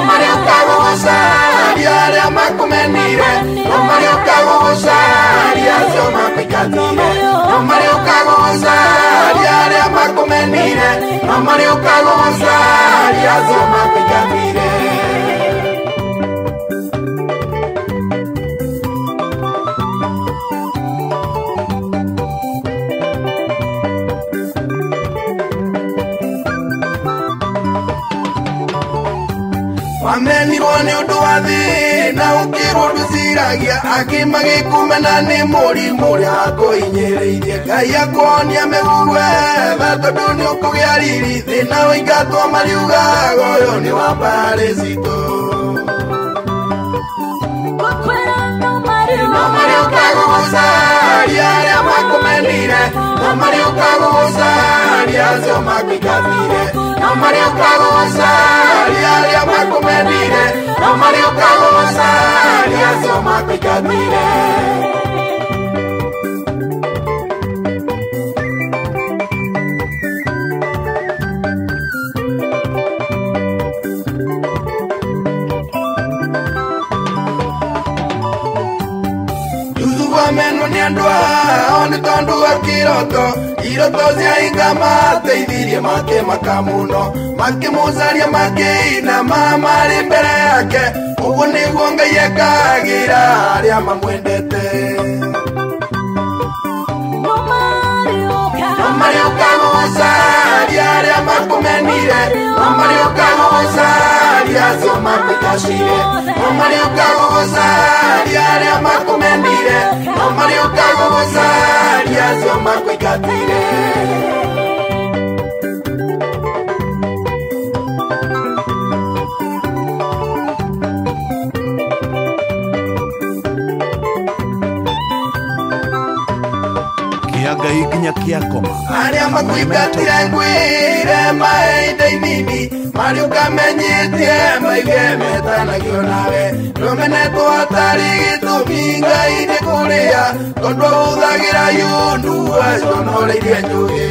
[SPEAKER 6] marĩũka gũgũcaria arĩa makũmenire, no marĩũka gũgũcaria acio makũingatire, no marĩũka gũgũcaria arĩa makũmenire, no marĩũka gũgũcaria acio makũingatire. Wamenirwo nĩ ũndũ wa thĩna ũkĩrwo ndũciragia, angĩ magĩkũmena nĩ mũrimũ ũrĩa wakũhinyĩrĩirie. Ngai akuonia mĩgugu wetha tondũ nĩ ũkũgĩa riri, thĩna ũingatwo mariugaga ũyũ nĩ wa mbarĩ citũ. No marĩũka gũgũcaria arĩa makũmenire, no marĩũka gũgũcaria acio makũingatire, no marĩũka gũgũcaria gũgũcaria arĩa makũmenire no marĩũka gũgũcaria acio makũingatire. Meno nĩ andũ ao nĩ tondũ wa kĩroto iroto cia hinga mateithirie makĩmaka mũno makĩmũcaria makĩinama marĩ mbere yake ũguo nĩguo Ngai ekagĩra arĩa mamwendete. No marĩũka gũgũcaria arĩa makũmenire no marĩũka gũgũcaria acio makũingacire no marĩũka gũgũcaria arĩa makũmenire no marĩũka gũgũcaria acio makũingatire.
[SPEAKER 7] Ngai nginya kĩakoma
[SPEAKER 6] arĩa makũingatire ngwĩre mahinda inini marĩũka menyĩtie maigue metanagio nawe nĩũmenetwo hatarĩ gĩtũmi Ngai nĩ kũrĩa tondũ ahũthagĩra yundu acionoreirie njũgĩ.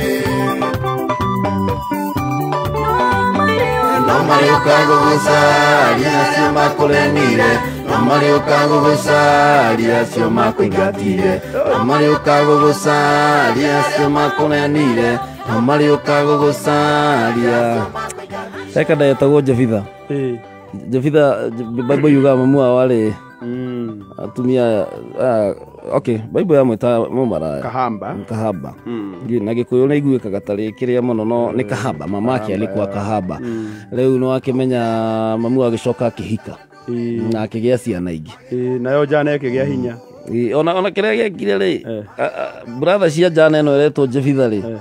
[SPEAKER 6] No marĩũka gũgũcaria acio makũremire no marĩũka gũgũcaria acio makũingatire no marĩũka gũgũcaria acio makũrenire no marĩũka gũgũcaria.
[SPEAKER 1] Eka ndetagwo Jevitha. Jevitha Bible yugaga mamu wao arĩ atumia okay Bible yamwĩta mũmaraya
[SPEAKER 2] kahamba
[SPEAKER 1] kahaba. Na Gĩkũyũ nĩ iguĩkaga tarĩ kĩrĩa mũno no nĩ kahaba mamake alikuwa kahaba. Rĩu nĩ wakĩmenya mamu agĩcoka akĩhika na akĩgĩa ciana ingĩ
[SPEAKER 2] nayo njana ĩkĩgĩa hinya.
[SPEAKER 1] Ona kĩrĩa gĩekire rĩ brother cia njana ĩno ĩretwo Jevitha rĩ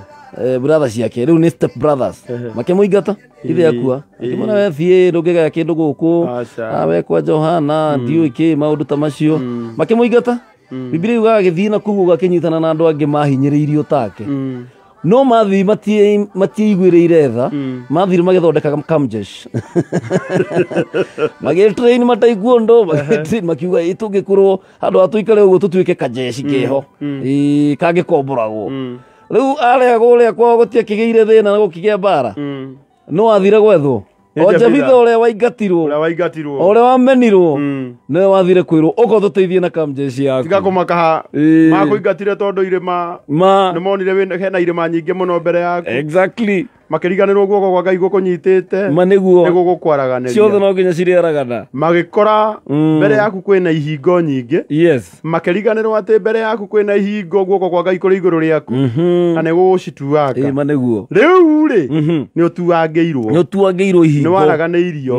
[SPEAKER 1] brother ciake rĩu nĩ step brothers makĩmũingata ithe akua akĩmwĩra we thiĩ ndũngĩgaya kĩndũ gũkũ we kwa Johana ndiũĩ kĩ maũndũ ta macio makĩmũingata. Bibilia yugaga agĩthiĩ na kũu gakĩnyitana na andũ angĩ mahinyĩrĩirio take no mathii matiiguĩrĩire tha mathire magĩthondeka kamjesh magĩtrain mataekwondo magĩtrain makiuga ĩ tũngĩkorwo handũ ha tũikare ũguo tũtuĩke kajeshi keho kangĩkomboragwo. Rĩu arĩa kũrĩa kwao gũtiakĩgĩire thĩna na gũkĩgĩa mbara no athire gwethwo o Jevitha ũrĩa waingatirwo ũrĩa wamenirwo nĩwe wathire kwĩrwo ũka ũtũteithie na kamjeshi yaku.
[SPEAKER 2] Tiga kũmaka makũingatire tondũ irĩma nĩ monire hena irĩma nyingĩ mũno mbere yaku.
[SPEAKER 1] Exactly.
[SPEAKER 2] Makĩriganĩrwo guoko kwa Ngai gũkũnyitĩte
[SPEAKER 1] ma nĩguo
[SPEAKER 2] nĩgũgũkwaraganĩria
[SPEAKER 1] ciothe no nginya cirĩaragana.
[SPEAKER 2] Magĩkora mbere yaku kwĩna ihingo nyingĩ.
[SPEAKER 1] Yes.
[SPEAKER 2] Makĩriganĩrwo atĩ mbere yaku kwĩna ihingo guoko kwa Ngai kũrĩ igũrũ rĩaku na nĩgũgũcituanga.
[SPEAKER 1] Ma nĩguo
[SPEAKER 2] rĩu rĩ nĩ ũtuangĩirwo
[SPEAKER 1] nĩ ũtuangĩirwo ihingo
[SPEAKER 2] nĩ waraganĩirio.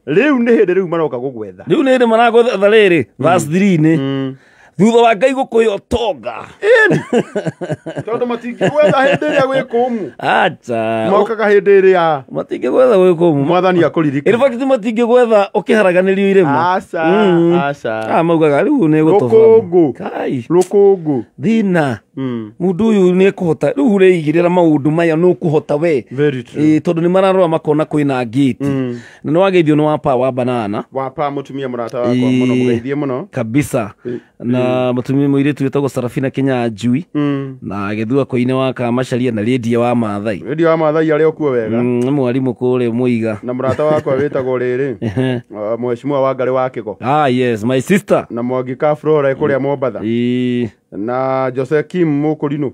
[SPEAKER 2] Rĩu nĩ hĩndĩ rĩu maroka gũgwetha
[SPEAKER 1] rĩu nĩ hĩndĩ maragwetha rĩrĩ verse 3 nĩ thutha wa Ngai gũkũhe ũtonga
[SPEAKER 2] tondũ matingĩgwetha hĩndĩ ĩrĩa gwĩ kũmũ.
[SPEAKER 1] Acha
[SPEAKER 2] mokaga hĩndĩ ĩrĩa
[SPEAKER 1] matingĩgwetha gwĩ kũmũ
[SPEAKER 2] mwathani akũririkana.
[SPEAKER 1] In fact matingĩgwetha ũkĩharaganĩrio irĩma.
[SPEAKER 2] Aca aca
[SPEAKER 1] maugaga rĩu nĩ gũtũba
[SPEAKER 2] rũkũngũ
[SPEAKER 1] kai
[SPEAKER 2] rũkũngũ
[SPEAKER 1] thĩna mũndũ ũyũ nĩ ekũhota rĩu ũreigĩrĩra maũndũ maya nĩ ũkũhota we tondũ nĩ mararora makona kwĩna ngĩti na nĩ wageithio nĩ wapa wa banana
[SPEAKER 2] wapa mũtumia mũrata wakwa mũno mũgeithie mũno
[SPEAKER 1] kabisa na mũtumia mũirĩtu wĩtagwo Sarafina Kinyanjui na gĩthua koine wa Kamacharia na Lydia wa Maathai
[SPEAKER 2] Lydia wa Maathai arĩ okuo wega
[SPEAKER 1] nĩ mwarimũ kũrĩa Mũiga
[SPEAKER 2] na mũrata wakwa wĩtagwo rĩrĩ mheshimiwa Wangari wa Kĩgo.
[SPEAKER 1] Yes my sister
[SPEAKER 2] na Mwangi ka Flora kũrĩa Mombatha na Jose Kim Mũkũrinũ.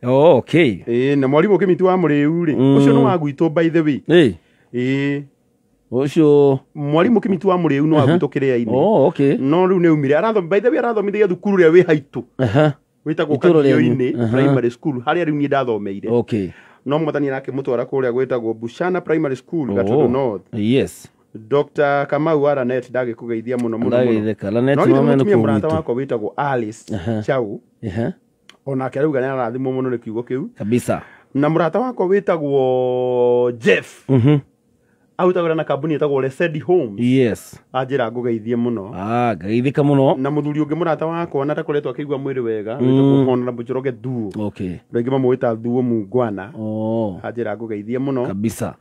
[SPEAKER 1] Oh, okay.
[SPEAKER 2] Na mwarimũ Kĩmiti wa Mũrĩu rĩ ũcio nĩ wa gwitũ by the way. Ũcio mwarimũ Kĩmiti wa Mũrĩu nĩ wa gwitũ kĩrĩa-inĩ.
[SPEAKER 1] Oh, okay.
[SPEAKER 2] No rĩu nĩ umire arathomi by the way arathomithagia thukuru ũrĩa wĩ haitũ wĩtagwo Kagio-inĩ primary school harĩa rĩu niĩ ndathomeire.
[SPEAKER 1] Okay.
[SPEAKER 2] No mwathani arakĩmũtwara kũrĩa gwĩtagwo Bushana primary school Gatundu North.
[SPEAKER 1] Yes.
[SPEAKER 2] Dr. Kamau wa Lanet ndagĩkũgeithia mũno mũno mũno.
[SPEAKER 1] Ndagĩgeithĩka. Lanet
[SPEAKER 2] No
[SPEAKER 1] mama nĩ
[SPEAKER 2] mũtumia mũrata
[SPEAKER 1] kũu
[SPEAKER 2] wakwa wĩtagwo Alice Chau. Onake arauga nĩ arathimwo mũno nĩ kiugo kĩu
[SPEAKER 1] kabisa.
[SPEAKER 2] Na mũrata wakwa wĩtagwo Jeff arutagĩra na kambuni ĩtagwo Lesedi Homes.
[SPEAKER 1] Yes.
[SPEAKER 2] Anjĩra ngũgeithie mũno.
[SPEAKER 1] Ngageithĩka mũno.
[SPEAKER 2] Na mũthuri ũngĩ mũrata wakwa na ndakoretwo akĩigua mwĩrĩ wega wĩtagwo Honorable Njoroge Thuo.
[SPEAKER 1] Okay.
[SPEAKER 2] Andũ aingĩ mamwĩta Thuo Mungwana.
[SPEAKER 1] Oh.
[SPEAKER 2] Anjĩra ngũgeithie mũno
[SPEAKER 1] kabisa.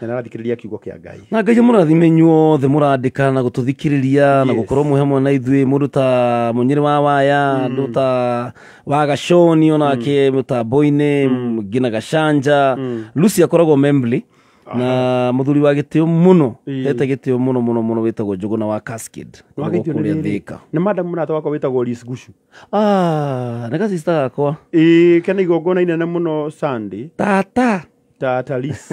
[SPEAKER 2] Na narathikĩrĩria kiugo kĩa Ngai.
[SPEAKER 1] Na Ngai mũrathime inyuothe mũrandĩka na gũtũthikĩrĩria na gũkorwo mwĩ hamwe na ithuĩ, mũndũ ta Mũnyĩrĩ wa Waya, andũ ta wa Gaconi onake mũtambo-inĩ, ngina Gacanja, Lucy akoragwo Membley na mũthuri wa gĩtĩo mũno, hete gĩtĩo mũno mũno mũno wĩtagwo Njũgũna wa Cascade kũrĩa Thĩka.
[SPEAKER 2] Nĩ madam mũrata wakwa wĩtagwo Liz Gushu.
[SPEAKER 1] Nĩ gacista gakwa.
[SPEAKER 2] Ĩĩ, kena igongona inene mũno Sunday.
[SPEAKER 1] Tata
[SPEAKER 2] Tata Liz.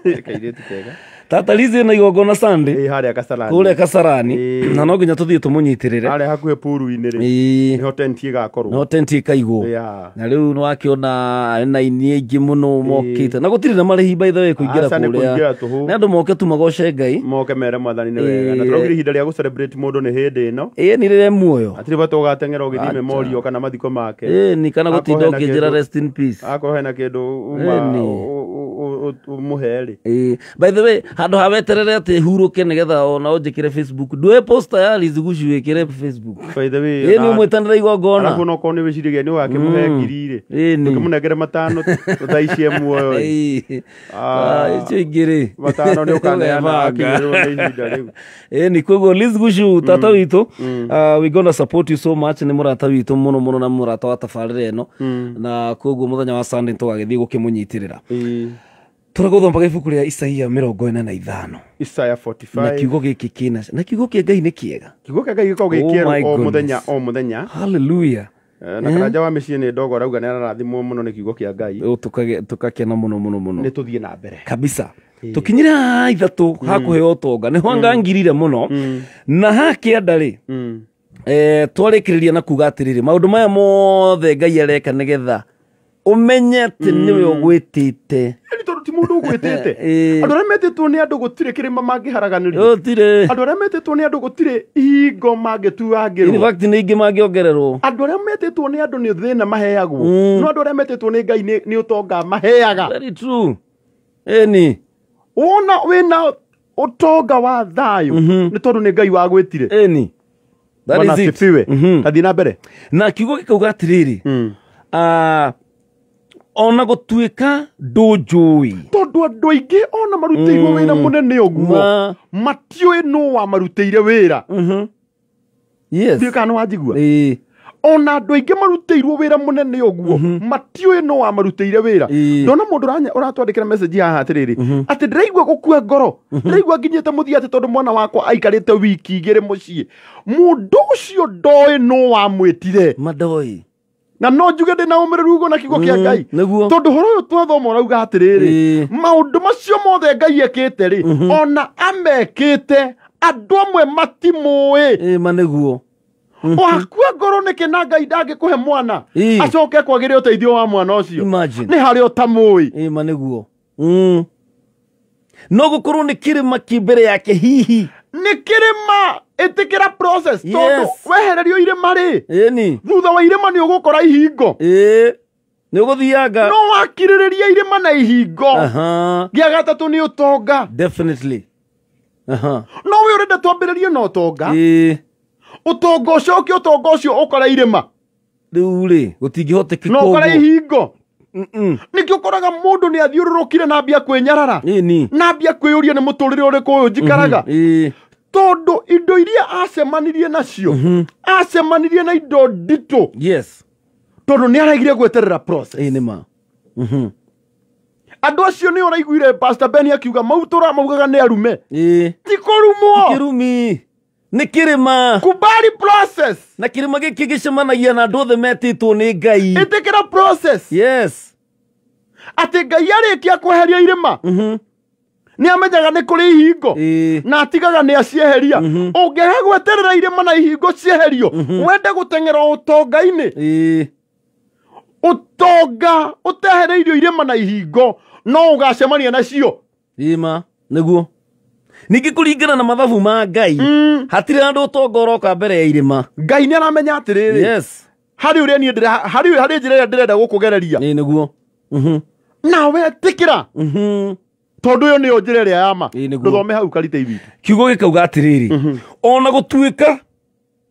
[SPEAKER 2] Kairĩtu kega.
[SPEAKER 1] Tata Liz ena igongona Sunday.
[SPEAKER 2] Ĩĩ, harĩa Kasarani.
[SPEAKER 1] Kũrĩa Kasarani. Na no nginya tũthiĩ tũmũnyitĩrĩre.
[SPEAKER 2] Harĩa hakuhĩ puru-inĩ rĩ. Nĩho tenti ĩgakorwo.
[SPEAKER 1] Nĩho tenti ĩkaigwo. Na rĩu nĩwakĩona ena aini aingĩ mũno mokĩte. Na gũtirĩ na marĩhi by the way kũingĩra kũrĩa. Nĩ andũ moke tu magoce Ngai.
[SPEAKER 2] Moke mere mwathani nĩ wega. Na tũraugire ihinda rĩa gũ-celebrate mũndũ nĩ hĩndĩ ĩno.
[SPEAKER 1] Ĩĩ, nĩ rĩrĩa muoyo.
[SPEAKER 2] Hatirĩ bata ũgateng'era ũgĩthiĩ memorial kana mathiko make.
[SPEAKER 1] Ĩĩ, ni kana gũtinda ũkĩnjĩra rest in peace.
[SPEAKER 2] Akorwo hena kĩndũ uma ũmũhe rĩ.
[SPEAKER 1] By the way, handũ ha weterere atĩ hurũke nĩgetha ona ũnjĩkĩre Facebook, ndue poster ya Liz Gushu wĩkĩre Facebook.
[SPEAKER 2] By the way,
[SPEAKER 1] Ĩĩ, nĩ ũmwĩtanĩra igongona.
[SPEAKER 2] Arabu no korwo nĩ wĩciragia nĩ ũgakĩmũhe ngiri rĩ. Ũkĩmũnengere matano ũthaicie muoyo rĩ.
[SPEAKER 1] Icio ingĩ rĩ.
[SPEAKER 2] Matano nĩ ũkaneana akinyĩrĩrwo nĩ ihinda rĩu.
[SPEAKER 1] Ĩĩ, nĩ koguo Liz Gushu tata witũ, we gonna support you so much, nĩ mũrata witũ mũno mũno na mũrata wa tabarĩra ĩno. Na koguo mũthenya wa Sunday tũgagĩthiĩ gũkĩmũnyitĩrĩra. Tũragũthombaga ibuku rĩa Isaia 45.
[SPEAKER 2] Isaiah 45.
[SPEAKER 1] Na kiugo gĩkĩ kĩna, na kiugo kĩa Ngai nĩ kĩega.
[SPEAKER 2] Kiugo kĩa Ngai gĩkoragwo gĩ kĩerũ o mũthenya o mũthenya.
[SPEAKER 1] Hallelujah.
[SPEAKER 2] Na Karanja wa mĩciĩ nĩ ndogo arauga nĩ ararathimwo mũno nĩ kiugo kĩa Ngai.
[SPEAKER 1] Tũgakena mũno mũno mũno.
[SPEAKER 2] Nĩ tũthiĩ na mbere.
[SPEAKER 1] Kabisa. Tũkinyire haha ithatũ hakũheo ũtonga. Nĩho ngangirire mũno. Na hakĩanda rĩ. Twarĩkĩrĩria na kuga atĩrĩrĩ, maũndũ maya mothe Ngai areka nĩgetha umenye atĩ nĩwe ũgwĩtĩte.
[SPEAKER 2] Nĩ tondũ ti mũndũ ũgwĩtĩte. Andũ arĩa metĩtwo nĩ andũ gũtirĩ kĩrĩma mangĩharaganĩrio.
[SPEAKER 1] Gũtirĩ.
[SPEAKER 2] Andũ arĩa metĩtwo nĩ andũ gũtirĩ ihingo mangĩtuangĩrwo.
[SPEAKER 1] In fact nĩ ingĩ mangĩongererwo.
[SPEAKER 2] Andũ arĩa metĩtwo nĩ andũ nĩ thĩna maheagwo. No andũ arĩa metĩtwo nĩ Ngai nĩ ũtonga maheaga.
[SPEAKER 1] Very true. Ĩni.
[SPEAKER 2] Wona wĩna ũtonga wa thayũ nĩ tondũ nĩ Ngai wagwĩtire.
[SPEAKER 1] Ĩni. That is it.
[SPEAKER 2] Tathiĩ na mbere.
[SPEAKER 1] Na kiugo gĩkauga atĩrĩrĩ. Ona gũtuĩka ndũnjũĩ.
[SPEAKER 2] Tondũ andũ aingĩ ona marutĩirwo wĩra mũnene ũguo matiũĩ nũ wamarutĩire wĩra.
[SPEAKER 1] Yes.
[SPEAKER 2] Ndiũĩ kana nĩwanjigua. Ona andũ aingĩ marutĩirwo wĩra mũnene ũguo matiũĩ nũ wamarutĩire wĩra. Ndona mũndũ ũratwandĩkĩra message haha atĩrĩrĩ, atĩ ndĩraigua gũkua ngoro, ndĩraigua nginyĩte mũthia atĩ tondũ mwana wakwa aikarĩte wiki igĩrĩ mũciĩ. Mũndũ ũcio ndoĩ nũ wamwĩtire.
[SPEAKER 1] Mandoĩ.
[SPEAKER 2] Na no njuge ndĩ na ũmĩrĩru ũguo na kiugo kĩa Ngai. Tondũ ũhoro ũyũ twathoma ũrauga atĩrĩrĩ, maũndũ macio mothe Ngai ekĩte rĩ, ona amekĩte andũ amwe matimũĩ.
[SPEAKER 1] Ĩĩ, ma nĩguo.
[SPEAKER 2] Wakua ngoro nĩkĩ na Ngai ndangĩkũhe mwana acoke kwagĩre ũteithio wa mwana ũcio. Nĩ harĩa ũtamũĩ.
[SPEAKER 1] Ĩĩ, ma nĩguo. No gũkorwo nĩ kĩrĩma kĩ mbere yake hihi.
[SPEAKER 2] Nĩ kĩrĩma. Ĩtĩkĩra process tondũ wehererio irĩma rĩ.
[SPEAKER 1] Ĩni.
[SPEAKER 2] Thutha wa irĩma nĩ ũgũkora ihingo.
[SPEAKER 1] Ĩĩ. Nĩ ũgũthianga.
[SPEAKER 2] No wakirĩrĩria irĩma na ihingo. Gĩa gatatũ nĩ ũtonga.
[SPEAKER 1] Definitely.
[SPEAKER 2] No we ũrenda twambĩrĩrie na ũtonga. Ũtonga ũcoke ũtonga ũcio ũkore irĩma.
[SPEAKER 1] Rĩu rĩ, gũtingĩhotekeka
[SPEAKER 2] No ũkore ihingo. Nĩkĩo ũkoraga mũndũ nĩ athiũrũrũkire na ambia kwĩnyarara. Na ambia kwĩyũria nĩ mũtũrĩre ũrĩkũ ũyũ njikaraga. Tondũ indo iria acemanirie nacio, acemanirie na indo nditũ.
[SPEAKER 1] Yes.
[SPEAKER 2] Tondũ nĩ aregire gweterera process.
[SPEAKER 1] Ĩĩ, nĩ ma.
[SPEAKER 2] Andũ acio nĩ ũraiguire Pastor Ben akiuga mautũra maugaga nĩ arume. Ti kũrumwo.
[SPEAKER 1] Kĩrumi. Nĩ kĩrĩma.
[SPEAKER 2] Kubali process.
[SPEAKER 1] Na kĩrĩma gĩkĩ gĩcemanagia na andũ othe metĩtwo nĩ Ngai.
[SPEAKER 2] Ĩtĩkĩra process.
[SPEAKER 1] Yes.
[SPEAKER 2] Atĩ Ngai arĩkia kweheria irĩma. Nĩ amenyaga nĩ kũrĩ ihingo. Na atigaga nĩ acieheria. Ũngĩaga gweterera irĩma na ihingo cieherio, wende gũteng'era ũtonga-inĩ. Ũtonga ũtehereirio irĩma na ihingo no ũgacemania nacio.
[SPEAKER 1] Ĩĩ ma, nĩguo. Ningĩ kũringana na mathabu ma Ngai, hatirĩ handũ ũtonga ũroka mbere ya irĩma.
[SPEAKER 2] Ngai nĩ aramenya atĩrĩrĩ.
[SPEAKER 1] Yes.
[SPEAKER 2] Harĩ ũrĩa niĩ harĩ njĩra ĩrĩa ndĩrenda gũkũgereria.
[SPEAKER 1] Ĩĩ nĩguo.
[SPEAKER 2] Nawe ĩtĩkĩra. Tondũ ĩyo nĩyo njĩra ĩrĩa ya ma. Ndũthome hau karita ibitũ.
[SPEAKER 1] Kiugo gĩkauga atĩrĩrĩ, ona gũtuĩka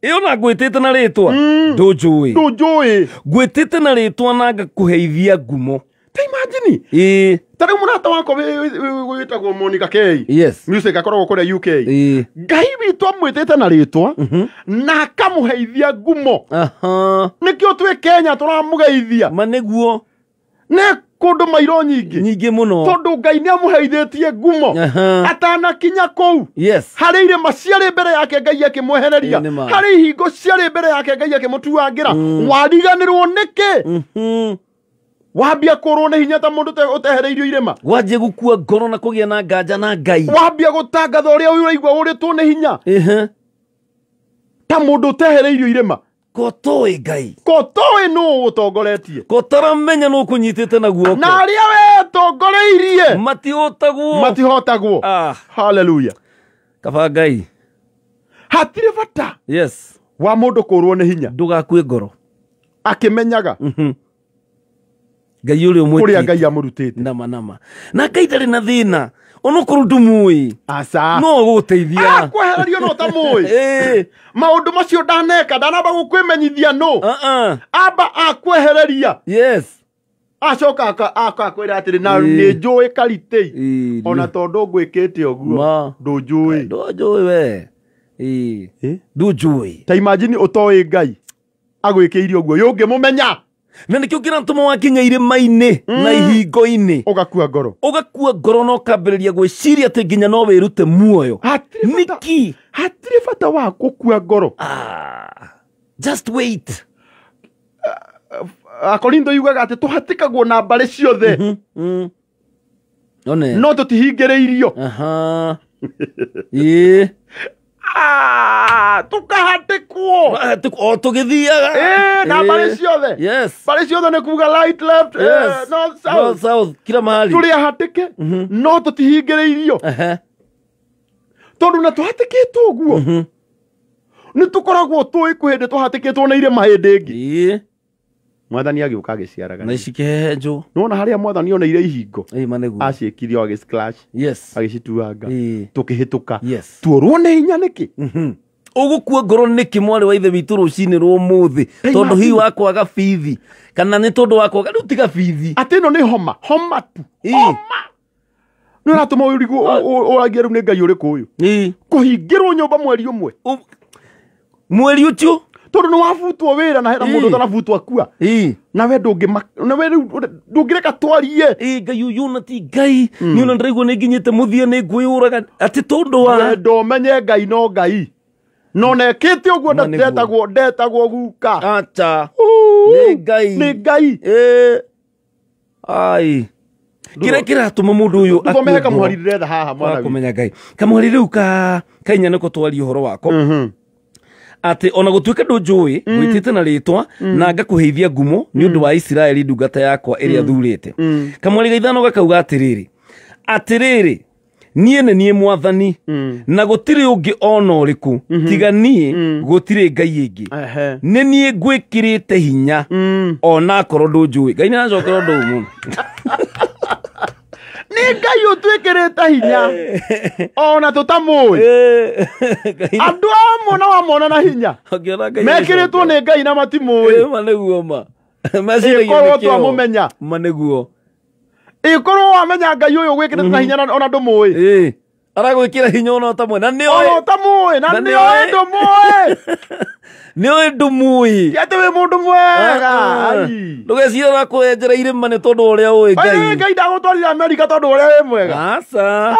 [SPEAKER 1] ĩyo na ngwĩtĩte na rĩtwa ndũnjũĩ.
[SPEAKER 2] Ndũnjũĩ.
[SPEAKER 1] Ngwĩtĩte na rĩtwa na ngakũheithia ngumo.
[SPEAKER 2] Ta imagine.
[SPEAKER 1] Ĩĩ.
[SPEAKER 2] Ta rĩu mũrata wakwa wĩtagwo Monica K.
[SPEAKER 1] Yes.
[SPEAKER 2] Music akoragwo kũrĩa UK.
[SPEAKER 1] Ĩĩ.
[SPEAKER 2] Ngai witũ amwĩtĩte na rĩtwa na akamũheithia ngumo.
[SPEAKER 1] Aha.
[SPEAKER 2] Nĩkĩo twĩ Kenya tũramũgeithia.
[SPEAKER 1] Ma nĩguo.
[SPEAKER 2] Nĩ kũndũ mairo nyingĩ.
[SPEAKER 1] Nyingĩ mũno.
[SPEAKER 2] Tondũ Ngai nĩ amũheithĩtie ngumo. Atanakinya kũu.
[SPEAKER 1] Yes.
[SPEAKER 2] Harĩ irĩma ciarĩ mbere yake Ngai akĩmwehereria. Harĩ ihingo ciarĩ mbere yake Ngai akĩmũtuangĩra. Wariganĩrwo nĩkĩ? Wambia kũrwo nĩ hinya ta mũndũ ũtehereirio irĩma.
[SPEAKER 1] Wanjia gũkua ngoro na kũgĩa na nganja na Ngai.
[SPEAKER 2] Wambia gũtangatha ũrĩa ũraigua ũrĩtwo nĩ hinya. Ta mũndũ ũtehereirio irĩma.
[SPEAKER 1] Ko toĩ Ngai.
[SPEAKER 2] Ko toĩ nũ ũtongoretie.
[SPEAKER 1] Ko taramenya nũ ũkũnyitĩte na guoko.
[SPEAKER 2] Na arĩa wetongoreirie
[SPEAKER 1] matihotagwo.
[SPEAKER 2] Matihotagwo. Hallelujah.
[SPEAKER 1] Kaba Ngai.
[SPEAKER 2] Hatirĩ bata.
[SPEAKER 1] Yes.
[SPEAKER 2] Wa mũndũ kũrwo nĩ hinya.
[SPEAKER 1] Ndũgakue ngoro.
[SPEAKER 2] Akĩmenyaga.
[SPEAKER 1] Ngai ũrĩa ũmwĩtĩte.
[SPEAKER 2] Ũrĩa Ngai amũrutĩte.
[SPEAKER 1] Nama nama. Na Ngai ndarĩ na thĩna. Onokorwo ndũmũĩ.
[SPEAKER 2] Aca.
[SPEAKER 1] No gũgũteithia.
[SPEAKER 2] Akwehererio no ũtamũĩ. Maũndũ macio ndaneka ndanamba gũkwĩmenyithia nũ. Amba akwehereria.
[SPEAKER 1] Yes.
[SPEAKER 2] Acoka akakwĩra atĩrĩ na nĩ njũĩ Karitei. Ona tondũ ngwĩkĩte ũguo ndũnjũĩ.
[SPEAKER 1] Ndũnjũĩ we. Ndũnjũĩ.
[SPEAKER 2] Ta imagine ũtoĩ Ngai agwĩkĩire ũguo yũngĩmũmenya.
[SPEAKER 1] Na nĩkĩo kĩratũma wakinya irĩma-inĩ na ihingo-inĩ
[SPEAKER 2] ũgakua ngoro.
[SPEAKER 1] Ũgakua ngoro na ũkambĩrĩria gwĩciria atĩ nginya no wĩrute muoyo. Nĩkĩ?
[SPEAKER 2] Hatirĩ bata wa gũkua ngoro.
[SPEAKER 1] Just wait.
[SPEAKER 2] Akorintho yugaga atĩ tũhatĩkagwo na mbarĩ ciothe. No tũtihingĩrĩirio.
[SPEAKER 1] Ĩĩ.
[SPEAKER 2] Tukahatĩkwo.
[SPEAKER 1] O tũgĩthiaga.
[SPEAKER 2] Na mbarĩ ciothe.
[SPEAKER 1] Yes.
[SPEAKER 2] Mbarĩ ciothe nĩ kuga right, left, north, south.
[SPEAKER 1] North, south, kila mahali.
[SPEAKER 2] Tũrĩ ahatĩke no tũtihingĩrĩirio. Tondũ na tũhatĩkĩtwo ũguo nĩ tũkoragwo tũĩ kwĩ hĩndĩ tũhatĩkĩtwo na irĩma hĩndĩ ĩngĩ. Mwathani agĩũka agĩciaraga.
[SPEAKER 1] Na ici kĩhehenjo.
[SPEAKER 2] Nĩwona harĩa mwathani oneire ihingo. Aciĩkire o agĩclash.
[SPEAKER 1] Yes.
[SPEAKER 2] Agĩcituanga. Tũkĩhĩtũka.
[SPEAKER 1] Yes.
[SPEAKER 2] Tuorwo nĩ hinya nĩkĩ?
[SPEAKER 1] Ũgũkua ngoro nĩkĩ mwarĩ wa ithe witũ rũcinĩ rwa ũmũthĩ? Tondũ hihi wa kwaga bithi. Kana nĩ tondũ wa kwaga rĩu tiga bithi.
[SPEAKER 2] Atĩ ĩno nĩ homa. Homa tu. Homa. Nĩ ũratũma ũrigwo ũragia rĩu nĩ Ngai ũrĩkũ ũyũ. Kũhingĩrwo nyũmba mweri ũmwe.
[SPEAKER 1] Mweri ũcio?
[SPEAKER 2] Tondũ nĩ wabutwo wĩra na hena mũndũ ũtanabutwo akua. Na we ndũngĩreka twarie.
[SPEAKER 1] Ngai ũyũ na ti Ngai. Niĩ ona ndĩraigua nĩ nginyĩte mũthia nĩ ngwĩyũraga atĩ tondũ wa
[SPEAKER 2] wendo ũmenye Ngai no Ngai. No nekĩte ũguo ndetagwo guka.
[SPEAKER 1] Acha. Nĩ Ngai.
[SPEAKER 2] Nĩ Ngai.
[SPEAKER 1] Ai. Kĩrĩa kĩratũma mũndũ ũyũ
[SPEAKER 2] Tũthome kamũhari ndĩretha haha mwana witũ.
[SPEAKER 1] Kũmenya Ngai. Kamũhari rĩu ka kainya nĩko twarie ũhoro wako. Atĩ ona gũtuĩka ndũnjũĩ ngwĩtĩte na rĩtwa na ngakũheithia ngumo nĩ ũndũ wa Isiraeli ndungata yakwa ĩrĩa thurĩte. Kamweri ga ithano gakauga atĩrĩrĩ atĩrĩrĩ niĩ nĩ niĩ mwathani na gũtirĩ ũngĩ ona ũrĩkũ tiga niĩ gũtirĩ Ngai ĩngĩ. Nĩ niĩ ngwĩkĩrĩte hinya ona akorwo ndũnjũĩ. Ngai nĩ aracokera ũndũ ũyũ mũno.
[SPEAKER 2] Nĩ Ngai ũtwĩkĩrĩte hinya ona tũtamũĩ. Andũ amwe na wamona na hinya mekĩrĩtwo nĩ Ngai na matimũĩ.
[SPEAKER 1] Ma nĩguo ma.
[SPEAKER 2] Ĩkorwo twamũmenya.
[SPEAKER 1] Ma nĩguo.
[SPEAKER 2] Ĩkorwo wamenya Ngai ũyũ gwĩkĩrĩte na hinya ona ndũmũĩ.
[SPEAKER 1] Aragwĩkĩra hinya ona ũtamũĩ. Na nĩoĩ.
[SPEAKER 2] Ona ũtamũĩ na nĩoĩ ndũmũĩ.
[SPEAKER 1] Nĩoĩ ndũmũĩ.
[SPEAKER 2] Ti atĩ wĩ mũndũ mwega.
[SPEAKER 1] Ndũgecirie ũrakwenjera irĩma nĩ tondũ ũrĩa ũĩ Ngai.
[SPEAKER 2] Ngai ndagũtwarire Amerika tondũ ũrĩa wĩ mwega.
[SPEAKER 1] Aca.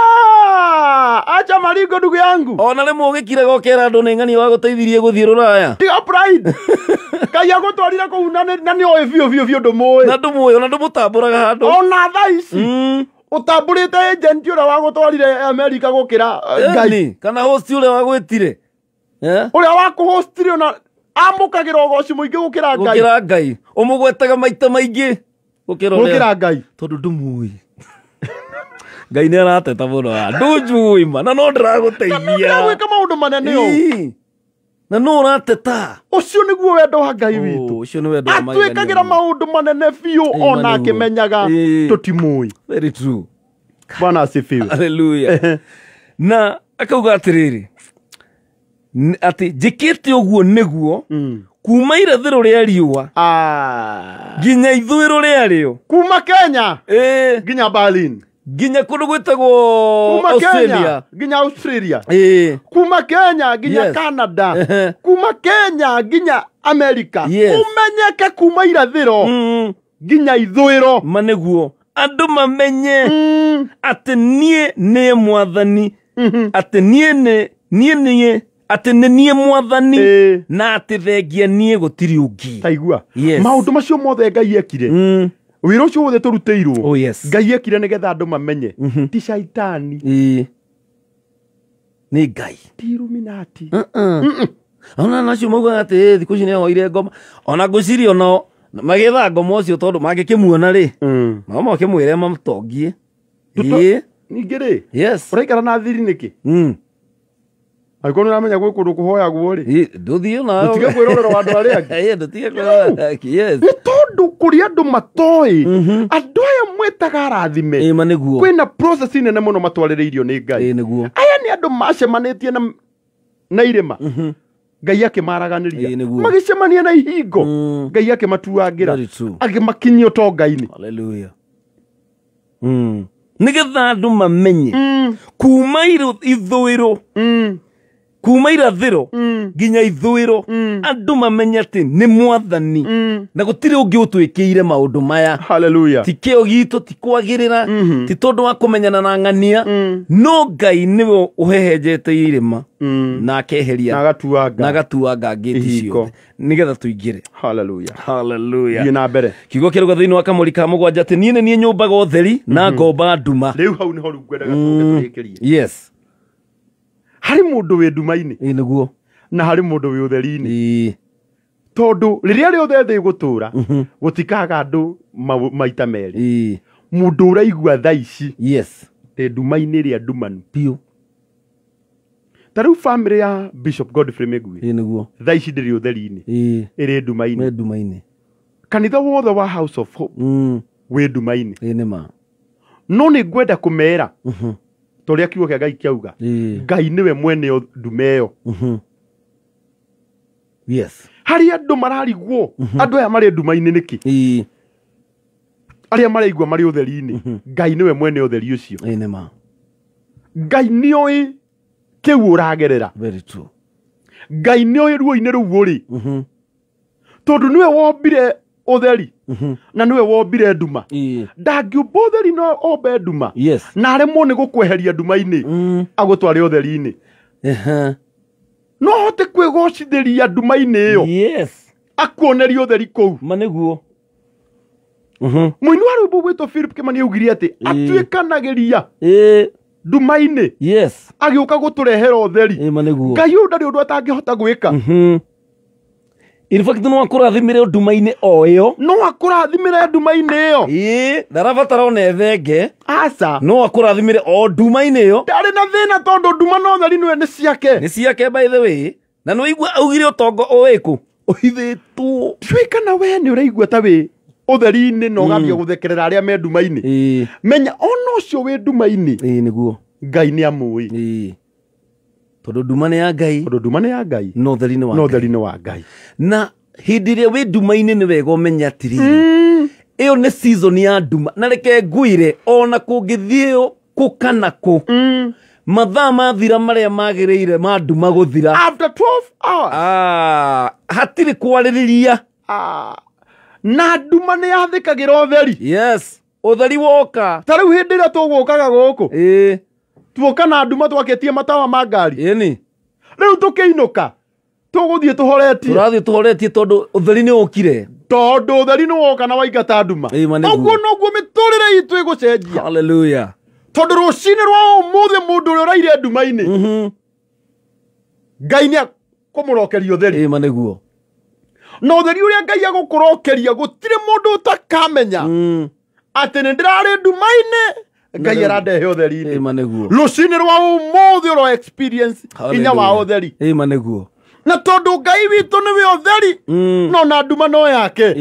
[SPEAKER 2] Acha maringo ndugu yangu.
[SPEAKER 1] Ona rĩmwe ũgĩkiraga ũkera andũ nĩ ng'ania wagũteithirie gũthiĩ rũraya.
[SPEAKER 2] Tiga pride. Ngai agũtwarire kũu na nĩoĩ biũ biũ biũ ndũmũĩ.
[SPEAKER 1] Na ndũmũĩ ona ndũmũtambũraga handũ.
[SPEAKER 2] Ona thaa ici. Ũtambũrĩte agent ũrĩa wagũtwarire Amerika gũkĩra Ngai.
[SPEAKER 1] Kana host ũrĩa wagwĩtire.
[SPEAKER 2] Ũrĩa wakũhostire ona amũkagĩra ũgoci mũingĩ gũkĩra Ngai.
[SPEAKER 1] Gũkĩra Ngai. Ũmũgwetaga maita maingĩ gũkĩra
[SPEAKER 2] Ngai.
[SPEAKER 1] Tondũ ndũmũĩ. Ngai nĩ arateta mũno haha. Ndũnjũĩ ma na no ndĩragũteithia.
[SPEAKER 2] Na ndĩragwĩka maũndũ manene ũũ.
[SPEAKER 1] Na no ũrateta.
[SPEAKER 2] Ũcio nĩguo wendo wa Ngai witũ.
[SPEAKER 1] Ũcio nĩ wendo wa magegania.
[SPEAKER 2] Atwĩkagĩra maũndũ manene biũ ona akĩmenyaga tũtimũĩ.
[SPEAKER 1] Very true.
[SPEAKER 2] Bwana asifiwe.
[SPEAKER 1] Hallelujah. Na akauga atĩrĩrĩ Atĩ njĩkĩte ũguo nĩguo kuma irathĩro rĩa riũa nginya ithũĩro rĩarĩo,
[SPEAKER 2] kuma Kenya nginya Berlin,
[SPEAKER 1] nginya kũndũ gwĩtagwo Australia,
[SPEAKER 2] nginya Australia, kuma Kenya nginya Canada, kuma Kenya nginya America, umenyeke kuma irathĩro nginya ithũĩro.
[SPEAKER 1] Ma nĩguo andũ mamenye atĩ niĩ nĩ mwathani, atĩ niĩ nĩ atĩ nĩ niĩ mwathani na atĩ thengia niĩ gũtirĩ ũngĩ.
[SPEAKER 2] Taigua maũndũ macio mothe Ngai ekire, wĩra ũcio wothe tũrutĩirwo Ngai ekire nĩgetha andũ mamenye ti shaitani,
[SPEAKER 1] nĩ Ngai,
[SPEAKER 2] ti Illuminati.
[SPEAKER 1] Ona nacio maugaga atĩ thikũ ici nĩoire ngoma, ona ngwĩciria onao magĩetha ngoma ũcio tondũ mangĩkĩmuona rĩ no makĩmwĩre mamũtongie.
[SPEAKER 2] Ningĩ rĩ, ũraikara na thiri nĩkĩ? Angĩkorwo nĩ ũramenya gwĩ kũndũ kũhoyagwo rĩ,
[SPEAKER 1] ndũthiĩ nayo,
[SPEAKER 2] ndũtige kwĩrorera andũ arĩa angĩ.
[SPEAKER 1] Ndũtige kwĩrorera. Yes.
[SPEAKER 2] Nĩ tondũ kũrĩ andũ matoĩ, andũ aya mwĩtaga arathime, kwĩna process nene mũno matwarĩrĩirio nĩ Ngai. Aya nĩ andũ macemanĩtie na irĩma, Ngai akĩmaraganĩria, magĩcemania na ihingo, Ngai akĩmatuangĩra, akĩmakinyia ũtonga-inĩ.
[SPEAKER 1] Hallelujah. Nĩgetha andũ mamenye kuma ithũĩro, kuma irathĩro nginya ithũĩro, andũ mamenye atĩ nĩ mwathani na gũtirĩ ũngĩ ũtwĩkĩire maũndũ maya.
[SPEAKER 2] Hallelujah.
[SPEAKER 1] Ti kĩo gitũ, ti kwagĩrĩra, ti tondũ wa kũmenyana na ng'ania, no Ngai nĩwe ũhehenjete irĩma na akeheria
[SPEAKER 2] na
[SPEAKER 1] agatuanga ngĩti ciothe nĩgetha tũingĩre.
[SPEAKER 2] Hallelujah.
[SPEAKER 1] Hallelujah.
[SPEAKER 2] Thiĩ na mbere.
[SPEAKER 1] Kiugo kĩrauga thĩinĩ wa kamũri ka mũgwanja atĩ niĩ nĩ niĩ nyũmbaga ũtheri na ngomba nduma.
[SPEAKER 2] Rĩu hau nĩho rĩu ngwendaga tũke tũrĩkĩrie.
[SPEAKER 1] Yes.
[SPEAKER 2] Harĩ mũndũ wĩ nduma-inĩ
[SPEAKER 1] nĩguo,
[SPEAKER 2] na harĩ mũndũ wĩ ũtheri-inĩ, tondũ rĩrĩa rĩothe thĩ ĩgũtũra gũtikaga andũ maita merĩ. Mũndũ ũraigua thaa ici ndĩ nduma-inĩ ĩrĩa ndumanu
[SPEAKER 1] biũ.
[SPEAKER 2] Ta rĩu famĩlĩ ya Bishop Godfrey Mĩgwi
[SPEAKER 1] nĩguo,
[SPEAKER 2] thaa ici ndĩrĩ ũtheri-inĩ, ĩrĩ nduma-inĩ. Kanitha wothe wa House of Hope wĩ nduma-inĩ.
[SPEAKER 1] Nĩ ma.
[SPEAKER 2] No nĩ ngwenda kũmera torĩa kiugo kĩa Ngai kĩauga, Ngai nĩwe mwene ndume ĩyo.
[SPEAKER 1] Yes.
[SPEAKER 2] Harĩ andũ mararigwo, andũ aya marĩ nduma-inĩ nĩkĩ? Arĩa maraigua marĩ ũtheri-inĩ, Ngai nĩwe mwene ũtheri ũcio.
[SPEAKER 1] Nĩ ma.
[SPEAKER 2] Ngai nĩoĩ kĩu ũragerera.
[SPEAKER 1] Very true.
[SPEAKER 2] Ngai nĩoĩ ruo-inĩ rũu ũrĩ, tondũ nĩwe wombire ũtheri na nĩwe wombire nduma. Ndangĩũmba ũtheri no ombe nduma, na aremwo nĩ gũkweheria nduma-inĩ agũtware ũtheri-inĩ. No ahote kwĩgocithĩria nduma-inĩ ĩyo, akuonerie ũtheri kũu.
[SPEAKER 1] Ma nĩguo.
[SPEAKER 2] Mũini wa rwĩmbo gwĩtwo Philip Kĩmani augire atĩ atuĩkanagĩria nduma-inĩ, agĩũka gũtũrehera ũtheri. Ngai ũyũ ndarĩ ũndũ atangĩhota gwĩka.
[SPEAKER 1] In fact, no akũrathimĩre nduma-inĩ o ĩyo.
[SPEAKER 2] No akũrathimĩre nduma-inĩ ĩyo.
[SPEAKER 1] Ndarabatara ona ethenge.
[SPEAKER 2] Aca.
[SPEAKER 1] No akũrathimĩre o nduma-inĩ ĩyo.
[SPEAKER 2] Ndarĩ na thĩna tondũ nduma no ũtheri nĩwe nĩ ciake.
[SPEAKER 1] Nĩ ciake by the way. Na nĩ waigua augire ũtongo ũwĩkũ? Ũhithĩtwo.
[SPEAKER 2] Ndiũĩ kana we nĩ ũraigua ta wĩ ũtheri-inĩ na ũgambia gũthekerera arĩa me nduma-inĩ. Menya ona ũcio wĩ nduma-inĩ.
[SPEAKER 1] Nĩguo.
[SPEAKER 2] Ngai nĩ amũĩ.
[SPEAKER 1] Tondũ nduma nĩ ya Ngai.
[SPEAKER 2] Tondũ nduma nĩ ya Ngai.
[SPEAKER 1] No ũtheri nĩ wa Ngai.
[SPEAKER 2] No ũtheri nĩ wa Ngai.
[SPEAKER 1] Na hĩndĩ ĩrĩa wĩ nduma-inĩ nĩ wega ũmenye atĩrĩrĩ, ĩyo nĩ season ya nduma. Na reke ngwĩre ona kũngĩthiĩ kũ kana kũ, mathaa mathira marĩa magĩrĩire ma nduma gũthira,
[SPEAKER 2] after 12 hours,
[SPEAKER 1] hatirĩ kwarĩrĩria.
[SPEAKER 2] Na nduma nĩ yathĩkagĩra ũtheri.
[SPEAKER 1] Yes. Ũtheri woka.
[SPEAKER 2] Ta rĩu hĩndĩ ĩrĩa tũgũkaga gũkũ, tuoka na nduma twakĩtie matawa ma ngari.
[SPEAKER 1] Ĩni.
[SPEAKER 2] Rĩu tũkĩinũka tũgũthiĩ tũhoretie.
[SPEAKER 1] Tũrathiĩ tũhoretie tondũ ũtheri nĩ ũkire.
[SPEAKER 2] Tondũ ũtheri nĩ woka na waingata nduma. Ũguo noguo mĩtũrĩre itũ ĩgũcenjia.
[SPEAKER 1] Hallelujah.
[SPEAKER 2] Tondũ rũcinĩ rwa ũmũthĩ mũndũ ũrĩa ũraire nduma-inĩ, Ngai nĩ akũmũrokeria ũtheri.
[SPEAKER 1] Ma nĩguo.
[SPEAKER 2] Na ũtheri ũrĩa Ngai agũkũrokeria gũtirĩ mũndũ ũtakamenya atĩ nĩ ndĩrarĩ nduma-inĩ, Ngai arandehe ũtheri-inĩ.
[SPEAKER 1] Ma nĩguo.
[SPEAKER 2] Rũcinĩ rwa ũmũthĩ ũro experience hinya wa ũtheri.
[SPEAKER 1] Ma nĩguo.
[SPEAKER 2] Na tondũ Ngai witũ nĩwe ũtheri, no na nduma no yake.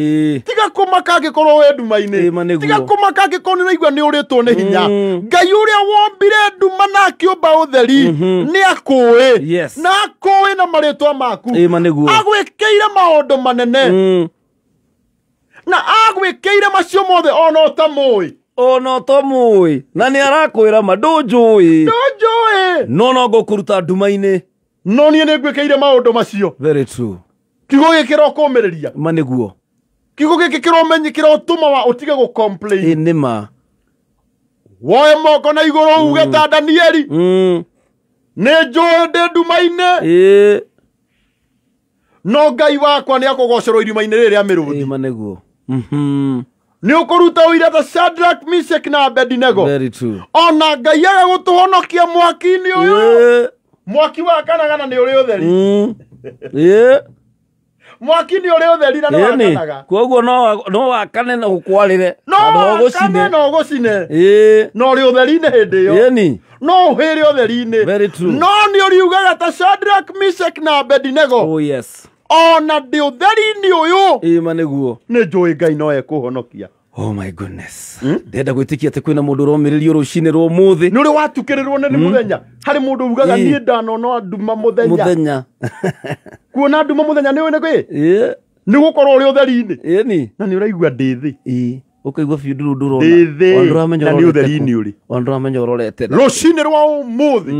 [SPEAKER 2] Tiga kũmaka angĩkorwo wĩ nduma-inĩ. Tiga kũmaka angĩkorwo nĩ ũraigua nĩ ũrĩtwo nĩ hinya. Ngai ũrĩa wombire nduma na Akĩũmba ũtheri nĩ akũĩ.
[SPEAKER 1] Yes.
[SPEAKER 2] Na akũĩ na marĩtwa maku.
[SPEAKER 1] Ĩma nĩguo.
[SPEAKER 2] Agwĩkĩire maũndũ manene. Na agwĩkĩire macio mothe ona ũtamũĩ.
[SPEAKER 1] Ona ũtamũĩ. Na nĩ arakwĩra ma ndũnjũĩ.
[SPEAKER 2] Ndũnjũĩ.
[SPEAKER 1] No no ngũkũruta nduma-inĩ.
[SPEAKER 2] No niĩ nĩ ngwĩkĩire maũndũ macio.
[SPEAKER 1] Very true.
[SPEAKER 2] Kiugo gĩkĩ kĩrokũmĩrĩria.
[SPEAKER 1] Ma nĩguo.
[SPEAKER 2] Kiugo gĩkĩ kĩromenyi kĩrotũma wa ũtige gũ complain.
[SPEAKER 1] Ĩ nĩ ma.
[SPEAKER 2] Woe moko na igũrũ uge ta Danieli. Nĩ njũĩ ndĩ nduma-inĩ.
[SPEAKER 1] Ĩ.
[SPEAKER 2] No Ngai wakwa nĩ akũgocerwo irima-inĩ rĩrĩ rĩa mĩrũthi.
[SPEAKER 1] Ĩ ma nĩguo.
[SPEAKER 2] Nĩ ũkũruta ũira ta Shadrach, Meshach na Abednego.
[SPEAKER 1] Very true.
[SPEAKER 2] Ona Ngai agagũtũhonokia mwaki-inĩ ũyũ. Mwaki wa kanagana nĩ ũrĩ ũtheri. Mwaki nĩ ũrĩ ũtheri na nĩ wakanaga.
[SPEAKER 1] Koguo no wakane na ũkwarĩre.
[SPEAKER 2] No wakane na ũgũcine. No ũrĩ ũtheri-inĩ hĩndĩ ĩyo.
[SPEAKER 1] Ĩni.
[SPEAKER 2] No ũhĩre ũtheri-inĩ.
[SPEAKER 1] Very true.
[SPEAKER 2] No nĩ ũriugaga ta Shadrach, Meshach na Abednego.
[SPEAKER 1] Oh yes.
[SPEAKER 2] Ona ndĩ ũtheri-inĩ ũyũ.
[SPEAKER 1] Ĩma nĩguo.
[SPEAKER 2] Nĩ njũĩ Ngai no ekũhonokia.
[SPEAKER 1] Oh my goodness. Ndenda gwĩtĩkia atĩ kwĩna mũndũ ũromĩrĩrio rũcinĩ rwa ũmũthĩ.
[SPEAKER 2] Nĩ ũrĩ watukĩrĩrwo nĩ mũthenya. Harĩ mũndũ ugaga niĩ ndanona nduma mũthenya.
[SPEAKER 1] Mũthenya.
[SPEAKER 2] Kuona nduma mũthenya nĩ ũĩ nĩ kĩ? Nĩ gũkorwo ũrĩ ũtheri-inĩ.
[SPEAKER 1] Ĩni.
[SPEAKER 2] Na nĩ ũraigua ndĩ thĩ.
[SPEAKER 1] Ĩ. Ũkaigua biũ ndũrũ ndũrona.
[SPEAKER 2] Ndĩ thĩ. Na nĩ ũtheri-inĩ ũrĩ.
[SPEAKER 1] Ona ndũramenya ũrorete.
[SPEAKER 2] Rũcinĩ rwa ũmũthĩ.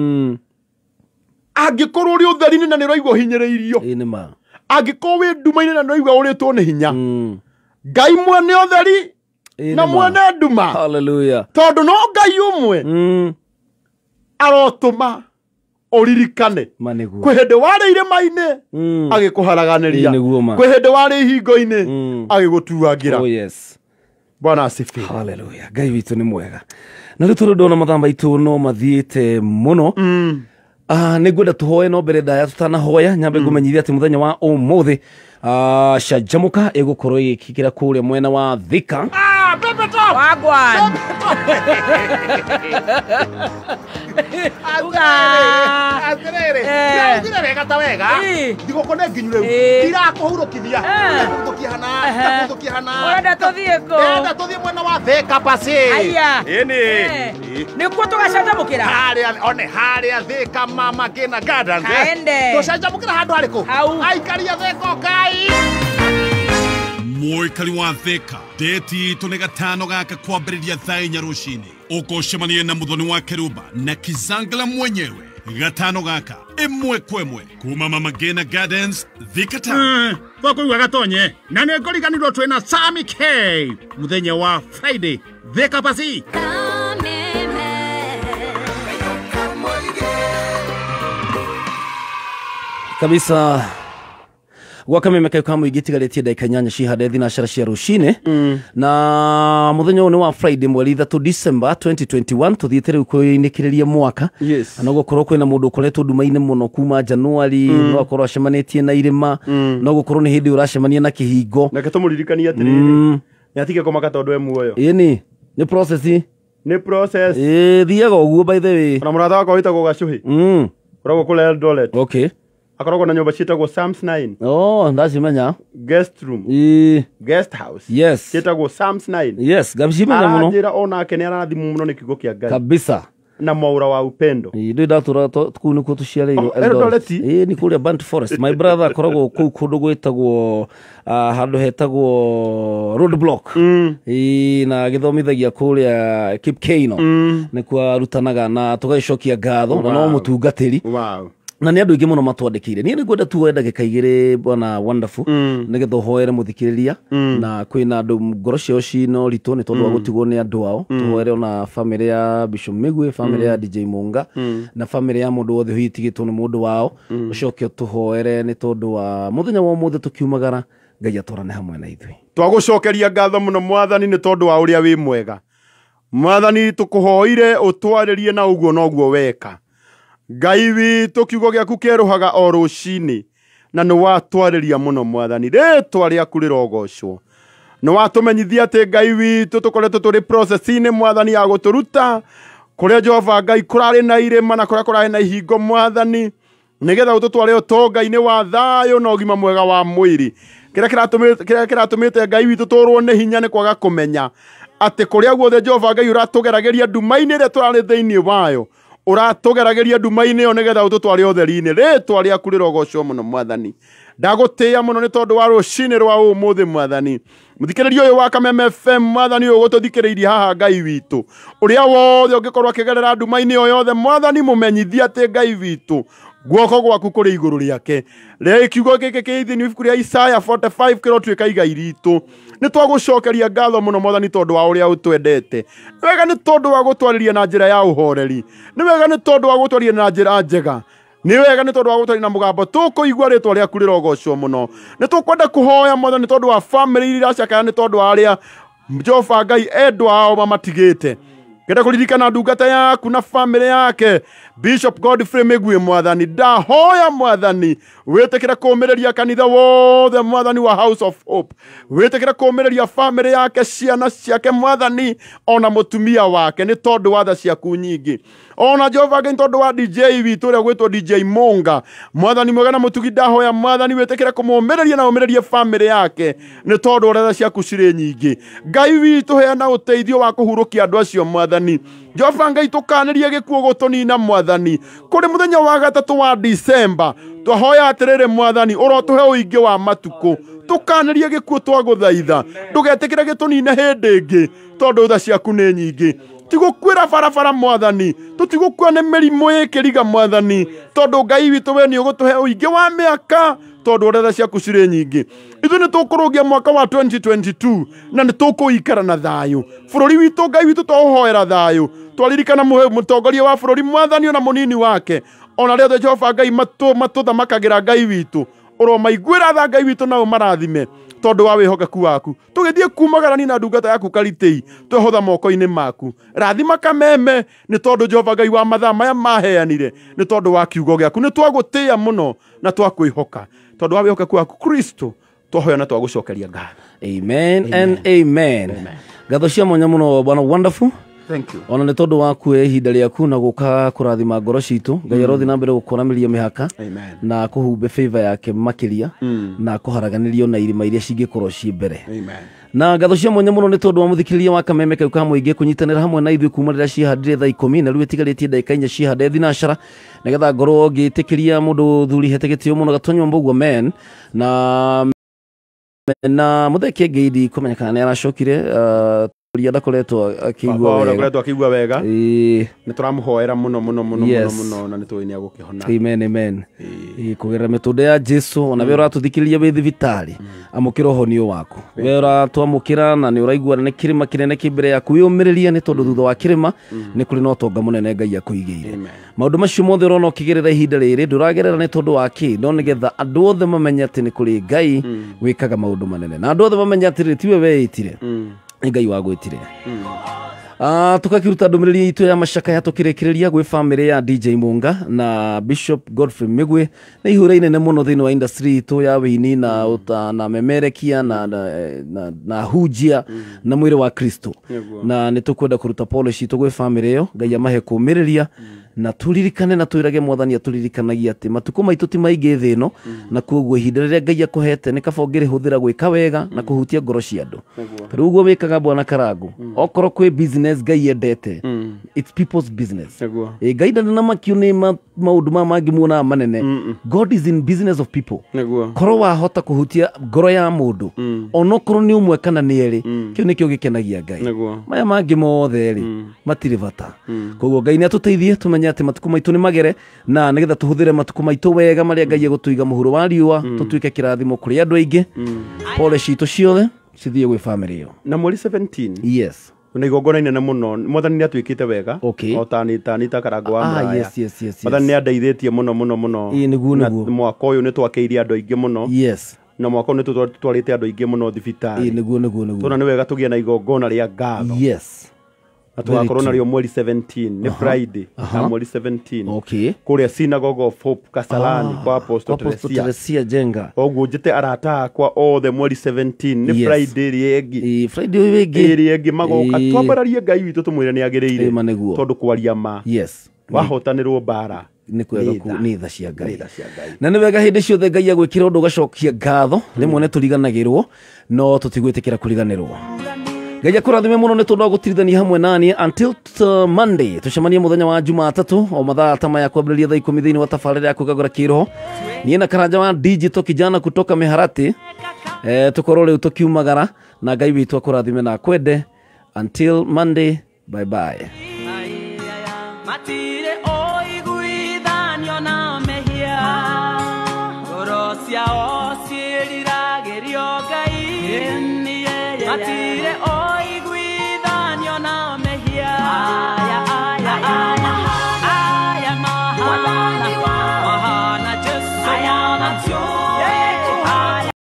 [SPEAKER 2] Angĩkorwo ũrĩ ũtheri-inĩ na nĩ ũraigua ũhinyĩrĩirio.
[SPEAKER 1] Ĩ nĩ ma.
[SPEAKER 2] Angĩkorwo wĩ nduma-inĩ na nĩ ũraigua ũrĩtwo nĩ hinya. Ngai mwene ũtheri na mwene nduma.
[SPEAKER 1] Hallelujah.
[SPEAKER 2] Tondũ no Ngai ũmwe arotũma ũririkane. Kwĩ hĩndĩ warĩ irĩma-inĩ agĩkũharaganĩria. Kwĩ hĩndĩ warĩ ihingo-inĩ agĩgũtuangĩra.
[SPEAKER 1] Oh yes.
[SPEAKER 2] Bwana asifiwe.
[SPEAKER 1] Hallelujah. Ngai witũ nĩ mwega. Na rĩu tondũ ndona mathaa maitũ no mathiĩte mũno. Nĩ ngwenda tũhoe no mbere ndaya tũtanahoya nyambe ngũmenyithia atĩ mũthenya wa ũmũthĩ canjamũka ĩgũkorwo ĩgĩkĩra kũrĩa mwena wa Thika.
[SPEAKER 4] Wagwan. Uga.
[SPEAKER 3] Atĩrĩrĩ, ndĩraugire wega ta wega. Thigũkũ nĩ nginyu rĩu. Ndirakũhurũkithia. Ndakũhurũkia hana, ndakũhurũkia hana.
[SPEAKER 4] Ũrenda tũthiĩ kũ?
[SPEAKER 3] Ndĩrenda tũthiĩ mwena wa Thika pasi.
[SPEAKER 4] Aya.
[SPEAKER 3] Ĩni.
[SPEAKER 4] Nĩkuo tũgacanjamũkĩra?
[SPEAKER 3] Harĩa, one harĩa Thika Mama Ngina Gardens.
[SPEAKER 4] Kaende.
[SPEAKER 3] Tũcanjamũkĩra handũ harĩkũ?
[SPEAKER 4] Hau.
[SPEAKER 3] Aikaria Thika ũkai.
[SPEAKER 5] Mũikari wa Thika date itũ nĩ gatano gaka kwambĩrĩria thaa inya rũcinĩ. Ũkũcemania na mũthoni wa Keruba na Kizangala mwenyewe gatano gaka ĩmwe kwa ĩmwe kuma Mama Ngina Gardens, Thika Town.
[SPEAKER 3] Twakuigua gatonye na nĩ ngũriganĩrwo twĩna Sami K mũthenya wa Friday Thika pasi.
[SPEAKER 1] Kabisa. Gwaka meme kamu igitigarĩtie ndagĩka 8 cihande thinacara cia rũcinĩ. Na mũthenya ũyũ nĩ wa Friday mweri 3 December 2021 tũthiĩte rĩu kwĩinĩkĩrĩria mwaka.
[SPEAKER 2] Yes.
[SPEAKER 1] Na gũkorwo kwĩna mũndũ ũkoretwo nduma-inĩ mũno kuma January, no akorwo acemanĩtie na irĩma, no gũkorwo nĩ hĩndĩ ũracemania na kĩhingo.
[SPEAKER 2] Reke tũmũririkanie atĩrĩrĩ, nĩ atige kũmaka tondũ e muoyo.
[SPEAKER 1] Ĩni, nĩ process.
[SPEAKER 2] Nĩ process.
[SPEAKER 1] Ĩ thiaga ũguo by the way.
[SPEAKER 2] Ona mũrata wakwa wĩtagwo Gacuhi. Ũragwo kũrĩa Eldoret.
[SPEAKER 1] Okay.
[SPEAKER 2] Akoragwo na nyũmba ciĩtagwo Sam's 9.
[SPEAKER 1] Oh, ndacimenya.
[SPEAKER 2] Guest room. Guest house.
[SPEAKER 1] Yes.
[SPEAKER 2] Ciĩtagwo Sam's 9.
[SPEAKER 1] Yes, ngacimenya mũno.
[SPEAKER 2] Aranjĩra onake nĩ arathimwo mũno nĩ kiugo kĩa Ngai.
[SPEAKER 1] Kabisa.
[SPEAKER 2] Na mwaura wa upendo.
[SPEAKER 1] Ndĩ ndatũra kũu nĩkuo tũciarĩirwo
[SPEAKER 2] Eldoret.
[SPEAKER 1] Ĩ nĩ kũrĩa Burnt Forest. My brother akoragwo kũu kũndũ gwĩtagwo handũ hetagwo Road Block. Ĩ na agĩthomithagia kũrĩa Kipkeino. Nĩkuo arutanaga na tũgagĩcokia ngatho na no mũtungatĩri.
[SPEAKER 2] Wow.
[SPEAKER 1] Na nĩ andũ aingĩ mũno matwandĩkĩire. Niĩ nĩngwenda tuoe ndagĩka igĩrĩ bwana Wonderful nĩgetha ũhoere mũthikĩrĩria, na kwĩna andũ ngoro ciao cina ũritũ nĩ tondũ wa gũtigwo nĩ andũ ao. Tũhoere ona bamĩrĩ ya Bishop Mĩgwi, bamĩrĩ ya DJ Munga, na bamĩrĩ ya mũndũ wothe ũhitigĩtwo nĩ mũndũ wao. Ũcoke tũhoere nĩ tondũ wa mũthenya wa ũmũthĩ tũkiumagara, Ngai atwarane hamwe na ithuĩ.
[SPEAKER 2] Twagũcokeria ngatho mũno Mwathani nĩ tondũ wa ũrĩa wĩ mwega. Mwathani tũkũhoire ũtwarĩrie na ũguo noguo weka. Ngai witũ kiugo gĩaku kĩerũhaga o rũcinĩ na nĩ watwarĩria mũno Mwathani, rĩtwa rĩaku rĩrogocwo. Nĩ watũmenyithia atĩ Ngai witũ tũkoretwo tũrĩ process-inĩ Mwathani ya gũtũruta kũrĩa Jehova Ngai kũrarĩ na irĩma na kũrĩa kũrarĩ na ihingo Mwathani, nĩgetha ũtũtware ũtonga-inĩ wa thayũ na ũgima mwega wa mwĩrĩ. Kĩrĩa kĩratũmĩte Ngai witũ tũrwo nĩ hinya nĩ kwaga kũmenya atĩ kũrĩa guothe Jehova Ngai ũratũgeragĩria nduma-inĩ ĩrĩa tũrarĩ thĩinĩ wayo, Ũratũgerageria nduma-inĩ ĩyo nĩgetha ũtũtware ũtheri-inĩ. Rĩtwa rĩaku rĩrogocwo mũno mwathani. Ndagũtĩĩa mũno nĩ tondũ wa rũcinĩ rwa ũmũthĩ mwathani. Mũthikĩrĩria ũyũ wa Kameme FM mwathani ũyũ ũgũtũthikĩrĩirie haha Ngai witũ. Ũrĩa wothe ũngĩkorwo akĩgerera nduma-inĩ ĩyo yothe mwathani mũmenyithie atĩ Ngai witũ guoko gwaku kũrĩ igũrũ rĩake. Rĩrĩa kiugo gĩkĩ kĩ thĩinĩ ibuku rĩa Isaya 45 kĩrotuĩka igai ritũ. Nĩ twagũcokeria ngatho mũno mwathani tondũ wa ũrĩa ũtwendete. Nĩ wega nĩ tondũ wa gũtwarĩria na njĩra ya ũhoreri. Nĩ wega nĩ tondũ wa gũtwarĩria na njĩra njega. Nĩ wega nĩ tondũ wa gũtwarĩria na mũgambo tũkũigua rĩtwa rĩaku rĩrogocwo mũno. Nĩ tũkwenda kũhoya mwathani tondũ wa famĩlĩ iria iracakaya nĩ tondũ wa arĩa Jehova Ngai endwa ao mamatigĩte. Ngenda kũririkana ndungata yaku na famĩlĩ yake Bishop Godfrey Mĩgwi mwathani. Ndahoya mwathani wĩtĩkĩre kũũmĩrĩria kanitha wothe mwathani wa House of Hope. Wĩtĩkĩre kũũmĩrĩria famĩlĩ yake, ciana ciake mwathani, ona mũtumia wake nĩ tondũ wa tha ciaku nyingĩ. Ona Jehova Ngai tondũ wa DJ witũ ũrĩa gwĩtwo DJ Monga mwathani mwega na mũtugi, ndahoya mwathani wĩtĩkĩre kũmũũmĩrĩria na ũmĩrĩrie famĩlĩ yake nĩ tondũ ũrĩa tha ciaku cirĩ nyingĩ. Ngai witũ heana ũteithio wa kũhurũkia andũ acio mwathani. Jehova Ngai tũkanĩrie gĩkuũ gũtũnina mwathani. Kũrĩ mũthenya wa gatatũ wa December twahoya atĩrĩrĩ mwathani ũrotũhe ũingĩ wa matukũ. Tũkanĩrie gĩkuũ twagũthaitha, ndũgetĩkĩre gĩtũnine hĩndĩ ĩngĩ tondũ tha ciaku nĩ nyingĩ. Tigũkuĩra barabara mwathani, tũtigũkua nĩ mĩrimũ ĩkĩriga mwathani, tondũ Ngai witũ we nĩ ũgũtũhe ũingĩ wa mĩaka tondũ ũrĩa tha ciaku cirĩ nyingĩ. Ithuĩ nĩ tũkũrũgia mwaka wa 2022 na nĩ tũkũikara na thayũ. Bũrũri witũ Ngai witũ twaũhoera thayũ. Twaririkana mũtongoria wa bũrũri mwathani ona mũnini wake, ona arĩa othe Jehova Ngai matũthamakagĩra Ngai witũ, ũromaiguĩra tha Ngai witũ na ũmarathime tondũ wa wĩhokeku waku. Tũgĩthiĩ kumagarani na ndungata yaku Karitei, twehotha moko-inĩ maku. Rathima Kameme nĩ tondũ Jehova Ngai wa mathaa maya maheanire nĩ tondũ wa kiugo gĩaku. Nĩ twagũtĩĩa mũno na twakwĩhoka tondũ wa wĩhokeku waku Kristo, twahoya na twagũcokeria ngatho.
[SPEAKER 1] Amen and amen. Ngatho cia mwanya mũno bwana Wonderful.
[SPEAKER 2] Thank you.
[SPEAKER 1] Ona nĩ tondũ wa kuoya ihinda rĩaku na gũka kũrathima ngoro citũ. Ngai arothiĩ na mbere gũkũramĩria mĩhaka na kũhumbe favor yake makĩria na kũharaganĩrio na irima iria cingĩkorwo ciĩ mbere.
[SPEAKER 2] Amen.
[SPEAKER 1] Na ngatho cia mwanya mũno nĩ tondũ wa mũthikĩrĩria wa Kameme kau ka mũingĩ kũnyitanĩra hamwe na ithuĩ kuma rĩrĩa ciahandire thaa 10 na rĩu ĩtigarĩtie ndagĩka 4 ciahande thinacara nĩgetha ngorwo ngĩtĩkĩria mũndũ thuri hete gĩtĩo mũno Gatonywa Mbũguo men na Mũthee Ngĩindi kũmenya kana nĩ aracokire ũrĩa ndakoretwo akĩigua wega.
[SPEAKER 2] Ndakoretwo akĩigua wega. Nĩ tũramũhoera mũno mũno mũno mũno mũno na nĩ tũĩ nĩ agũkĩhona.
[SPEAKER 1] Amen amen. Kũgerera mĩtũnda ya Jesu ona we ũratũthikĩrĩria wĩ thibitarĩ, amũkĩra ũhonio waku. We ũratwamũkĩra na nĩ ũraigua nĩ kĩrĩma kĩnene kĩ mbere yaku, wĩyũmĩrĩrie nĩ tondũ thutha wa kĩrĩma nĩ kũrĩ na ũtonga mũnene Ngai akũigĩire. Maũndũ macio mothe ũrona ũkĩgerera ihinda rĩrĩ ndũragerera nĩ tondũ wa kĩ, no nĩgetha andũ othe mamenye atĩ nĩ kũrĩ Ngai wĩkaga maũndũ manene, na andũ othe mamenye atĩrĩrĩ tiwe weĩtire, nĩ Ngai wagwĩtire. Tukakiruta ndũmĩrĩri itũ ya macakaya tũkĩrĩkĩrĩria gwĩ famĩlĩ ya DJ Munga na Bishop Godfrey Mĩgwi. Nĩ ihũra inene mũno thĩinĩ wa industry itũ ya wĩini na na memerekia na hunjia na mwĩrĩ wa Kristo, na nĩ tũkwenda kũruta polish itũ gwĩ famĩlĩ ĩyo. Ngai amahe kũũmĩrĩria na turirikane na twĩrage mwathani atũririkanagia atĩ matukũ maitũ ti maingĩ thĩ ĩno, na koguo ihinda rĩrĩa Ngai akũhete nĩ kaba ũngĩrĩhũthĩra gwĩka wega na kũhutia ngoro cia andũ. Rĩu ũguo wĩkaga bwana Karangu, okorwo kwĩ business Ngai endete, it's people's business. Ngai ndarĩ na makio nĩ maũndũ maya mangĩ muonaga manene. God is in business of people. Korwo wahota kũhutia ngoro ya mũndũ onokorwo nĩ ũmwe kana nĩ erĩ, kĩu nĩkĩo gĩkenagia Ngai. Maya mangĩ mothe rĩ matirĩ bata. Koguo Ngai nĩ atũteithie tũmenye atĩ matukũ maitũ nĩ magere, na nĩgetha tũhũthĩre matukũ maitũ wega marĩa Ngai egũtũiga mũhuro wa riũa, tũtuĩke kĩrathimo kũrĩ andũ aingĩ. Pole citũ ciothe cithiĩ gwĩ famĩlĩ ĩyo.
[SPEAKER 2] Na mweri 17
[SPEAKER 1] yes,
[SPEAKER 2] na igongona inene mũno mwathani nĩ atuĩkĩte wega o ta ni ta Karango wa Mũraya.
[SPEAKER 1] Yes.
[SPEAKER 2] Mwathani nĩ andeithĩtie mũno mũno mũno.
[SPEAKER 1] Nĩguo.
[SPEAKER 2] Mwaka ũyũ nĩ twakĩirie andũ aingĩ mũno.
[SPEAKER 1] Yes.
[SPEAKER 2] Na mwaka ũyũ nĩ tũtwarĩte andũ aingĩ mũno thibitarĩ.
[SPEAKER 1] Nĩguo.
[SPEAKER 2] Tũna nĩ wega tũgĩe na igongona rĩa ngatho.
[SPEAKER 1] Yes.
[SPEAKER 2] Na tũgakorwo narĩo mweri 17 nĩ Friday na mweri 17.
[SPEAKER 1] Okay.
[SPEAKER 2] Kũrĩa Synagogue of Hope Kasarani kwa Apostle
[SPEAKER 1] Teresia Jenga.
[SPEAKER 2] Oguo njĩte arata akwa othe mweri 17 nĩ Friday rĩngĩ.
[SPEAKER 1] Friday ũyũ ĩngĩ.
[SPEAKER 2] Rĩngĩ magoka twambararie Ngai witũ tũmwĩre nĩ agĩrĩire. Tondũ kwaria ma.
[SPEAKER 1] Yes.
[SPEAKER 2] Wahotanĩrwo mbara.
[SPEAKER 1] Nĩ kwega nĩ tha cia Ngai. Na nĩ wega hĩndĩ ciothe Ngai agwĩkĩra ũndũ ũgacokia ngatho, rĩmwe nĩ tũriganagĩrwo no tũtigwĩtĩkĩra kũriganĩrwo. Ngai akũrathime mũno nĩ tondũ wa gũtirithania hamwe nani until Monday. Tũcemanie mũthenya wa Jumatatu o mathaa ta maya kwambĩrĩria thaa 10 thĩinĩ wa tabarĩra ya kwĩgagũra kĩroho. Niĩ na Karanja wa digital kijana kutoka Miharati tũkorwo rĩu tũkiumagara, na Ngai witũ akũrathime na akwende. Until Monday, bye bye.
[SPEAKER 7] Matire oiguithanio na mehia, ngoro ciao ciĩriragĩrio Ngai. Matire